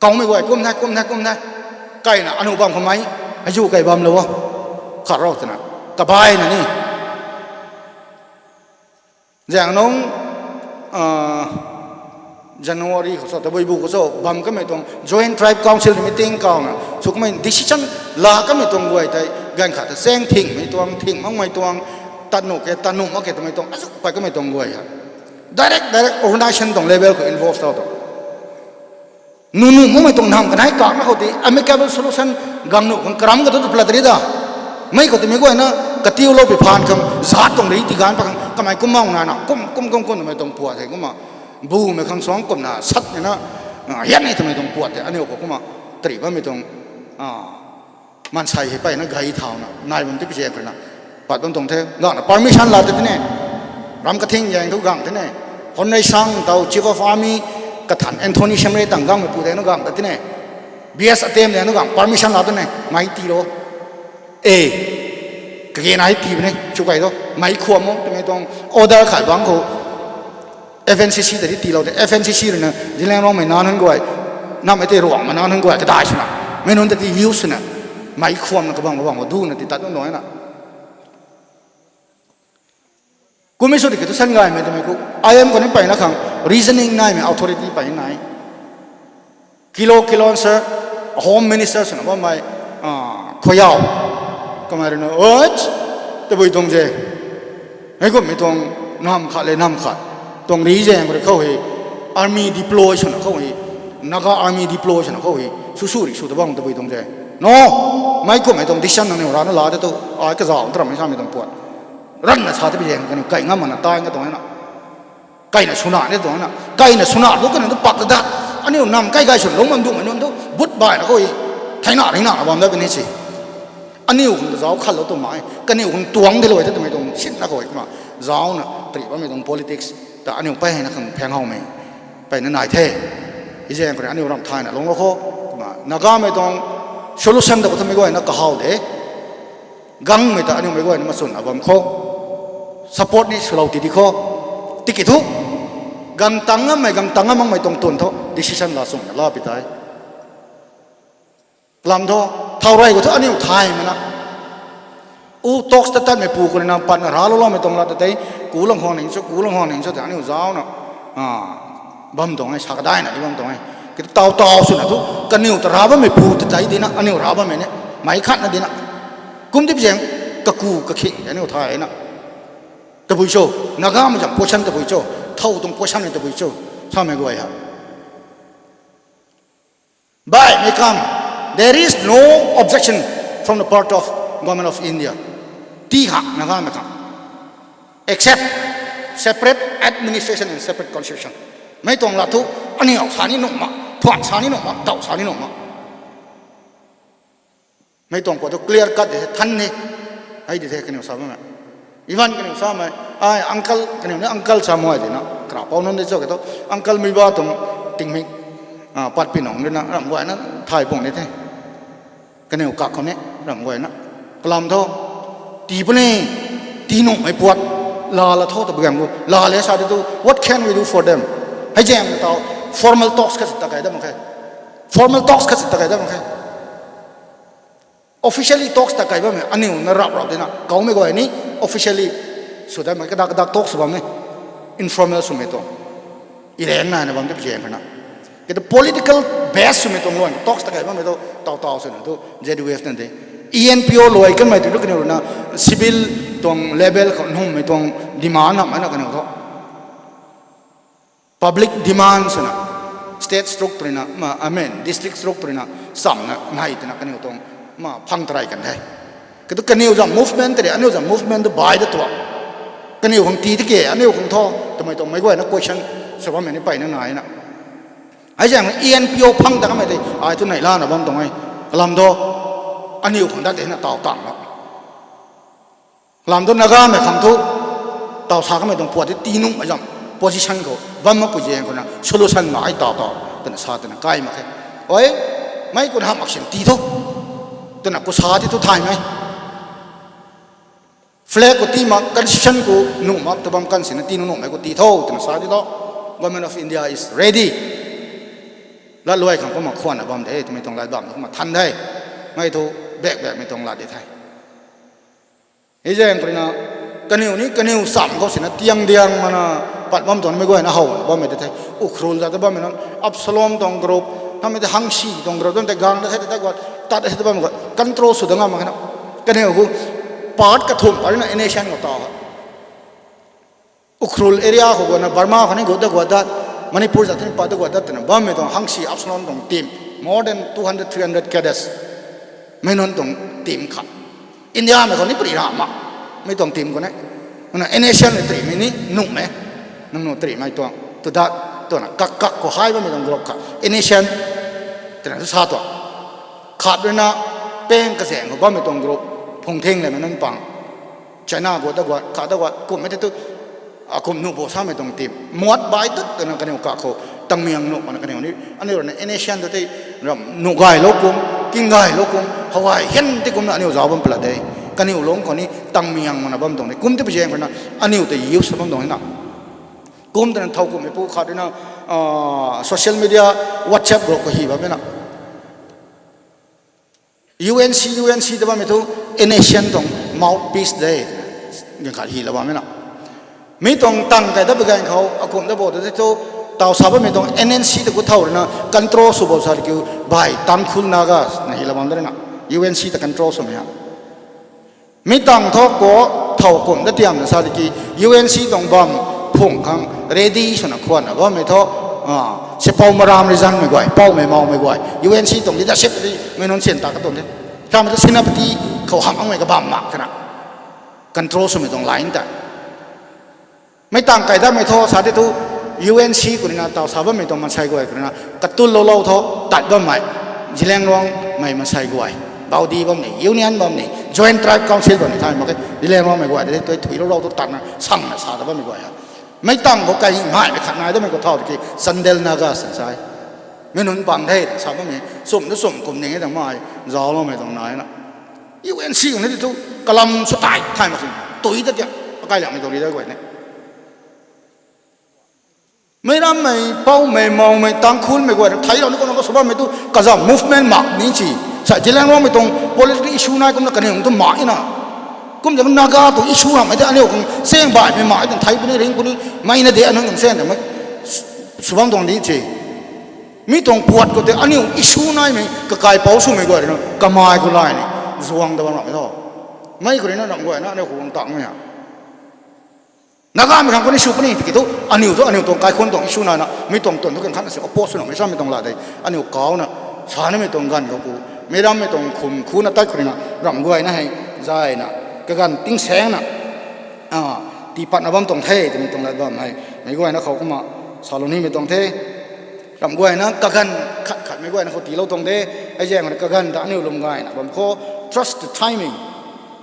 Kawmei guay kum the, kum the, kum the. Kaina aniu bam khou mei, azu kai bamlou o. Khat rau twna, kabaina ni. Zaeng nung, ah, January khou cho, tabui bu khou cho, bam kamei tuang Joint Tribe Council meeting kauna, sw kamei decision la kamei tuang guay tei, ganv khat ta chaeng thingmei tuang, thing makmei tuang, tat nuh ke, tat nuh mak ke twmei tuang, azu pat kamei tuang guay hei. Direct, direct organization tuang level khou involve tau tu. Nunu makmei tuang nam kanei kakna khou tei amicable solution gang nuh khang karam ka tu tu plat ri da. Mei khou tei mei guayna katiulou pi phaan khang zat tuang ri ti ganv pat khang kamei kum mak nana kum, kum, kum, kum twmei tuang puat the kumna. Bumei khang suang kumna satmei na, ah, hian ni twmei tuang puat the aniu khou kumna. Tari bammei tuang, ah, maansei hei mpeyna gay thauna, nai bam ti pi zaeng khou na. Pat bam tuang the, gangna permission la ta tine. Ram kathing zaeng thu gang tine. Hon Rei Sang tau Chief of Army, kathan Anthony Shimray tang gangmei pu tei na gang ta tine. B S Atem tei na gang permission la tine, mei tiilou. E, kage nai ti bam ni, chu kai tu, mei khwam o, twmei tuang order khat bang khou. F N C C ta di tiilou de, F N C C rui na, Zeliangrongmei na nunc guay, namei tei Ruangmei na nunc guay, kadai swna, mei nunc ta di use swna, mei khwamna kabang kabang khou duna ti tat nung nai na. Kummei sw di ki tu san gaymei twmei khou, I M khou ni mpeyna khang, reasoning naimei authority mpey nai. Kilo Kilonser, Home Minister swna bammei, ah, Khoyao. Kamei rui na, oi, tabui tuang ze. Hei kummei tuang nam khat le nam khat. Tuang ri zaeng rui khou hei, army deploy swna khou hei, Naga army deploy swna khou hei, sw sw ri sw ta bam tabui tuang ze. No, mei kummei tuang decision nangniw rana la de tu, ai kazauh taramei samei tuang puat. Ranna sa ta pi zaeng kaniw kai ngam makna tai nga tuang na. Kaina swna ni tuang na. Kaina swna tu kaniw tu pak ta dat. Aniu nam kai gay swn lungc bam duhmei nunc tu, but baina khou hei, theina rina bam dat puni si. Aniu khang ta zauc khatlou twmei, kaniw khang tuang de lou e ta twmei tuang sinna khou hei kumna, zaucna, tari bammei tuang politics, ta aniu mpeyna khang pheng howmei, mpeyna nai the. Hi zaeng khou rui aniu ramh thayna lungclou khou, kumna, Nagamei tuang solution ta khou twmei guayna kahaw de. Gangmei ta aniumei guayna machwnna bam khou. Support ni swlou ti di khou. Tiki thu. Gang tang ngammei, gang tang ngam makmei tuang tun thu decision la chwna la pi tei. Lam thu, thau rey khou thu aniu thaymei na. U talks ta tatmei pu khou rui na patna raclou loumei tuang lat ta tei, ku lang khwang ning cho, ku lang khwang ning cho tei aniu zaucna, bam tuang e, sa kadaina di bam tuang e. Ki tu taw taw swna thu, kaniw ta rac bammei pu ta tei dina, aniu rac bammei ni, meic khatna dina. Kum dip zaeng, kaku kakhing tei aniu thay na. Tabui cho, Nagamei zam position tabui cho, thow tuang position ni tabui cho, samei guay ha. Baihmei kam, there is no objection from the part of Government of India. Ti ha, Nagamei kam. Except separate administration and separate constitution. Mei tuang lat thu, aniu sa ni nuh mak, thuan sa ni nuh mak, daw sa ni nuh mak. Mei tuang khou tu clear cut de, than ni. Hei di the kaniw sa bammei. Even kaniw samei, ai uncle, kaniw ni uncle sa mo ai di na. Karapou nunc di cho ke tu, uncle Muivah tuang tingmik. Patpi nung ruina ramh guayna thay bung ni the. Kaniw kak khou ni ramh guayna kalam thu, tii puni, tii nuhmei puat, laa la tho ta bagang gu laa le sa di tu, what can we do for them? Hei zaeng taw formal talks khat si ta kai dam khe. Formal talks khat si ta kai dam khe. Officially talks ta kai bammei aniu na rap rap dina kaumei guay ni officially sw dam khe, kadak kadak talks sw bam ni, informal swmei tuang. Ireng naina bam de pzang khana. Kata political base swmei tuang luan talks ta kai bammei tu, taw taw swna tu Z U F na de. E N P O luai kanmei tu kaniw ruina civil tuang level khou nuhmei tuang demand hamhmei na kaniw thu public demand swna, state structure ruina, I mean district structure ruina, chamna nai twna kaniw tuang ma phang tarai kan the. Katu kaniw zam movement tei, aniu zam movement tu bai da tuang. Kaniw khang tii tike, aniu khang tho, twmei tuang meic guayna question sw bammei ni mpeyna naina. Hei zaeng E N P O phang ta kamei tei ai tu neihlana bam tuang e. Kalam thu, aniu khang dat de na taw tang la. Kalam thu Nagamei khang thu, taw sa kamei tuang puat tei tii nuhmei zam position khou bam makpui zaeng khou na solution ma ai taw taw twna sa twna kai mak khe. Oi, mei kun hamh mak sin tii thu, twna ku sa ti thu thaymei. Flag khou tii mak, constitution khou nuh mak tu bam kan sina tii nuh nuhmei khou tii tho twna sa di tho. Government of India is ready. Latluai khang kumna khwanna bam de twmei tuang lat bam kumna than de. Mei thu bak bakmei tuang lat di the. Hei zaeng khou ruina kaniw ni kaniw cham khou sina tiang diang mana pat bam tuang mei guayna howna bammei de the. Ukhrul za ta bammei nunc, Absalom tuang group, hamei tei Hangsi tuang group, dam tei gang da the, ta guat tat the, ta bam guat control sw da ngam mak khe na. Kaniw khou part kathumh pat ruina N S N khou taw ha. Ukhrul area khou guatna Burma khou ni gut da guat dat, Manipur zat ni pat da guat dat twna bammei tuang Hangsi Absalom tuang team, more than two hundred, three hundred cadres. Mei nunc tuang team khat. Indiamei khou ni pri ra mak. Mei tuang team khou ni. Kumna N S N ni trimei ni nuhmei. Nang nu trimei tuang tu dat, twna kak kak khou hei bammei tuang group khat N S N twna tu sa tuang. Khat ruina peng kazaeng khou bammei tuang group, phung thing lemei nunc pang. China guat da guat, khat da guat, kumhmei tei tu, akum nuh bo samei tuang team. Muat bai tut twna kaniw kak khou, Tangmiang nuh mana kaniw ni, aniu ruina N S N tu tei, ram nuh gaylou kum, king gaylou kum, howai hian tei kumna aniu zauc bam pala de. Kaniw lungc khou ni Tangmiang mana bam tuang ni. Kum tei pui zaeng khou ruina, aniu tei use bam tuang ni na. Kum twna thow kumhmei pu khat ruina, social media, WhatsApp group khou hi bammei na. U N C, U N C ta bammei thu N S N tuang mouthpiece de. Ganv khat hi la bammei na. Mi tuang tang kai da bagang khou, akum da bo ta tei thu, taw sa bammei tuang N N C ta khou thow ruina, control sw bo sa kiu, bai Tangkhul Naga, na hi la bam da ruina. U N C ta control swmei ha. Mi tang thu khou, thow kum da tiamna sa tiki, U N C tuang bam, phung khang, ready swna khwanna bammei thu, sipou maram rizangmei guay, poumei maumei guay, U N C tuang leadership di, mei nunc syan ta ka tuang de. Kamei thu Senapati khou hamh makmei kabam mak twna. Control swmei tuang line ta. Mei tang kai damei thu sa tei thu, U N C khou ruina taw sa bammei tuang mansei guay khou ruina, katulloulou thu, tat bammei, Zeliangrongmei mansei guay, Baudi bam ni, Union bam ni, Joint Tribe Council bam ni thay mak khe, Zeliangrongmei guay de, tui thuiloulou thu tatna, sangna sa ta bammei guay ha. Mei tang khou kai ngaimei khat nai damei khou thow tiki, Chandel Naga san sai. Mei nunc pang the, sa bammei, chum tu chum kum ning e tang mai, zaucloumei tuang naina. U N C khou ni tei thu, kalam sw tai thay mak sin, tui ta tia, akai liangmei tuang leader guay ni. Meic rammei, poumei, maumei, Tangkhulmei guay, theilou ni kumna ka sw bammei tu, kazam movement mak ni si. Sa Zeliangrongmei tuang political issue nai kumna kaniw tu mak e na. Kum zang Naga tuang issue hamhmei tei aniu khang chang baihmei mak e twna thei puni ring puni, mei na de aniu khang chang ta mei. Sw bam tuang di si. Mi tuang puat khou tei aniu issue naimei kakaipouc swmei guay ruina kamei khou lai ni zuang ta bam rammei tho. Mei khou ruina ramh guayna aniu khou guang tangmei ha. Nagamei khang khou ni sw puni tiki thu, aniu thu aniu tuang kaikhunh tuang issue naina, mi tuang tuan thu kan khatna si oppose swna mei sammei tuang la de, aniu kauna, sa nimei tuang ganv khou ku, meic rammei tuang khum khuna tat khou ruina, ramh guayna hei, zayna, kaganv tingsaengna, tii patna bam tuang the twmei tuang lat bam hei, meic guayna khou kumna, salou nimei tuang the. Ramh guayna kaganv khat khat meic guayna khou tiilou tuang de, hei zaeng khou kaganv ta aniu lwm gayna bam khou, trust the timing.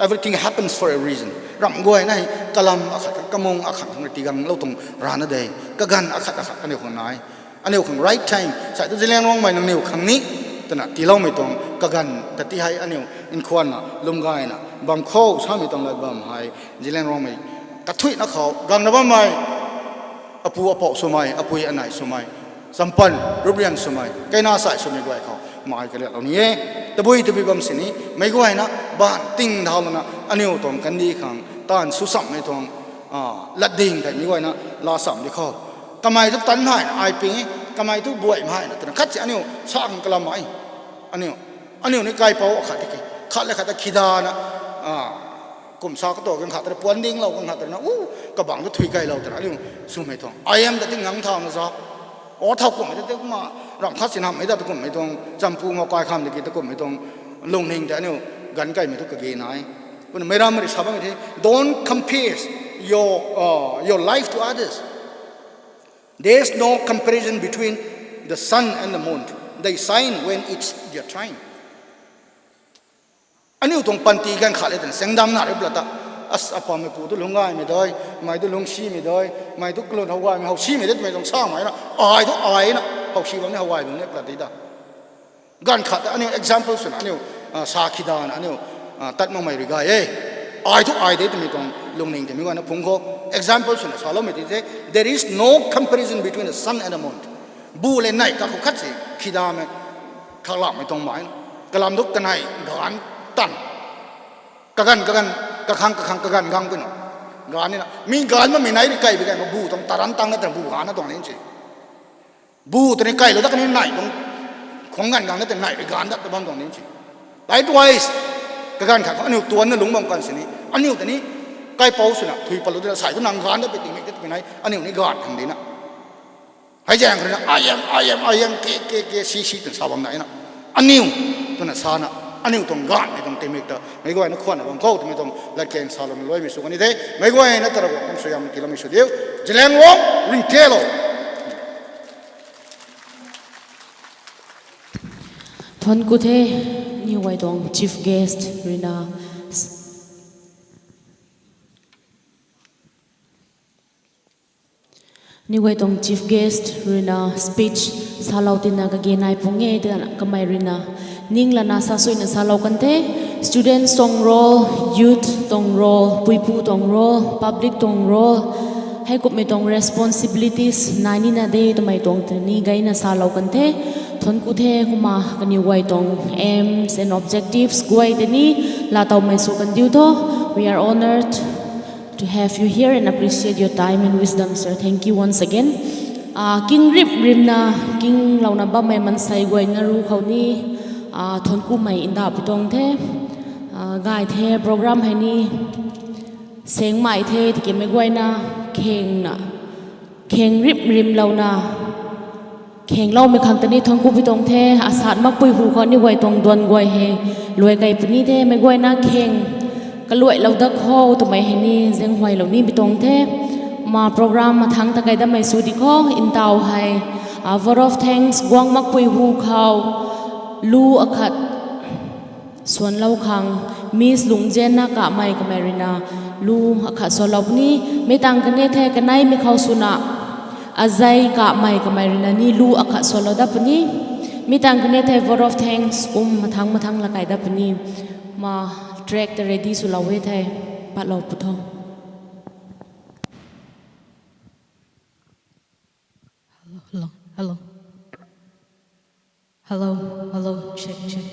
Everything happens for a reason. Ramh guayna hei kalam akhat, kamung akhat khang tiganglou tuang rana de. Kaganv akhat akhat aniu khou nai. Aniu khang right time, sai tu Zeliangrongmei nangniw khang ni, twna tiiloumei tuang kaganv ta ti hei aniu nkhwanna, lwm gayna, bam khou samei tuang lat bam hei, Zeliangrongmei kathuina khou, gangna bammei, apu apou swmei, apui anei swmei, champan, ruprian swmei, kaina sai swmei guay khou, mai kaliatlou ni e. Tabui tabui bam sini, meic guayna, ban ting dhau lana, aniu tuang kandi khang, taanv sw chammei tuang, ah, latding tei meic guayna, la cham di khou. Kamei tu tan hei, ai ping e, kamei tu buai mei na, twna khat si aniu, sa khang kalam e. Aniu, aniu ni kaipouc akhat di ki, khat le khat ta khidana, ah, kum sa katuang khang khat ta puan dinglou khang khat ta na, u, kabang tu thui kailou twna, aniu, swmei tuang. I am ta ting ngang thau na za. O thau kummei ta, kumna, ram khat si nammei ta, ta kummei tuang, champu ngau kai kham di ki, ta kummei tuang, lungning ta aniu, ganv kaimei tu kage nai. Kumna meic ram ri sa bammei the, don't compare your, uh, your life to others. There's no comparison between the sun and the moon. They shine when it's their time. Aniu tuang panty ganv khat le twna, sengdamna ri pla ta. As, apammei pu tu lungc gaymei dei, mei tu lungcsimei dei, mei tu kalun how gaymei, how simei de twmei tuang samei na, ai tu ai na, how si bam ni how gay bam ni pla di ta. Ganv khat ta aniu example swna aniu, ah, sa khidana aniu, ah, tat makmei rui gay e. Ai tu ai de twmei tuang lungning twmei guayna phung khou. Example swna saloumei ti the, there is no comparison between the sun and the moon. Bu le nei kakhou khat si khidamei, khaklakmei tuang mai. Kalam duk kanei ganv tan. Kaganv, kaganv, kakhang, kakhang, kaganv gang pui na. Ganv ni na. Mi ganv mamei nei ri kai bi ganv ma bu tuang taran tang na twna bu ganv na tuang ni si. Bu twni kailou dat kani nei tuang khwang ganv gang na twna nei ri ganv dat ta bam tuang ni si. Likewise, kaganv khat khou aniu tuanna lungc bam kan sini, aniu ta ni kaipouc swna thui patlou dina sai tu nang ganv dat pi tingmik dat pi nai, aniu ni ganv khang dina. Hei zaeng khou rui na, I am, I am, I am, ke, ke, ke, si, si, twna sa bam nai na. Aniu, twna sana, aniu tuang ganv, mei tuang tingmik ta, meic guayna khwanna bam khou, twmei tuang, latkaeng salouna luaimei sw kani the, meic guayna ta Ravguangc kum suaihiam tiiloumei sw diu, Zeliangrong, ringcthalou. Thuanc ku the, ni guay tuang chief guest rui na, ni guay tuang chief guest rui na speech salou tina kage nai pung e twna kamei rui na, ning lana sa suina salou kan the, students tuang role, youth tuang role, puipu tuang role, public tuang role, heikumhmei tuang responsibilities nai nina de twmei tuang tini gayna salou kan the. Thuanc ku the, kumna kaniw guay tuang aims and objectives guay tini laatowmei sw kan diu tho. We are honoured to have you here and appreciate your time and wisdom, sir. Thank you once again. Ah, king rim rimna, kinglouna bammei mansei guayna ru khou ni, ah, thuanc kumei ndauh pi tuang the. Ah, gay the program hei ni, sengmei the, tikimei guayna, khengna, kheng rim rimlouna, khengloumei khang ta ni thuanc ku pi tuang the, asat makpui hu khou ni guay tuang duan guay hei, luai kei puni the, meic guayna kheng, kaluailou dat khou twmei hei ni, zaenghuaylou ni pi tuang the, kumna program mathangc ta kai datmei sw di khou, ntaw hei, ah, vote of thanks, guang makpui hu khou, lu akhat, swanlou khang, Miss Lungzenna Kamei kamei rui na, lu akhat swanlou puni, mi tang kani the kaneimei khou swna, Azei Kamei kamei rui na ni lu akhat swanlou dat puni, mi tang kani the vote of thanks kum mathangc mathangc la kai dat puni, kumna track ta ready swlou e the, patlou pu tho. Hello, hello, hello. Hello, hello, check, check.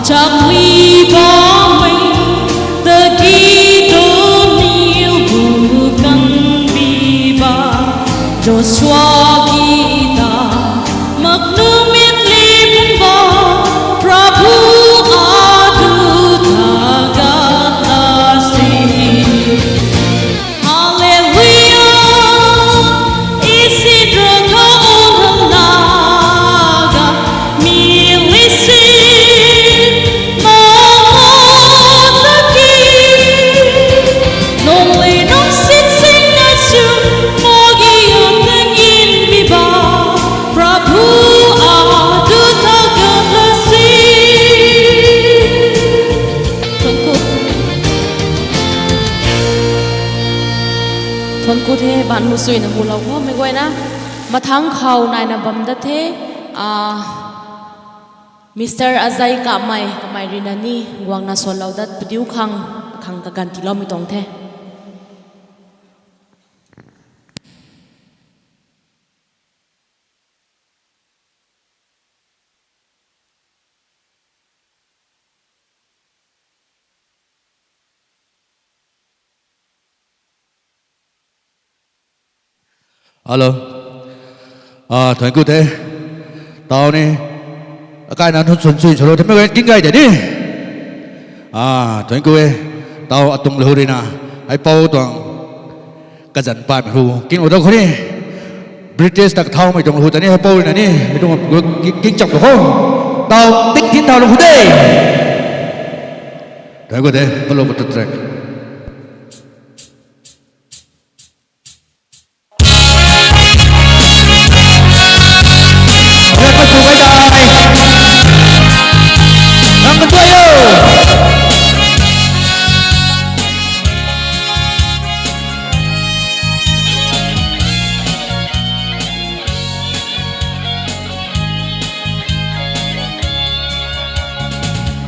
Chakli bammei ta ki tu nil bu kan bi ba, Joshua ki ta mak nu mit lim ba, Prabhu adu thagat la si. Hallelujah, isi dra kha o halaga, mi lisi ma o ta ki. Nung le nung sit sing na chu, mogi o tang in bi ba, Prabhu adu thagat la si. Thank you. Thank you the, ban mu suina mulou kho mei guayna. Mathang khou naina bam da the, ah, Mister Azai Kamei, kamei rina ni guangna solou dat padiu khang, khang kaganv tiiloumei tuang the. Hello. Ah, thank you the. Tau ni. Akai na thu chun chui chalo the mei king gai de ni. Ah, thank you e. Tau atung lou rina. Ai pau tuang. Kazan paimei hu. King o da khou ni. British tak thau mei tuang hu ta ni. Ai pau rina ni. Mei tuang king cham lou ho. Tau tik tin thau lou hu de. Thank you the. Palo patu track.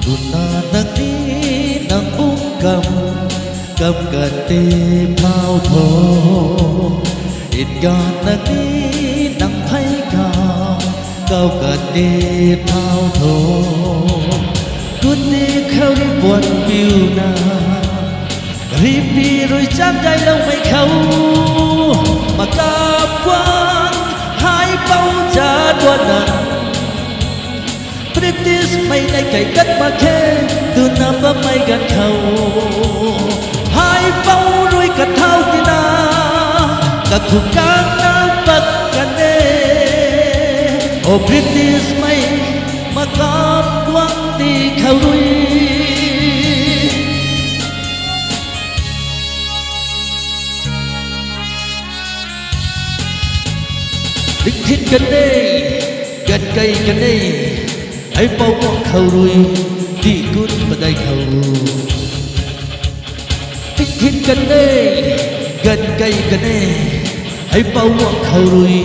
Tuna nang ni nang bung kam, kam kate phau tho. Itgan nang ni nang phey kam, kau kate phau tho. Kut ni khou ri buan piu na, ripi rui cham dailoumei khou, makap kuan hai pou za tuan na. British mei nei kai kat mak khe, tuna bammei ganv khou. Hai pou rui kathau tina, kakhuk kang na pat kan e. O British mei, makap kuang ti khou rui. Dik thit kan e, gan kei kan e, ai pou kuang khou rui, di kun padai khou. Dik thit kan e, gan kei kan e, ai pou kuang khou rui,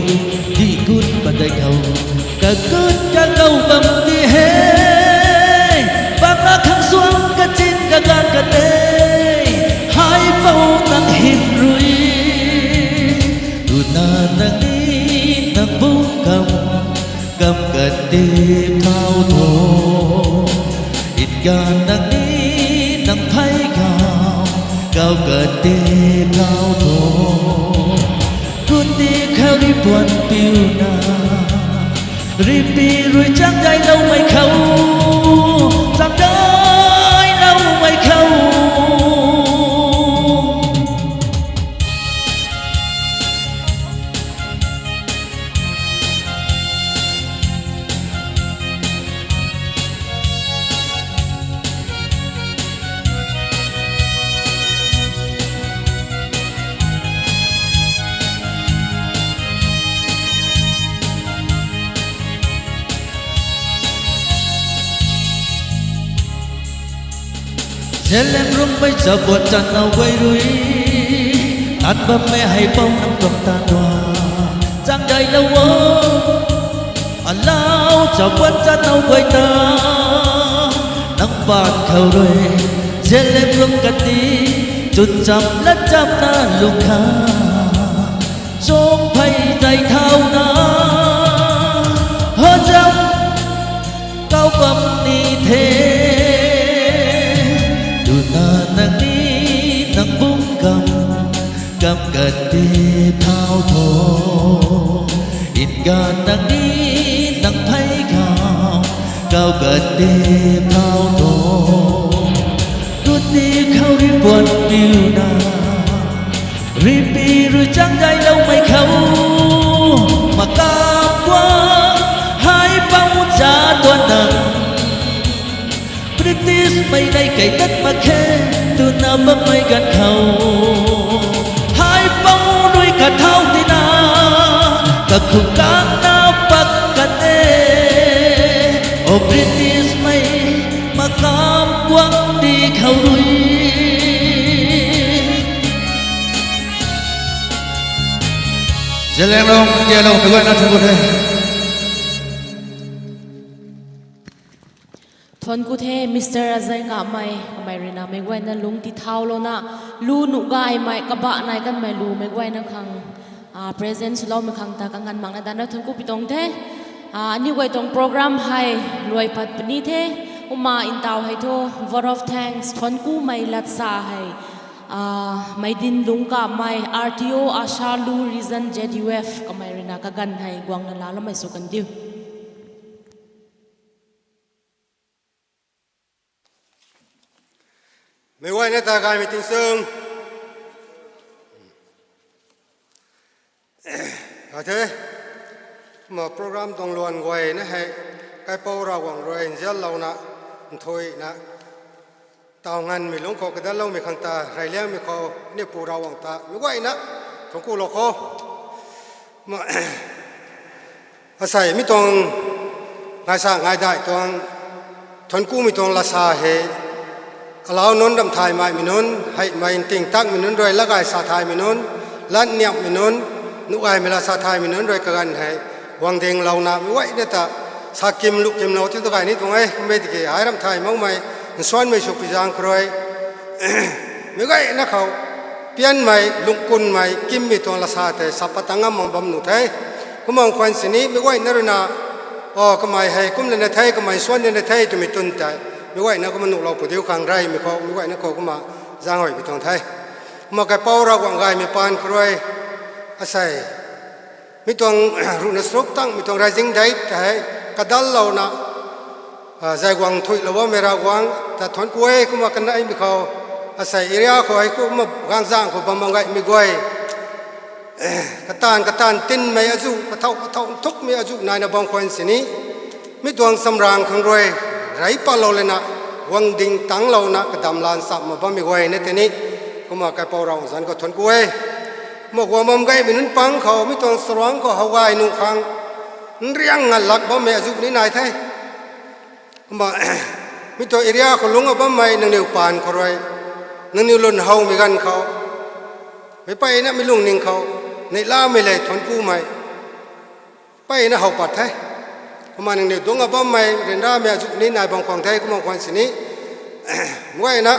di kun padai khou. Kakut kakau bam di he, bang a khang suang kachin kagan kan e, hai pou nang hym rui. Tuna nang ni nang bung kam, kam kate phau tho. Itgan nang ni nang phey kam, kau kate phau tho. Kut ni khou ri buan piu na, ripi rui cham dailoumei khou, cham dailoumei khou. Jerusalem rungmei chabuat chanau guay rui, tat bammei hei pou nang tuang ta tuang, chang dailou o. Alau chabuat chanau guay ta, nang paan khou rui, Jerusalem rung kati, chwn cham lat cham na lung kha, chung phey tei thau na, ho zam, kau bam ni the. Ganv nang ni nang phey khou, kau kate khou tu, kute khou ri puan piu na, ripi rui chang dailoumei khou, makam guang hei pou cha tuan na, British mei nei kei tat mak khe, twna bammei ganv khou, hei pou rui kathau tina, kakhun kangna pak kan e, o British mei, makam guang ti khou rui. Zeliangrong, Zeliangrong, meic guayna thuanc ku the. Thuanc ku the, Mister Azai Kamei, kamei ruina meic guayna lungc ti thaulouna, lu nuh gaymei, kabah nai kanmei lu meic guayna khang, ah, present swloumei khang ta kanganv makna danna thuanc ku pi tuang the. Ah, aniw guay tuang program hei luai pat puni the, kumna ntaw hei thu, vote of thanks, thuanc kumei latsa hei, ah, Meidin Lungc Kamei, R T O, Asha Lu Region, Z U F, kamei ruina kaganv hei guangna laaloumei sw kan diu. Meic guayna ta gaymei tingchung. Athe, ma program tuang luan guayna hei, kaipouc Ravguangc rui nzianlouna, nthuina, taw nganvmei lungc khou kadatloumei khang ta, reyliangmei khou, aniw Pu Ravguangc ta, meic guayna, thuanc kulou kho. Ma, asei mi tuang, ngaisa ngaidai tuang, thuanc kumei tuang latsa hei, alau nunc ramh thaymei mei nunc, heimei nting takmei nunc rui latgay sa thaymei nunc, latniamhmei nunc, nuh gaymei lat sa thaymei nunc rui kaganv hei, guang dinglouna, meic guayna ta, sa kim lu kimlou ti tu gay ni tuang e, kummei tiki, hei ramh thay makmei, nsuanmei sw pi zaeng khou rui, meic guayna khou, pianmei, lungkunmei, kimmei tuang latsa tei, sa pat tang ngam mak bam nuh the. Kumna khwan sini, meic guayna ruina, o, kamei hei, kum lana the, kamei nsuan lana the, twmei twn tei, meic guayna kumna nuhlou pu diu khang reymei khou, meic guayna khou kumna zaenghuay pi tuang the. Kumna kaipouc Ravguangc gaymei paan khou rui, asei, mi tuang ruhna sruk tangmei tuang rising tide tei, kadallouna, ah, zay guang thuilou bammei Ravguangc ta thuanc ku e, kumna kaneimei khou, asei area khou hei kumna gangzang khou bam bam gaymei guay, kataanv kataanv tinmei azuh, kathau kathau nthukmei azuh naina bam khwan sini, mi tuang chamrang khang rui, rey patlou lana, guang ding tanglouna, kadam lan cham mak bammei guayna tei ni, kumna kaipouc Ravguangc zanc khou thuanc ku e. Kumna guang bam gaymei nunc pang khou, mi tuang charuangc khou how gay nuh khang, nriang ngat lak bammei azuh ni nai the. Kumna, mi tuang area khou lungc a bammei nangniw paan khou rui, nangniw lwn howmei ganv khou, meic peyna mi lungning khou, neihlamei lev thuanc kumei, peyna how pat the. Kumna nangniw dungc a bammei ryanramei azuh ni nai bam khwan the, kumna khwan sini, meic guayna,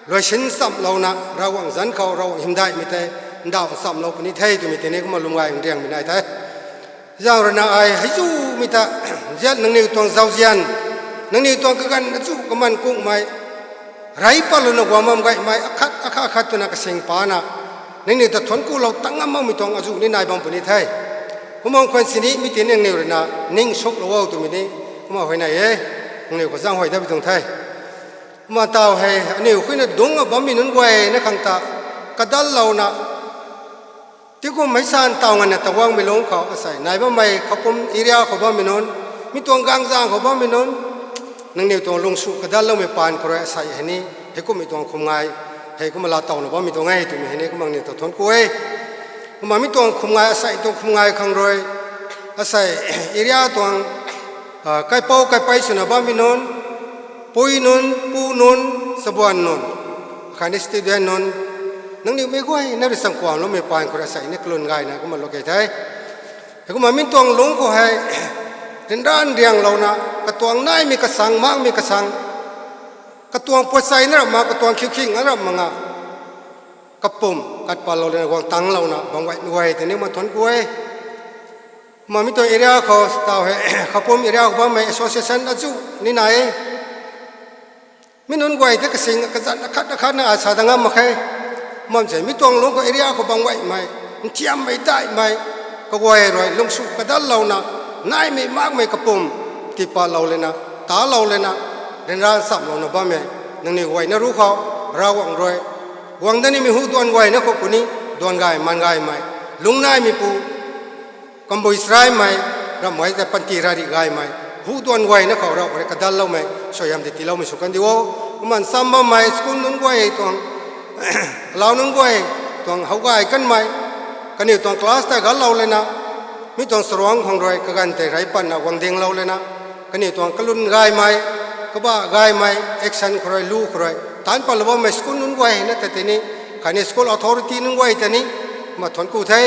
luaisin chamlouna, Ravguangc zanc khou, Ravguangc hymdaihmei tei, ndauh chamlou puni the, twmei tei ni kumna lwm gay nriangmei nai the. Zaeng ruina ai hei zumei ta, zian nangniw tuang zauzian, nangniw tuang kaganv azuh kaman kungmei, rey patlouna guang bam gaymei, akhat, akhat, akhat twna kasing pana, nangniw ta thuanc kulou tang ngam makmei tuang azuh ni nai bam puni the. Kumna khwan sini mi tei nangniw ruina, ning suklou o twmei ni, kumna huayney e, nangniw khou zaenghuay dat pi tuang the. Kumna taw hei, aniw khuina dungc a bammei nunc guayna khang ta, kadallouna, tingkum hei san taw nganvna ta guangmei lungc khou, asei, nai bammei, Khapum area khou bammei nunc, mi tuang gangzang khou bammei nunc, nangniw tuang lungsu kadalloumei paan khou rui asei hei ni, heikumhmei tuang khumngai, hei kumna laatowna bammei tuang e, twmei hei ni kumna nangniw ta thuanc ku e. Kumna mi tuang khumngai, asei tuang khumngai khang rui, asei, area tuang, ah, kaipouc kaipei swna bammei nunc, pui nunc, pu nunc, chabuan nunc, khatni student nunc, nangniw meic guayna rui changkuangloumei paan khou rui asei ni kalun gayna kumna lou key the. Heikumna mi tuang lungc khou hei, ryanra nrianglouna, katuang naimei kasang, makmei kasang, katuang puatcheina ramh mak, katuang khiukhing ramh mak nga, kapumc kat patlou lana guang tanglouna bam gaymei guay tei ni kumna thuanc ku e. Kumna mi tuang area khou taw hei, Khapum area khou bammei association azuh ni nai e. Mi nunc guay tei kasing kazanc akhat akhatna ai sa dat ngam mak khe. Kumna se mi tuang lungc khou area khou bam gaymei, nthiammei daihmei, kaguay rui lungsu kadallouna, naimei makmei kapum tiipatlou lana, talou lana, ryanra nchamlouna bammei nangniw guayna ruc khou, Ravguangc rui guang dat nimei hu duan guayna khou puni, duan gay man gaymei, lungnaimeipu, kambui charaimei, ramhmei tei panty rarih gaymei hu duan guayna khou Ravguangc rui kadalloumei suaihiam tei tiiloumei sw kan di o. Kumna ncham bammei school nunc guay tuang, alau nunc guay tuang how gay kanmei, kaniw tuang class tei ganclou lana, mi tuang charuangc khang rui kaganv tei rey patna guang dinglou lana, kaniw tuang kalun gaymei, kabah gaymei, action khou rui lu khou rui taanc patlou bammei school nunc guay na ta tei ni, khatni school authority nunc guay ta ni, kumna thuanc ku the.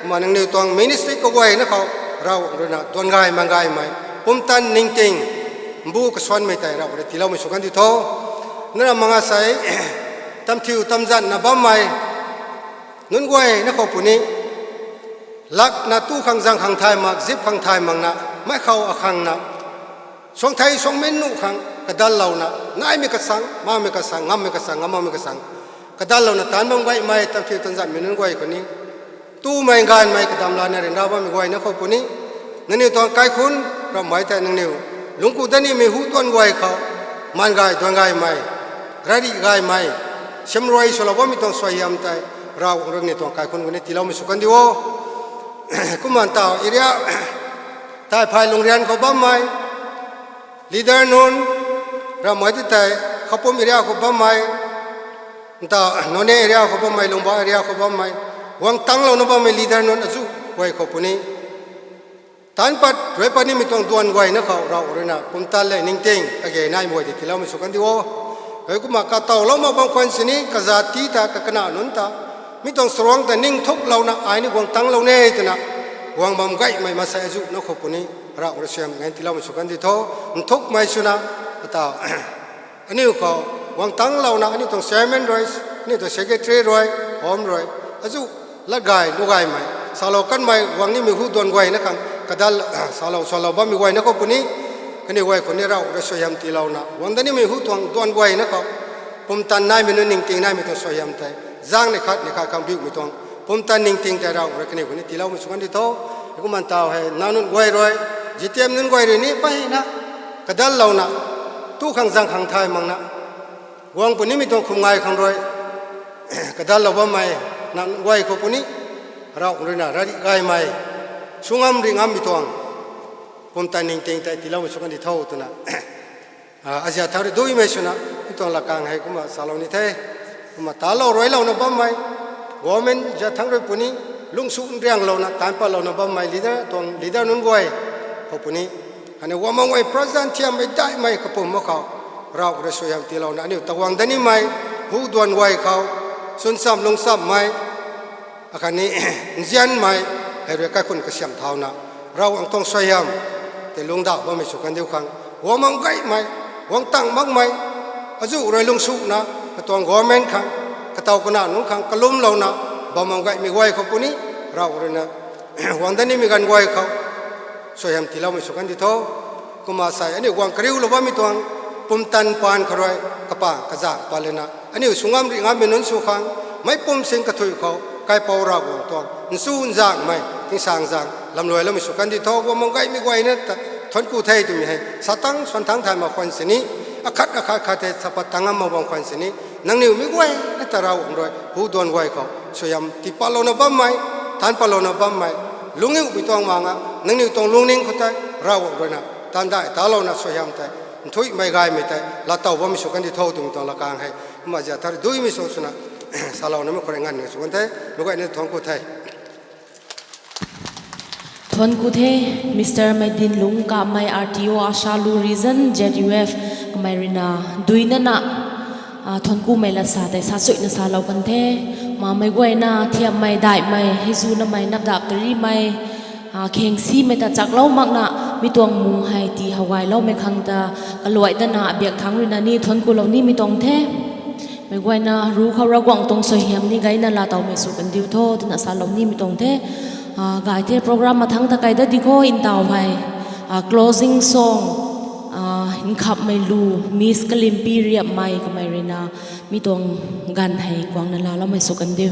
Kumna nangniw tuang ministry kaguayna khou Ravguangc ruina duan gay man gaymei, pumtan ningting, mbu kasuanmei tei Ravguangc rui tiiloumei sw kan di tho. Nana manga sei, tamthiu tamzanna bammei nunc guayna khou puni, lakna tu khang zang khang thay mak, zip khang thay makna, mei khou akhangna, suang thei suang min nuh khang kadallouna, naimei kasang, makmei kasang, ngammei kasang, ngam makmei kasang kadallouna taanc bam gaymei tamthiu tamzanmei nunc guay khou ni, tumei gaanvmei kadam lana ryanra bammei guayna khou puni, nangniw tuang kaikhunc ramhmei tei nangniw lungc ku dat nimei hu duan guay khou, man gay duan gaymei, rarih gaymei, siamruai swlou bammei tuang suaihiam tei Ravguangc rui nangniw tuang kaikhunc khou ni tiiloumei sw kan di o. Kumna ntaw area, Taiphay Lungrian khou bammei leader nunc, ramhmei ti tei Khoupum area khou bammei, ntaw Noney area khou bammei, Lungba area khou bammei, guang tangclouna bammei leader nunc azuh guay khou puni, taanc pat rui pat nimei tuang duan guayna khou Ravguangc ruina pumtan le ningting kage naimei guay tei tiiloumei sw kan di o. Hei kumna katawlou mak bam khwan sini, kazat ti ta, kakana nunc ta, mi tuang charuangc ta ningthuklouna ai ni guang tangclou ne twna guang bam gaymei maansei azuh na khou puni, Ravguangc rui suaihiam ngan tiiloumei sw kan di tho. Nthukmei swna, ataw aniu khou guang tangclouna aniu tuang chairman rui, aniu tuang secretary rui, home rui, azuh lat gay lu gaymei, salou kanmei guang nimei hu duan guayna khang kadal, salou salou bammei guayna khou puni, kaniw guay khou ni Ravguangc rui suaihiam tiilouna guang dat nimei hu tuang duan guayna khou, pumtan naimei nunc, ningting naimei tuang suaihiam tei, zaeng ni khat ni khat khang biumei tuang pumtan ningting tei Ravguangc rui kaniw khou ni tiiloumei sw kan di tho. Kumna ntaw hei nac nunc guay rui, G T M nunc guay rui ni mpeyna kadallouna, tu khang zang khang thay makna, guang punimei tuang khum ngai khang rui kadallou bammei nac nunc guay khou puni, Ravguangc ruina rarih gaymei, sw ngam rih ngammei tuang pumtan ningting tei tiiloumei sw kan di tho twna, a, aziathak rui duimei swna, mi tuang lakang hei kumna salou ni the. Kumna talou ruailouna bammei, government ziathak rui puni, lungsu nrianglouna taanc patlouna bammei leader tuang leader nunc guay khou puni, khatni guang bam guay prajan thiammei daihmei kapum mak khou, Ravguangc rui suaihiam tiilouna aniu ta guang dat nimei hu duan guay khou, chwncham lungchammei, akhatni nzianmei, hei rui kaikhunc kasiam thauna, Ravguangc tuang suaihiam tei lungcdauh bammei sw kan diu khang, guang bam gaymei, guang tang makmei, azuh rui lungsuna, katuang government khang, kataw kana nunc khang kalumlouna bam bam gaymei guay khou puni, Ravguangc ruina guang dat nimei ganv guay khou suaihiam tiiloumei sw kan di tho. Kumna sei aniu guang kariulou bammei tuang pumtan paan khou rui, kapang kazanc pat lana aniu sw ngam rih ngammei nunc sw khang, meic pum sing kathuic khou kaipouc Ravguangc tuang nchu nzangmei tingsaengzaeng lamluailoumei sw kan di tho. Guang bam gaymei guayna ta thuanc ku the twmei hei sa tang suan thangc thay mak khwan sini, akhat akhat khat tei sa pat tang ngam mak bam khwan sini, nangniw mei guayna ta Ravguangc rui hu duan guay khou suaihiam tii patlouna bammei, taanc patlouna bammei, lungniwmei tuang mak nga, nangniw tuang lungning khou tei Ravguangc ruina taanv dai talouna suaihiam tei nthuihmei gaymei tei laatow bammei sw kan di tho twmei tuang lakang hei, kumna ziathak rui duimei sw swna, salouna mei khou rui nganv sw kan the, mei guayna thuanc ku the. Thuanc ku the, Mister Meidinlung Kamei, R T O Ashalu Region, Z U F, kamei ruina duinana, a, thuanc kumei lat sa tei sa suina salou kan the. Mamei guayna thiammei, daihmei, hei zunamei, napdap tarimei, a, khengsimei ta chaklou makna, mi tuang mung hei tii how gayloumei khang ta kaluai dana abiak thangc ruina ni thuanc kulou nimei tuang the. Mei guayna ruc khou Ravguangc tuang suaihiam ni gayna laatowmei sw kan diu tho twna salou nimei tuang the. A, gay the, program mathangc ta kai dat di kho. Ntaw hei, a, closing song, a, Nkhamhmei Lu, Miss Kalimpi Riapmei kamei ruina mi tuang ganv hei guangna laaloumei sw kan diu.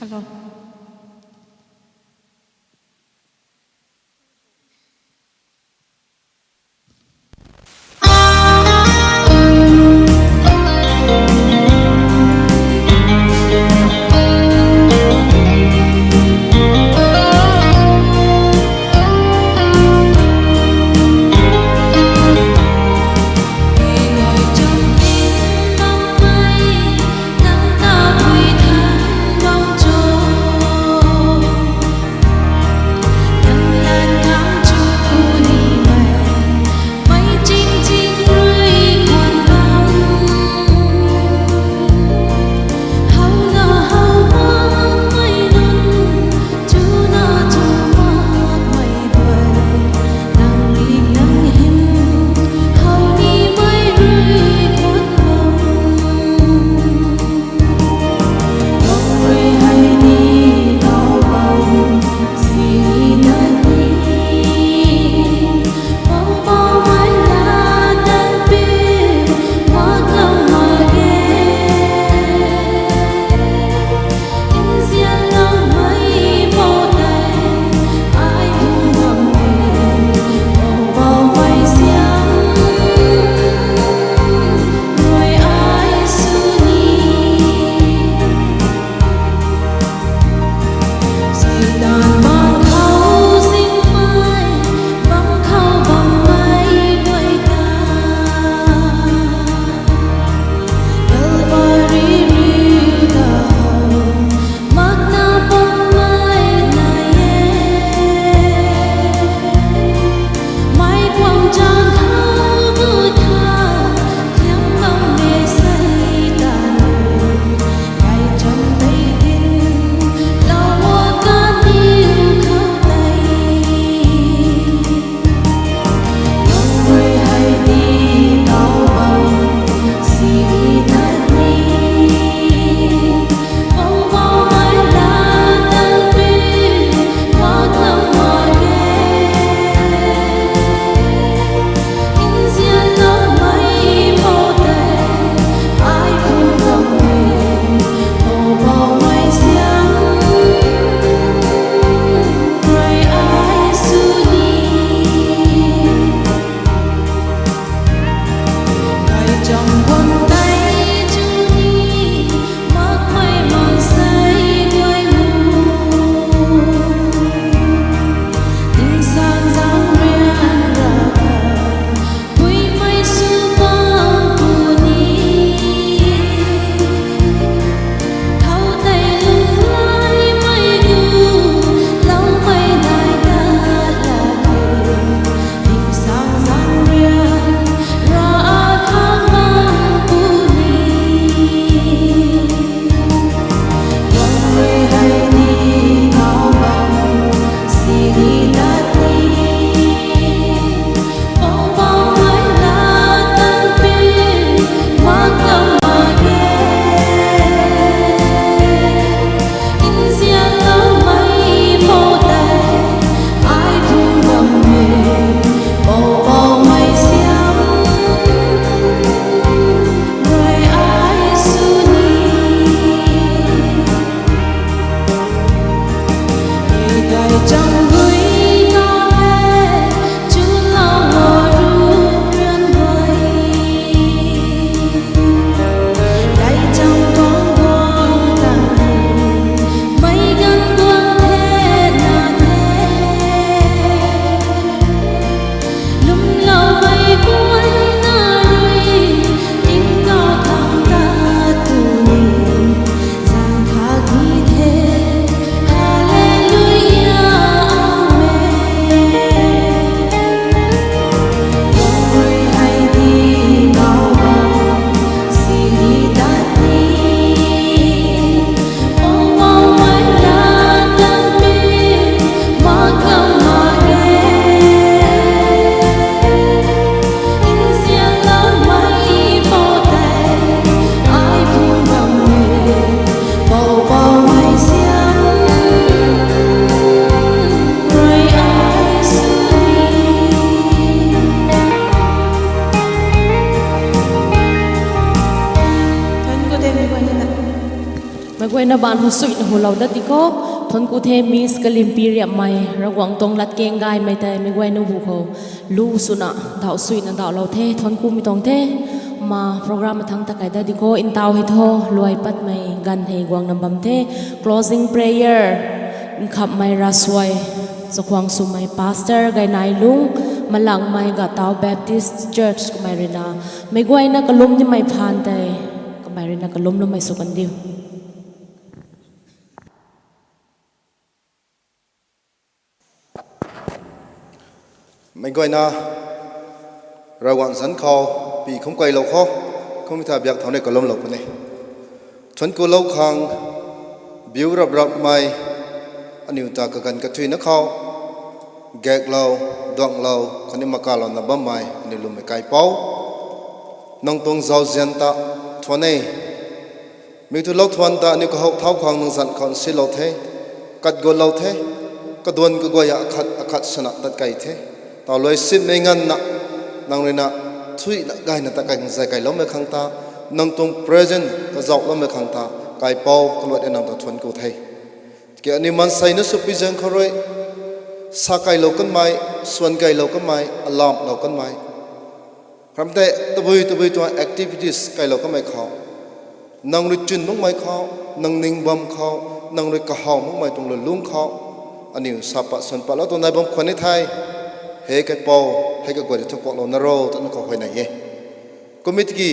Hello. Baan hu suina hu lou dat di kho, thuanc ku the Miss Kalimpi Riapmei, Ravguangc tuang lat keng gaymei tei meic guayna bu khou lu swna dauh suina dauh lou the, thuanc ku mei tuang the. Ma program mathang ta kai dat di kho, ntau hei tho, luai patmei ganv hei guangna bam the. Closing prayer, Nkhamhmei Rasuai, Chakhwang Swmei Pastor, Gaynai Lung, Malangmei Gatau Baptist Church kamei ruina, meic guayna kalum nimei phaan tei, kamei ruina kalum lumei sw kan diu. Meic guayna, Ravguangc zanc khou, pi khum kailou khou, khum tha biak thau ni kalumlou puni. Thuanc ku lou khang, biu rap rapmei, aniu ta kaganv kathuina khou, gaeklou, duanglou, khatni makalouna bammei, aniu lwmmei kaipouc. Nang tuang zauzian ta, thuan e, mi thu lou thuan ta aniu kahou thau khang nang zanc khou nsilou the, kat gutlou the, kaduan kaguay a akhat akhat swna tat kei the. Tau luai sinmei nganvna, nang ruina, thuina gayna ta kai zay kailoumei khang ta, nang tuang present kazauhloumei khang ta, kaipouc kaluat e nang ta thuanc ku the. Tiki aniu maansei na sw pi zaeng khou rui, sa kailou kanmei, swan kailou kanmei, alamhlou kanmei, ram tei tabui tabui tuang activities kailou kanmei khou, nang rui chwn makmei khou, nang ning bam khou, nang rui kahaw makmei tuang lulung khou, aniu sa pat swan patlou tuang nai bam khwan ni the. Hei kaipouc, hei kaguay rui thu kuaklou na ro twna khou huayney e. Kum e tiki,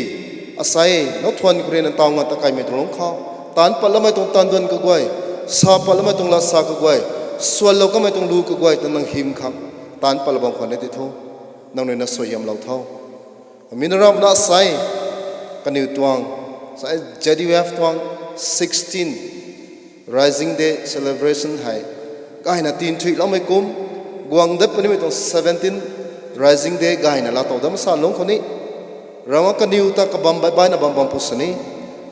asei, nang thuan khou rui nang taw nganv ta kaimei tuang lungc khou, taanc patloumei tuang taanv duan kaguay, sa patloumei tuang lat sa kaguay, swanlou kanmei tuang lu kaguay ta nang hym khang, taanc patlou bam khwan ni ti thu, nang ruina suaihiamlou tho. Mi na ramna asei, kaniw tuang, asei Z U F tuang sixteen Rising Day celebration hei, gayna tinthuihloumei kum, guang dat punimei tuang seventeen Rising Day gayna laatow dat masa lungc khou ni, Ravguangc kaniw ta kabam baih baihna bam bam pw sini,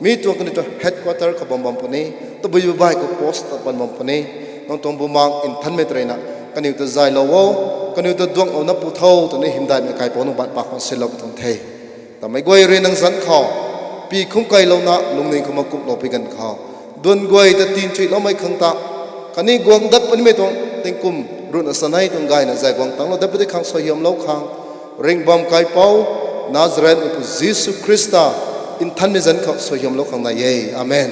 mi tuang kaniw tuang headquarter kabam bam puni, tabui baih khou post ta bam bam puni, nang tuang Bumaengh Nthanmei ta ruina, kaniw ta zaylou o, kaniw ta duanglouna pw tho twni hymdaihmei kaipouc nang baanc pa khwan silou pw tuang the. Tamei guay rui nang zanc khou, pi khum kailouna lungning khou makumhlou pi ganv khou, duan guay ta tinthuihloumei khang ta, khatni guang dat punimei tuang tingkum ruhna sanei tuang gayna zay guang tanglou dat puni khang suaihiamlou khang, ringhbam kaipouc, Nazareth Pu Jisu Khrista, Nthanmei zanc khou suaihiamlou khang nai e. Amen.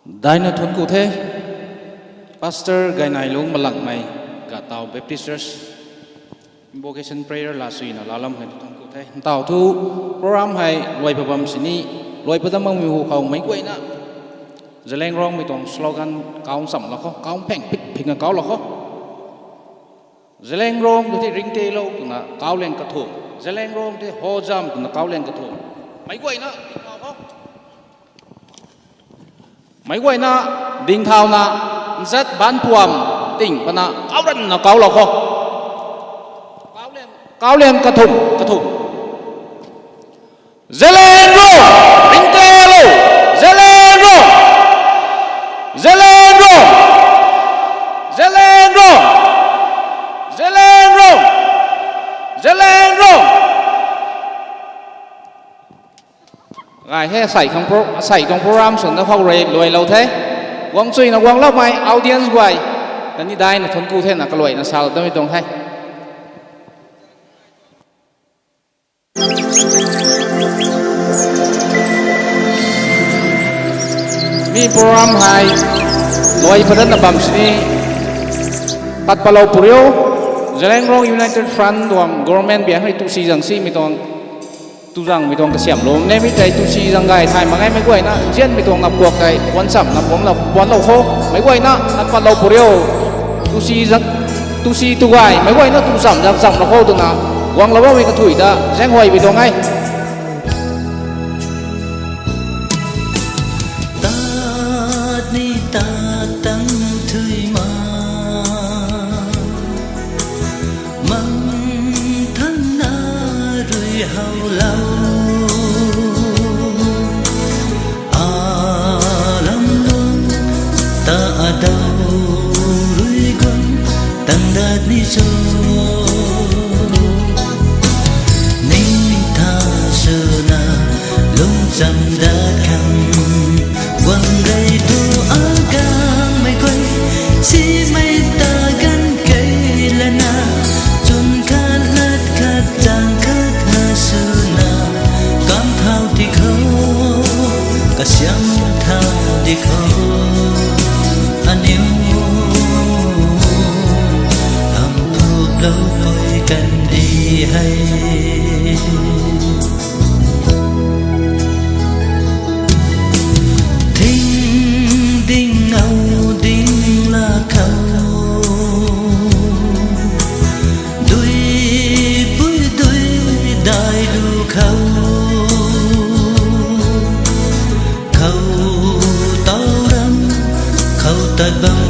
Daina thuanc ku the, Pastor Gaynai Lung Malangmei, Gatau Baptist Church, invocation prayer laa suina laalam hei thuanc ku the. Ntaw thu program hei luai pat bam sini, luai pat dat makmei hu khou meic guayna, Zeliangrongmei tuang slogan kau nchamlou khou, kau pheng phik phikna kaulou khou. Zeliangrong tei ringtelou twna kauliang kathumh. Zeliangrong tei hozam twna kauliang kathumh. Meic guayna, meic guayna, dingthauna, nzat baanc puam, ting pana, kauranna kaulou khou. Kauliang kathumh, kathumh. Zeliangrong, ringtelou, Zeliangrong, Zeliangrong, Zeliangrong, Zeliangrong, Zeliangrong. Gay the, asei tuang program swna khou rui luailou the. Guang chuina guangloumei audience guay, khatni daina thuanc ku thena kaluaina salou tamei tuang the. Mi program hei luai pat datna bam sini, tat patlou pw rio, Zeliangrong United Front tuang government biak hei tu si zang simei tuang, tu zangmei tuang kasiamhlou ne mi tei tu si zang gay thay mak ge. Meic guayna nzianmei tuang napkuak tei puan chamna puanlou, puanlou khou, meic guayna tat patlou pw rio, tu si zang, tu si tu gay, meic guayna tu cham zang chamlou khou twna, guanglou bammei kathuic ta zaenghuaymei tuang e. Tat ni tat tang thuy ma, mang thanna rui howlou, alam lung ta adau rui guang tang dat ni cho, ni tha swna dat khang, guang gay tu agangmei guay, simei ta ganv key lana, chwn khat lat khat tang khat na swna, kam thau di khou, kasiam thau di khou, aniu hamh phuplou pui kandih hei. Thing ding ngau ding la khou, dui pui dui dai lu khou, khou tau ram, khou tat bam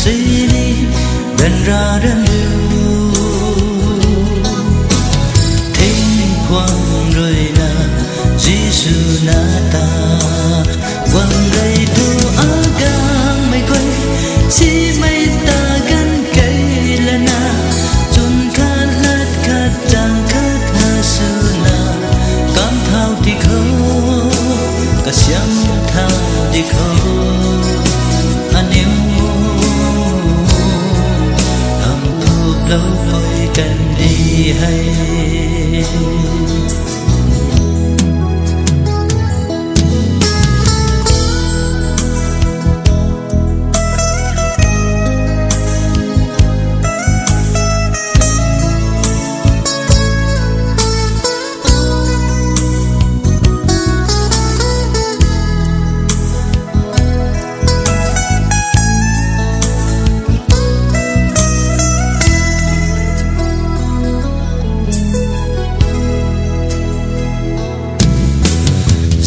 sini, ganv ra ran lu. Thingphuang ruina, Jisu na ta, guang gay tu agangmei guay, simei ta ganv key lana, chwn khat lat khat tang khat na swna, kam thau di khou, kasiam thau di khou, aniu hamh phuplou pui kandih hei.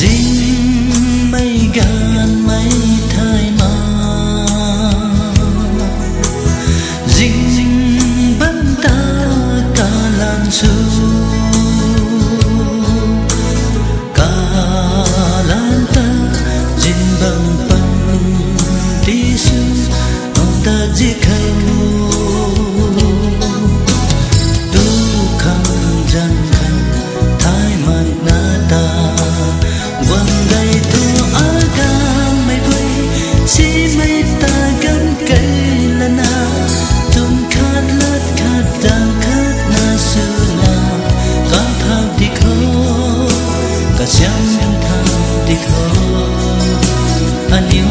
Zingmei ganvmei thay ma, zing bam ta kalan sw, kalan ta zin bam pan ti sw, nang ta zi khou, tu khang zan khang thay mak na ta, guang gay tu agangmei guay, simei ta ganv key lana, chwn khat lat khat tang khat na swna, kam thau di khou, kasiam thau di khou, aniu